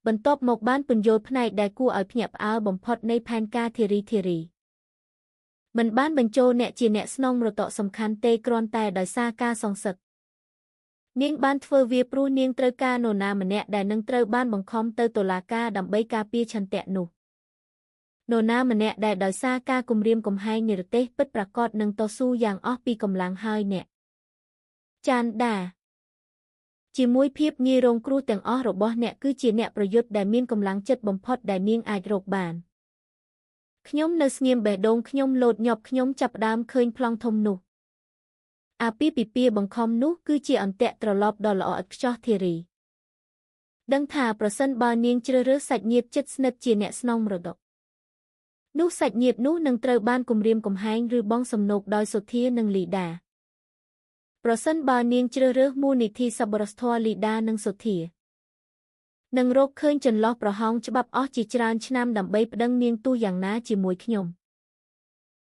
បន្ទាប់មកបានពន្យល់ផ្នែកដែលគួរឲ្យភ្ញាក់ផ្អើលបំផុតនៃផែនការធីរីមិនបានបញ្ចូលអ្នកជាអ្នកស្នងមរតកសំខាន់ទេគ្រាន់តែដោយសារការសងសឹកនាងបានធ្វើវាព្រោះនាងត្រូវការនរណាម្នាក់ដែលនឹងត្រូវបានបង្ខំទៅតុលាការដើម្បីការពារឆន្ទៈនោះនរណាម្នាក់ដែលដោយសារការគំរាមកំហែងនិរទេសពិតប្រាកដនឹងតស៊ូយ៉ាងអស់ពីកម្លាំងហើយអ្នកចាន់ដាជាមួយភាពងាយរងគ្រោះទាំងអស់របស់អ្នកគឺជាអ្នកប្រយុទ្ធដែលមានកម្លាំងចិត្តបំផុតដែលនាងអាចរកបានខ្ញុំនៅស្ងៀមបេះដូងខ្ញុំលោតញាប់ខ្ញុំចាប់ផ្ដើមឃើញប្លង់ធំនោះអាពាហ៍ពិពាហ៍បង្ខំនោះគឺជាអន្ទាក់ត្រឡប់ដ៏ល្អឥតខ្ចោះធីរីដឹងថាប្រសិនបើនាងជ្រើសរើសសាច់ញាតិជិតស្និទ្ធជាអ្នកស្នងមរតកនោះសាច់ញាតិនោះនឹងត្រូវបានគំរាមកំហែងឬបង់សំណូកដោយសុធានិងលីដាប្រសិនបើនាងជ្រើសរើសមូលនិធិសប្បុរសធម៌លីដានិងសុធា នឹងរកឃើញចន្លោះប្រហោងច្បាប់អស់ជាច្រើនឆ្នាំដើម្បីប្តឹងនាងទោះយ៉ាងណាជាមួយខ្ញុំ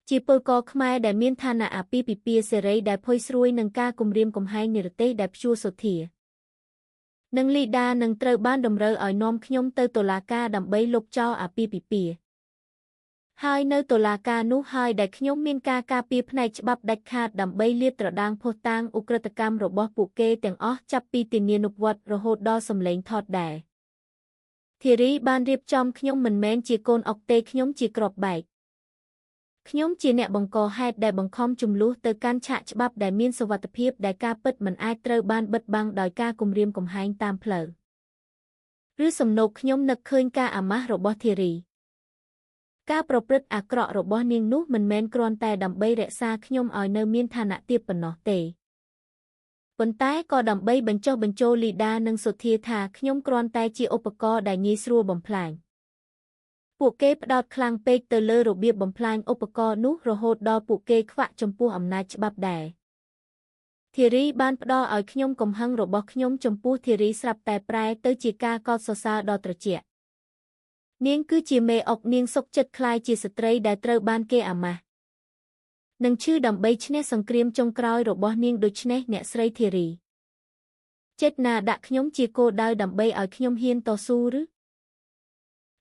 ជាពលករខ្មែរដែលមានឋានៈអាពាហ៍ពិពាហ៍សេរីដែលផុយស្រួយនឹងការគំរាមកំហែងនិរទេសដែលព្យួរសុធានិងលីដានឹងត្រូវបានតម្រូវឲ្យនាំខ្ញុំទៅតុលាការដើម្បីលុបចោលអាពាហ៍ពិពាហ៍ហើយនៅតុលាការនោះហើយដែលខ្ញុំមានការការពារផ្នែកច្បាប់ដាច់ខាតដើម្បីលាតត្រដាងភស្តុតាងឧក្រិដ្ឋកម្មរបស់ពួកគេទាំងអស់ចាប់ពីធានានុវត្តរហូតដល់សម្លេងថតដែរធីរីបានរៀបចំខ្ញុំមិនមែនជាកូនអុកទេខ្ញុំជាគ្រាប់បែកខ្ញុំជាអ្នកបង្កហេតុដែលបង្ខំជម្លោះទៅកាន់ឆាកច្បាប់ដែលមានសុវត្ថិភាពដែលការពិតមិនអាចត្រូវបានបិទបាំងដោយការគំរាមកំហែងតាមផ្លូវឬសំណូកខ្ញុំនឹកឃើញការអាម៉ាស់របស់ធីរីការប្រព្រឹត្តអាក្រក់របស់នាងនោះមិនមែនគ្រាន់តែដើម្បីរក្សាខ្ញុំឲ្យនៅមានឋានៈទាបប៉ុណ្ណោះទេប៉ុន្តែក៏ដើម្បីបញ្ចុះបញ្ចូលលីដានិងសុធាថាខ្ញុំគ្រាន់តែជាឧបករណ៍ដែលងាយស្រួលបំផ្លាញពួកគេផ្ដោតខ្លាំងពេកទៅលើរបៀបបំផ្លាញឧបករណ៍នោះរហូតដល់ពួកគេខ្វាក់ចំពោះអំណាចច្បាប់ដែរធីរីបានផ្ដល់ឲ្យខ្ញុំកំហឹងរបស់ខ្ញុំចំពោះធីរីស្រាប់តែប្រែទៅជាការកោតសរសើរដ៏ត្រជាក់នាងគឺជាមេអុកនាងសុខចិត្តក្លាយជាស្ត្រីដែលត្រូវបានគេអាម៉ាស់និងឈឺដើម្បីឈ្នះសង្គ្រាមចុងក្រោយរបស់នាងដូច្នេះអ្នកស្រីធីរីចិត្តណាដាក់ខ្ញុំជាគោលដៅដើម្បីឲ្យខ្ញុំហ៊ានតស៊ូឬ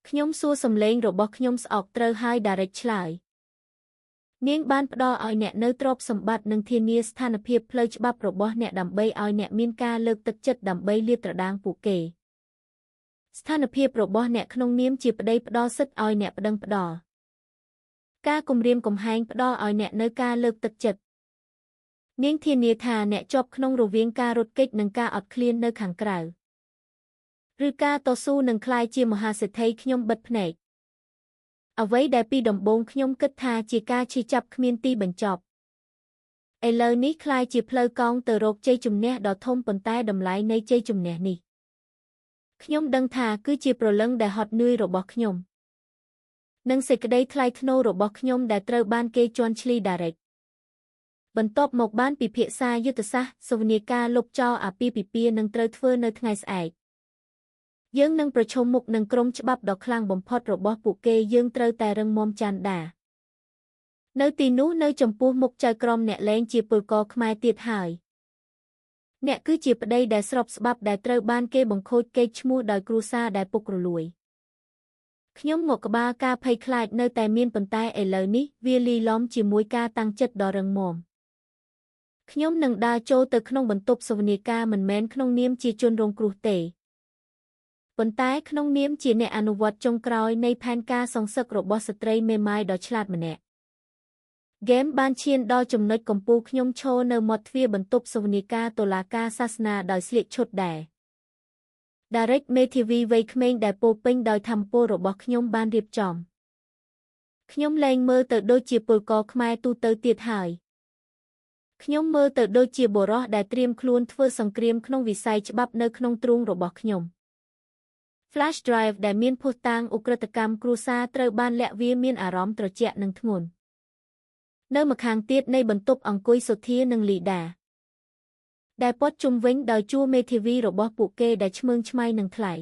ខ្ញុំសួរសំឡេងរបស់ខ្ញុំស្អកត្រូវហើយដារិចឆ្លើយនាងបានផ្ដល់ឲ្យអ្នកនៅទ្រព្យសម្បត្តិនិងធានាស្ថានភាពផ្លូវច្បាប់របស់អ្នកដើម្បីឲ្យអ្នកមានការលើកទឹកចិត្តដើម្បីលាតត្រដាងពួកគេស្ថានភាពរបស់អ្នកក្នុងនាមជាប្តីផ្ដល់សិទ្ធិឲ្យអ្នកប្តឹងផ្ដល់ការគំរាមកំហែងផ្ដល់ឲ្យអ្នកនៅការលើកទឹកចិត្តនាងធានាថាអ្នកជាប់ក្នុងរវាងការរត់គេចនិងការអត់ឃ្លាននៅខាងក្រៅឬការតស៊ូនឹងក្លាយជាមហាសេដ្ឋីខ្ញុំបិទភ្នែកអ្វីដែលពីដំបូងខ្ញុំគិតថាជាការឈឺចាប់គ្មានទីបញ្ចប់ឥឡូវនេះក្លាយជាផ្លូវកោងទៅរកជ័យជំនះដ៏ធំប៉ុន្តែតម្លៃនៃជ័យជំនះនេះខ្ញុំដឹងថាគឺជាព្រលឹងដែលហត់នឿយរបស់ខ្ញុំនិងសេចក្តីថ្លៃថ្នូររបស់ខ្ញុំដែលត្រូវបានគេជាន់ឈ្លីដារិចបន្ទាប់មកបានពិភាក្សាយុទ្ធសាស្ត្រសវនាការលុបចោលអាពាហ៍ពិពាហ៍នឹងត្រូវធ្វើនៅថ្ងៃស្អែកយើងនឹងប្រឈមមុខនឹងក្រុមច្បាប់ដ៏ខ្លាំងបំផុតរបស់ពួកគេយើងត្រូវតែរឹងមាំចាន់ដានៅទីនោះនៅចំពោះមុខចៅក្រមអ្នកលែងជាពលករខ្មែរទៀតហើយអ្នកគឺជាប្តីដែលស្របច្បាប់ដែលត្រូវបានគេបង្ខូចកេរ្តិ៍ឈ្មោះដោយគ្រួសារដែលពុករលួយខ្ញុំងក់ក្បាលការភ័យខ្លាចនៅតែមានប៉ុន្តែឥឡូវនេះវាលីឡំជាមួយការតាំងចិត្តដ៏រឹងមាំខ្ញុំនឹងដើរចូលទៅក្នុងបន្ទប់សវនាការមិនមែនក្នុងនាមជាជនរងគ្រោះទេប៉ុន្តែក្នុងនាមជាអ្នកអនុវត្តចុងក្រោយនៃផែនការសងសឹករបស់ស្ត្រីមេម៉ាយដ៏ឆ្លាតម្នាក់ហ្គេមបានឈានដល់ចំណុចកំពូលខ្ញុំឈរនៅមាត់ទ្វារបន្ទប់សវនាការតុលាការសាសនាដោយស្លៀកឈុតដែរដារិចមេធាវីវ័យក្មេងដែលពោពេញដោយធម្មពលរបស់ខ្ញុំបានរៀបចំខ្ញុំលែងមើលទៅដូចជាពលករខ្មែរទូទៅទៀតហើយខ្ញុំមើលទៅដូចជាបុរសដែលត្រៀមខ្លួនធ្វើសង្គ្រាមក្នុងវិស័យច្បាប់នៅក្នុងទ្រូងរបស់ខ្ញុំ Flash drive ដែលមានភស្តុតាងឧក្រិដ្ឋកម្មគ្រួសារត្រូវបានលាក់វាមានអារម្មណ៍ត្រជាក់និងធ្ងន់នៅម្ខាងទៀតនៃបន្ទប់អង្គុយសុធានិងលីដាដែលព័ទ្ធជុំវិញដោយជួរមេធាវីរបស់ពួកគេដែលឆ្មើងឆ្មៃនិងថ្លៃ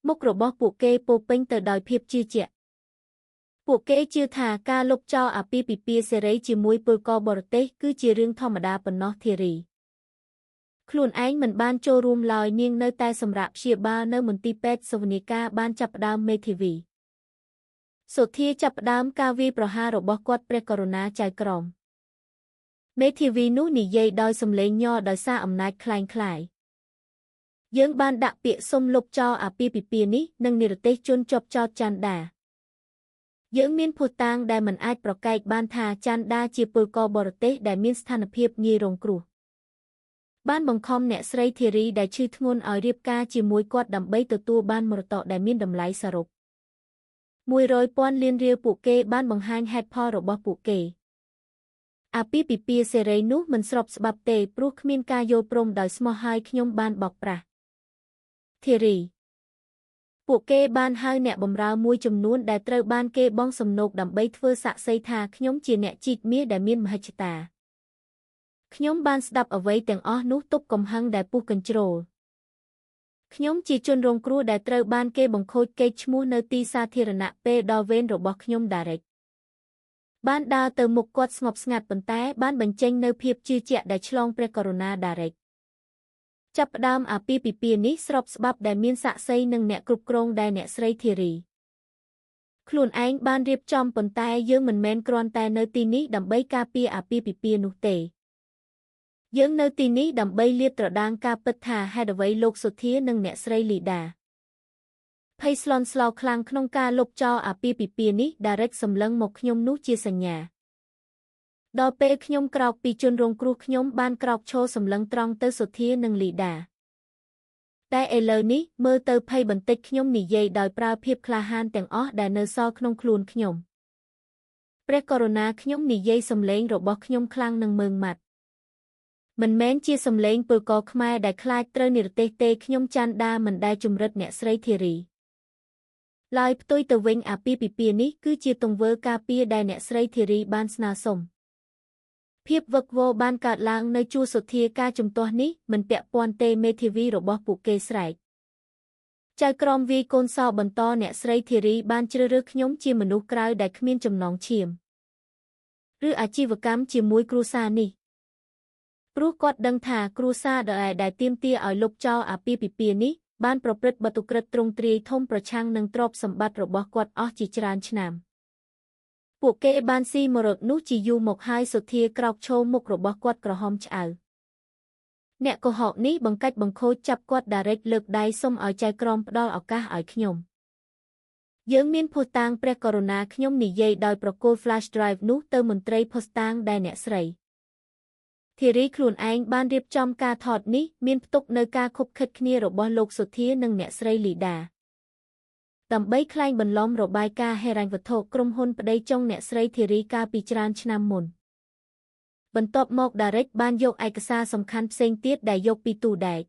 មុខរបស់ពួកគេពោពេញទៅដោយភាពជឿជាក់ពួកគេជឿថាការលុបចោលអាពាហ៍ពិពាហ៍សេរីជាមួយពលករបរទេសគឺជារឿងធម្មតាប៉ុណ្ណោះធីរីខ្លួនឯងមិនបានចូលរួមឡើយនាងនៅតែសម្រាកព្យាបាលនៅមន្ទីរពេទ្យសវនាការបានចាប់ផ្ដើមមេធាវីសុធាចាប់ផ្ដើមការវាយប្រហាររបស់គាត់ព្រះករុណាចៅក្រមមេធាវីនោះនិយាយដោយសំឡេងញ័រដោយសារអំណាចក្លែងក្លាយយើងបានដាក់ពាក្យសុំលុបចោលអាពាហ៍ពិពាហ៍នេះនិងនិរទេសជនជាប់ចោទច័ន្ទដាយើងមានភស្តុតាងដែលមិនអាចប្រកែកបានថាច័ន្ទដាជាពលករបរទេសដែលមានស្ថានភាពងាយរងគ្រោះបានបង្ខំអ្នកស្រីធីរីដែលឈឺធ្ងន់ឲ្យរៀបការជាមួយគាត់ដើម្បីទទួលបានមរតកដែលមានតម្លៃសរុប100,000លានរៀលពួកគេបានបង្ហាញហេតុផលរបស់ពួកគេអាពាហ៍ពិពាហ៍សេរីនោះមិនស្របច្បាប់ទេព្រោះគ្មានការយល់ព្រមដោយស្មោះហើយខ្ញុំបានបោកប្រាស់ធីរីពួកគេបានហៅអ្នកបម្រើមួយចំនួនដែលត្រូវបានគេបង់សំណូកដើម្បីធ្វើសាក្សីថាខ្ញុំជាអ្នកជីកមាសដែលមានមហិច្ឆតា ខ្ញុំបានស្ដាប់អ្វីទាំងអស់នោះទប់កំហឹងដែលពុះកញ្ជ្រោល ខ្ញុំជាជនរងគ្រោះដែលត្រូវបានគេបង្ខូចកេរ្តិ៍ឈ្មោះនៅទីសាធារណៈពេលដល់វេនរបស់ខ្ញុំដារិចបានដើរទៅមុខគាត់ស្ងប់ស្ងាត់ប៉ុន្តែបានបញ្ចេញនូវភាពជឿជាក់ដែលឆ្លងព្រះករុណាដារិចចាប់ផ្ដើមអាពាហ៍ពិពាហ៍នេះស្របច្បាប់ដែលមានសាក្សីនិងអ្នកគ្រប់គ្រងដែលអ្នកស្រីធីរីខ្លួនឯងបានរៀបចំប៉ុន្តែយើងមិនមែនគ្រាន់តែនៅទីនេះដើម្បីការពារអាពាហ៍ពិពាហ៍នោះទេយើងនៅទីនេះដើម្បីលាតត្រដាងការពិតថាហេតុអ្វីលោកសុធានិងអ្នកស្រីលីដាភ័យស្លន់ស្លោខ្លាំងក្នុងការលុបចោលអាពាហ៍ពិពាហ៍នេះដារិចសម្លឹងមកខ្ញុំនោះជាសញ្ញាដល់ពេលខ្ញុំក្រោកពីជនរងគ្រោះខ្ញុំបានក្រោកឈរសម្លឹងត្រង់ទៅសុធានិងលីដាតែឥឡូវនេះមើលទៅភ័យបន្តិចខ្ញុំនិយាយដោយប្រើភាពក្លាហានទាំងអស់ដែលនៅសល់ក្នុងខ្លួនខ្ញុំព្រះករុណាខ្ញុំនិយាយសំឡេងរបស់ខ្ញុំខ្លាំងនិងម៉ឺងម៉ាត់មិនមែនជាសំឡេងពលករខ្មែរដែលខ្លាចត្រូវនិរទេសទេខ្ញុំចន្ទាមិនដែលជំរិតអ្នកស្រីធីរីឡើយផ្ទុយទៅវិញអាពាហ៍ពិពាហ៍នេះគឺជាទង្វើការពារដែលអ្នកស្រីធីរីបានស្នើសុំភាពវឹកវរបានកើតឡើងនៅជួរសុធាការជំទាស់នេះមិនពាក់ព័ន្ធទេមេធាវីរបស់ពួកគេស្រែកចៅក្រមវាយកូនសោបន្តអ្នកស្រីធីរីបានជ្រើសរើសខ្ញុំជាមនុស្សក្រៅដែលគ្មានចំណងឈាមឬអាជីវកម្មជាមួយគ្រួសារនេះព្រោះគាត់ដឹងថាគ្រួសារដែលទាមទារឲ្យលុបចោលអាពាហ៍ពិពាហ៍នេះបានប្រព្រឹត្តបទឧក្រិដ្ឋទ្រង់ទ្រាយធំប្រឆាំងនឹងទ្រព្យសម្បត្តិរបស់គាត់អស់ជាច្រើនឆ្នាំពួកគេបានស៊ីមរតនោះជាយូរមកហើយសុធាក្រោកឈរមុខរបស់គាត់ក្រហមឆ្អៅអ្នកកុហកនេះបង្កាច់បង្ខូចចាប់គាត់ដារិចលើកដៃសុំឲ្យចៅក្រមផ្ដល់ឱកាសឲ្យខ្ញុំយើងមានភស្តុតាងព្រះករុណាខ្ញុំនិយាយដោយប្រគល់ flash drive នោះទៅមន្ត្រីភស្តុតាងដែលអ្នកស្រីធីរីខ្លួនឯងបានរៀបចំការថតនេះមានផ្ទុកនៅការខុបខិតគ្នារបស់លោកសុធានិងអ្នកស្រីលីដាដើម្បីក្លែងបន្លំរបាយការណ៍ហិរញ្ញវត្ថុក្រុមហ៊ុនប្តីចុងអ្នកស្រីធីរីកាលពីច្រើនឆ្នាំមុនបន្ទាប់មកដារិចបានយកឯកសារសំខាន់ផ្សេងទៀតដែលយកពីទូដែក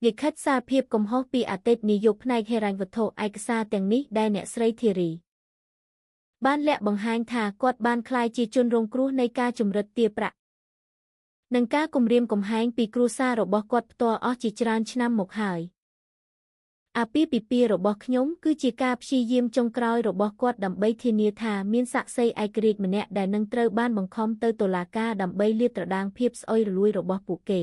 លិខិតសារភាពកំហុសពីអតីតនាយកផ្នែកហិរញ្ញវត្ថុឯកសារទាំងនេះដែលអ្នកស្រីធីរីបានលាក់បង្ហាញថាគាត់បានក្លាយជាជនរងគ្រោះនៃការជំរិតទារប្រាក់និងការគំរាមកំហែងពីគ្រួសាររបស់គាត់ផ្ទាល់អស់ជាច្រើនឆ្នាំមកហើយអាពាហ៍ពិពាហ៍របស់ខ្ញុំគឺជាការព្យាយាមចុងក្រោយរបស់គាត់ដើម្បីធានាថាមានសាក្សីឯករាជ្យម្នាក់ដែលនឹងត្រូវបានបង្ខំទៅតុលាការដើម្បីលាតត្រដាងភាពស្អុយរលួយរបស់ពួកគេ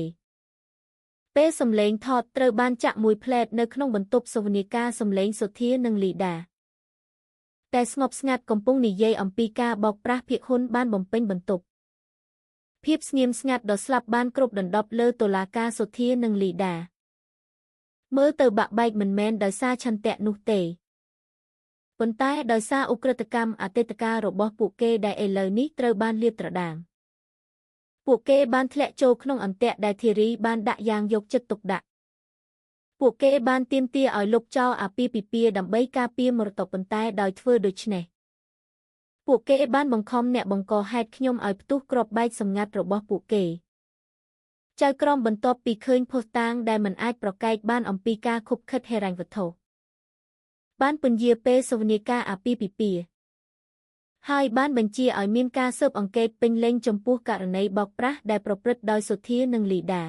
ពេលសំឡេងថតត្រូវបានចាក់មួយផ្លែតនៅក្នុងបន្ទប់សវនាការសំឡេងសុធានិងលីដាតែស្ងប់ស្ងាត់កំពុងនិយាយអំពីការបោកប្រាស់ភាគហ៊ុនបានបំពេញបន្ទប់ភាពស្ងៀមស្ងាត់ដ៏ស្លាប់បានគ្រប់ដណ្ដប់លើតុលាការសុធានិងលីដាមើលទៅបាក់បែកមិនមែនដោយសារឆន្ទៈនោះទេប៉ុន្តែដោយសារឧក្រិដ្ឋកម្មអតីតកាលរបស់ពួកគេដែលឥឡូវនេះត្រូវបានលាតត្រដាងពួកគេបានធ្លាក់ចូលក្នុងអន្ទាក់ដែលធីរីបានដាក់យ៉ាងយកចិត្តទុកដាក់ពួកគេបានទាមទារឲ្យលុបចោលអាពាហ៍ពិពាហ៍ដើម្បីការពារមរតកប៉ុន្តែដោយធ្វើដូច្នេះពួកគេបានបង្ខំអ្នកបង្កហេតុខ្ញុំឲ្យផ្ទុះគ្រាប់បែកសម្ងាត់របស់ពួកគេចៅក្រមបន្ទាប់ពីឃើញភស្តុតាងដែលមិនអាចប្រកែកបានអំពីការខុបខិតហិរញ្ញវត្ថុបានពន្យាពេលសវនាការអាពាហ៍ពិពាហ៍ហើយបានបញ្ជាឲ្យមានការស៊ើបអង្កេតពេញលេញចំពោះករណីបោកប្រាស់ដែលប្រព្រឹត្តដោយសុធានិងលីដា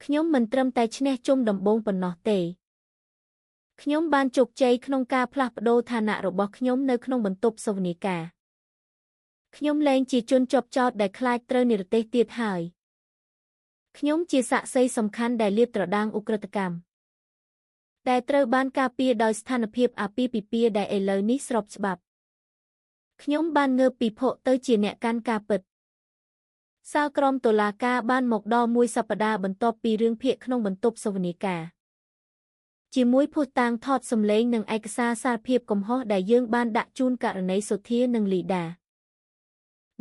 ខ្ញុំមិនត្រឹមតែឈ្នះជុំដំបូងប៉ុណ្ណោះទេខ្ញុំបានជោគជ័យក្នុងការផ្លាស់ប្ដូរឋានៈរបស់ខ្ញុំនៅក្នុងបន្ទប់សវនាការខ្ញុំលែងជាជនជាប់ចោទដែលខ្លាចត្រូវនិរទេសទៀតហើយខ្ញុំជាសាក្សីសំខាន់ដែលលាតត្រដាងឧក្រិដ្ឋកម្មដែលត្រូវបានការពារដោយស្ថានភាពអាពាហ៍ពិពាហ៍ដែលឥឡូវនេះស្របច្បាប់ខ្ញុំបានងើបពីភក់ទៅជាអ្នកកាន់ការពិតសាលក្រមតុលាការបានមកដល់មួយសប្តាហ៍បន្ទាប់ពីរឿងភាគក្នុងបន្ទប់សវនាការជាមួយភស្តុតាងថតសំឡេងនិងឯកសារសារភាពកំហុសដែលយើងបានដាក់ជូនករណីសុធានិងលីដា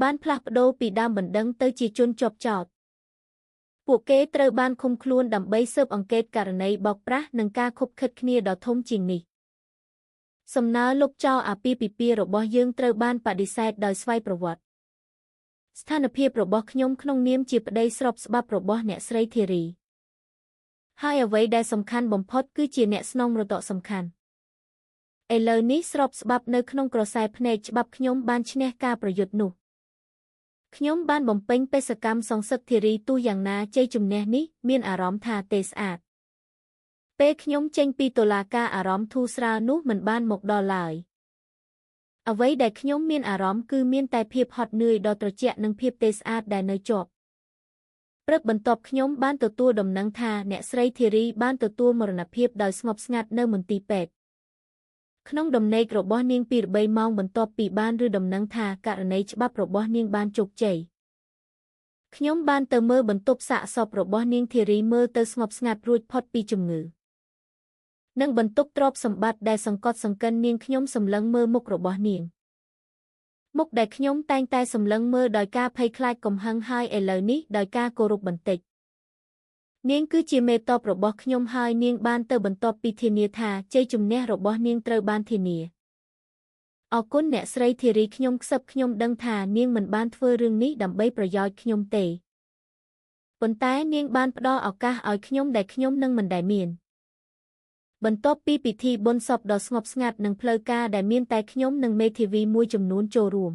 បានផ្លាស់ប្ដូរពីដើមបណ្ដឹងទៅជាជនជាប់ចោទពួកគេត្រូវបានឃុំខ្លួនដើម្បីស៊ើបអង្កេតករណីបោកប្រាស់និងការខុបខិតគ្នាដ៏ធំជាងនេះសំណើលុបចោលអាពាហ៍ពិពាហ៍របស់យើងត្រូវបានបដិសេធដោយស្វ័យប្រវត្តិស្ថានភាពរបស់ខ្ញុំក្នុងនាមជាប្តីស្របច្បាប់របស់អ្នកស្រីធីរីហើយអ្វីដែលសំខាន់បំផុតគឺជាអ្នកស្នងមរតកសំខាន់ឥឡូវនេះស្របច្បាប់នៅក្នុងក្រសែភ្នែកច្បាប់ខ្ញុំបានឈ្នះការប្រយុទ្ធនោះ ខ្ញុំបានបំពេញបេសកកម្មសងសឹកធីរីទោះយ៉ាងណាជ័យជំនះនេះមានអារម្មណ៍ថាទេស្អាត ពេលខ្ញុំចេញពីតុលាការអារម្មណ៍ធូរស្រាលនោះមិនបានមកដល់ឡើយអ្វីដែលខ្ញុំមានអារម្មណ៍គឺមានតែភាពហត់នឿយដ៏ត្រជាក់និងភាពទេស្អាតដែលនៅជាប់ព្រឹកបន្ទាប់ខ្ញុំបានទទួលដំណឹងថាអ្នកស្រីធីរីបានទទួលមរណភាពដោយស្ងប់ស្ងាត់នៅមន្ទីរពេទ្យក្នុងដំណេករបស់នាងពី3ម៉ោងបន្ទាប់ពីបានឬដំណឹងថាករណីច្បាប់របស់នាងបានជោគជ័យខ្ញុំបានទៅមើលបន្ទប់សាកសពរបស់នាងធីរីមើលទៅស្ងប់ស្ងាត់រួចផុតពីជំងឺនិងបន្ទុកទ្រព្យសម្បត្តិដែលសង្កត់សង្កិននាងខ្ញុំសម្លឹងមើលមុខរបស់នាងមុខដែលខ្ញុំតែងតែសម្លឹងមើលដោយការភ័យខ្លាចកំហឹងហើយឥឡូវនេះដោយការគោរពបន្តិចនាងគឺជាមេតបរបស់ខ្ញុំហើយនាងបានទៅបន្ទាប់ពីធានាថាជ័យជំនះរបស់នាងត្រូវបានធានាអរគុណអ្នកស្រីធីរីខ្ញុំខ្សឹបខ្ញុំដឹងថានាងមិនបានធ្វើរឿងនេះដើម្បីប្រយោជន៍ខ្ញុំទេប៉ុន្តែនាងបានផ្ដល់ឱកាសឲ្យខ្ញុំដែលខ្ញុំនឹងមិនដែលមានបន្ទាប់ពីពិធីបុណ្យសពដ៏ស្ងប់ស្ងាត់និងផ្លូវការដែលមានតែខ្ញុំនិងមេធាវីមួយចំនួនចូលរួម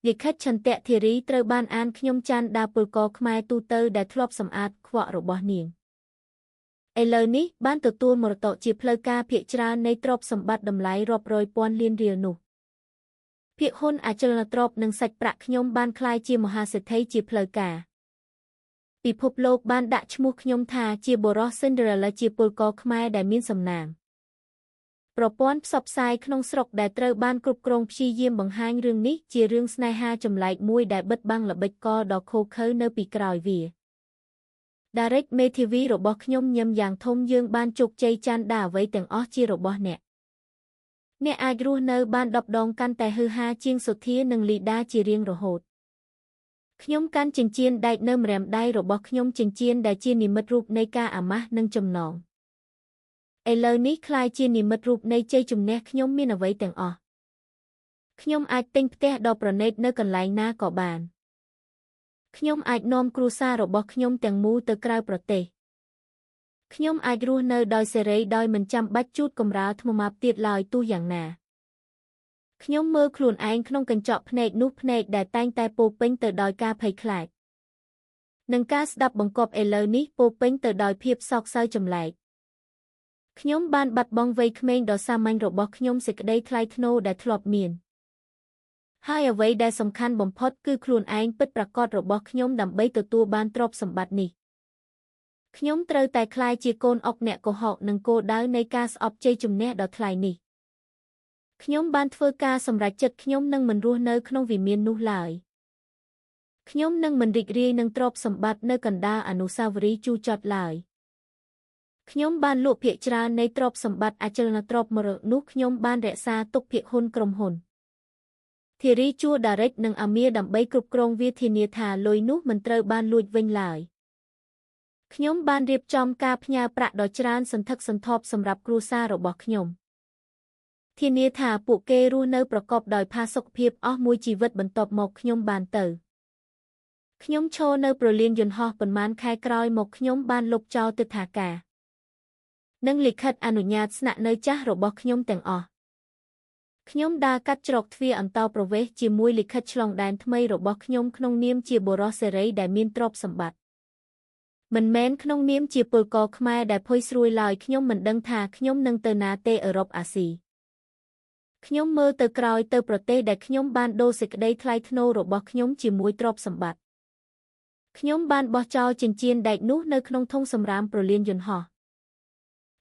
លិខិតឆន្ទៈធីរីត្រូវបានអានខ្ញុំចាន់ដាពលករខ្មែរទូទៅដែលធ្លាប់សម្អាតខ្វក់របស់នាងឥឡូវនេះបានទទួលមរតកជាផ្លូវការភាគច្រើននៃទ្រព្យសម្បត្តិតម្លៃរាប់រយពាន់លានរៀលនោះភាគហ៊ុនអចលនទ្រព្យនិងសាច់ប្រាក់ខ្ញុំបានក្លាយជាមហាសេដ្ឋីជាផ្លូវការពិភពលោកបានដាក់ឈ្មោះខ្ញុំថាជាបុរស Cinderella ជាពលករខ្មែរដែលមានសំណាងប្រព័ន្ធផ្សព្វផ្សាយក្នុងស្រុកដែលត្រូវបានគ្រប់គ្រងព្យាយាមបង្ហាញរឿងនេះជារឿងស្នេហាចម្លែកមួយដែលបិទបាំងល្បិចកលដ៏ឃោរឃៅនៅពីក្រោយវាដារិកមេធាវីរបស់ខ្ញុំញឹមយ៉ាងធំយើងបានជោគជ័យចាន់ដាអ្វីទាំងអស់ជារបស់អ្នកអ្នកអាចរស់នៅបាន10ដងកាន់តែហឺហាជាងសុធានិងលីដាជារៀងរហូតខ្ញុំកាន់ចិញ្ចៀនដែកនៅម្រាមដៃរបស់ខ្ញុំចិញ្ចៀនដែលជានិមិត្តរូបនៃការអាម៉ាស់និងចំណងឥឡូវនេះក្លាយជានិមិត្តរូបនៃជ័យជំនះខ្ញុំមានអ្វីទាំងអស់ខ្ញុំអាចទិញផ្ទះដ៏ប្រណីតនៅកន្លែងណាក៏បានខ្ញុំអាចនាំគ្រួសាររបស់ខ្ញុំទាំងមូលទៅក្រៅប្រទេសខ្ញុំអាចរស់នៅដោយសេរីដោយមិនចាំបាច់ជូតកម្រាលថ្មម៉ាបទៀតឡើយទោះយ៉ាងណាខ្ញុំមើលខ្លួនឯងក្នុងកញ្ចក់ភ្នែកនោះភ្នែកដែលតែងតែពោពេញទៅដោយការភ័យខ្លាចនិងការស្ដាប់បង្គាប់ឥឡូវនេះពោពេញទៅដោយភាពសោកសៅចម្លែកខ្ញុំបានបាត់បង់វ័យក្មេងដ៏សាមញ្ញរបស់ខ្ញុំសេចក្តីថ្លៃថ្នូរដែលធ្លាប់មានហើយអ្វីដែលសំខាន់បំផុតគឺខ្លួនឯងពិតប្រាកដរបស់ខ្ញុំដើម្បីទទួលបានទ្រព្យសម្បត្តិនេះខ្ញុំត្រូវតែក្លាយជាកូនអុកអ្នកកុហកនិងគោលដៅនៃការស្អប់ជ័យជំនះដ៏ថ្លៃនេះខ្ញុំបានធ្វើការសម្រេចចិត្តខ្ញុំនឹងមិនរស់នៅក្នុងវិមាននោះឡើយខ្ញុំនឹងមិនរីករាយនឹងទ្រព្យសម្បត្តិនៅកណ្ដាលអនុស្សាវរីយ៍ជូរចត់ឡើយខ្ញុំបានលក់ភាគច្រើននៃទ្រព្យសម្បត្តិអចលនទ្រព្យមរតកនោះខ្ញុំបានរក្សាទុកភាគហ៊ុនក្រុមហ៊ុនធីរីជួដារិកនិងអាមៀដើម្បីគ្រប់គ្រងវាធានាថាលុយនោះមិនត្រូវបានលួចវិញឡើយខ្ញុំបានរៀបចំការផ្ញើប្រាក់ដ៏ច្រើនសន្ធឹកសន្ធាប់សម្រាប់គ្រួសាររបស់ខ្ញុំធានាថាពួកគេរស់នៅប្រកបដោយផាសុកភាពអស់មួយជីវិតបន្ទាប់មកខ្ញុំបានទៅខ្ញុំឈរនៅព្រលានយន្តហោះប៉ុន្មានខែក្រោយមកខ្ញុំបានលុបចោលទិដ្ឋាការនិងលិខិតអនុញ្ញាតស្នាក់នៅចាស់របស់ខ្ញុំទាំងអស់ខ្ញុំដើរកាត់ច្រកទ្វារអន្តោប្រវេសន៍ជាមួយលិខិតឆ្លងដែនថ្មីរបស់ខ្ញុំក្នុងនាមជាបុរសសេរីដែលមានទ្រព្យសម្បត្តិមិនមែនក្នុងនាមជាពលករខ្មែរដែលភ័យស្រួយឡើយខ្ញុំមិនដឹងថាខ្ញុំនឹងទៅណាទេអឺរ៉ុបអាស៊ីខ្ញុំមើលទៅក្រោយទៅប្រទេសដែលខ្ញុំបានដូរសេចក្តីថ្លៃថ្នូររបស់ខ្ញុំជាមួយទ្រព្យសម្បត្តិខ្ញុំបានបោះចោលចិញ្ចៀនដែកនោះនៅក្នុងធុងសំរាមព្រលានយន្តហោះ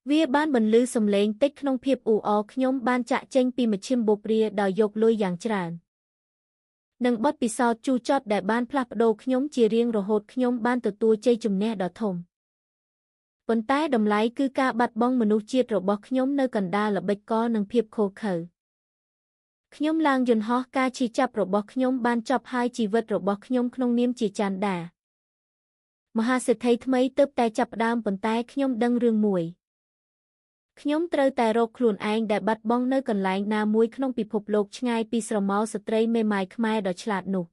វាបានបន្លឺសំឡេងតិចក្នុងភាពអ៊ូអរខ្ញុំបានចាក់ចេញពីមជ្ឈិមបូព៌ាដោយយកលុយយ៉ាងច្រើននិងបទពិសោធន៍ជូរចត់ដែលបានផ្លាស់ប្ដូរខ្ញុំជារៀងរហូតខ្ញុំបានទទួលជ័យជំនះដ៏ធំប៉ុន្តែតម្លៃគឺការបាត់បង់មនុស្សជាតិរបស់ខ្ញុំនៅកណ្ដាលល្បិចកលនិងភាពឃោរឃៅខ្ញុំឡើងយន្តហោះការឈឺចាប់របស់ខ្ញុំបានចប់ហើយជីវិតរបស់ខ្ញុំក្នុងនាមជាចាន់ដាមហាសេដ្ឋីថ្មីទើបតែចាប់ផ្ដើមប៉ុន្តែខ្ញុំដឹងរឿងមួយខ្ញុំត្រូវតែរកខ្លួនឯងដែលបាត់បង់នៅកន្លែងណាមួយក្នុងពិភពលោកឆ្ងាយពីស្រមោលស្ត្រីមេម៉ាយខ្មែរដ៏ឆ្លាតនោះ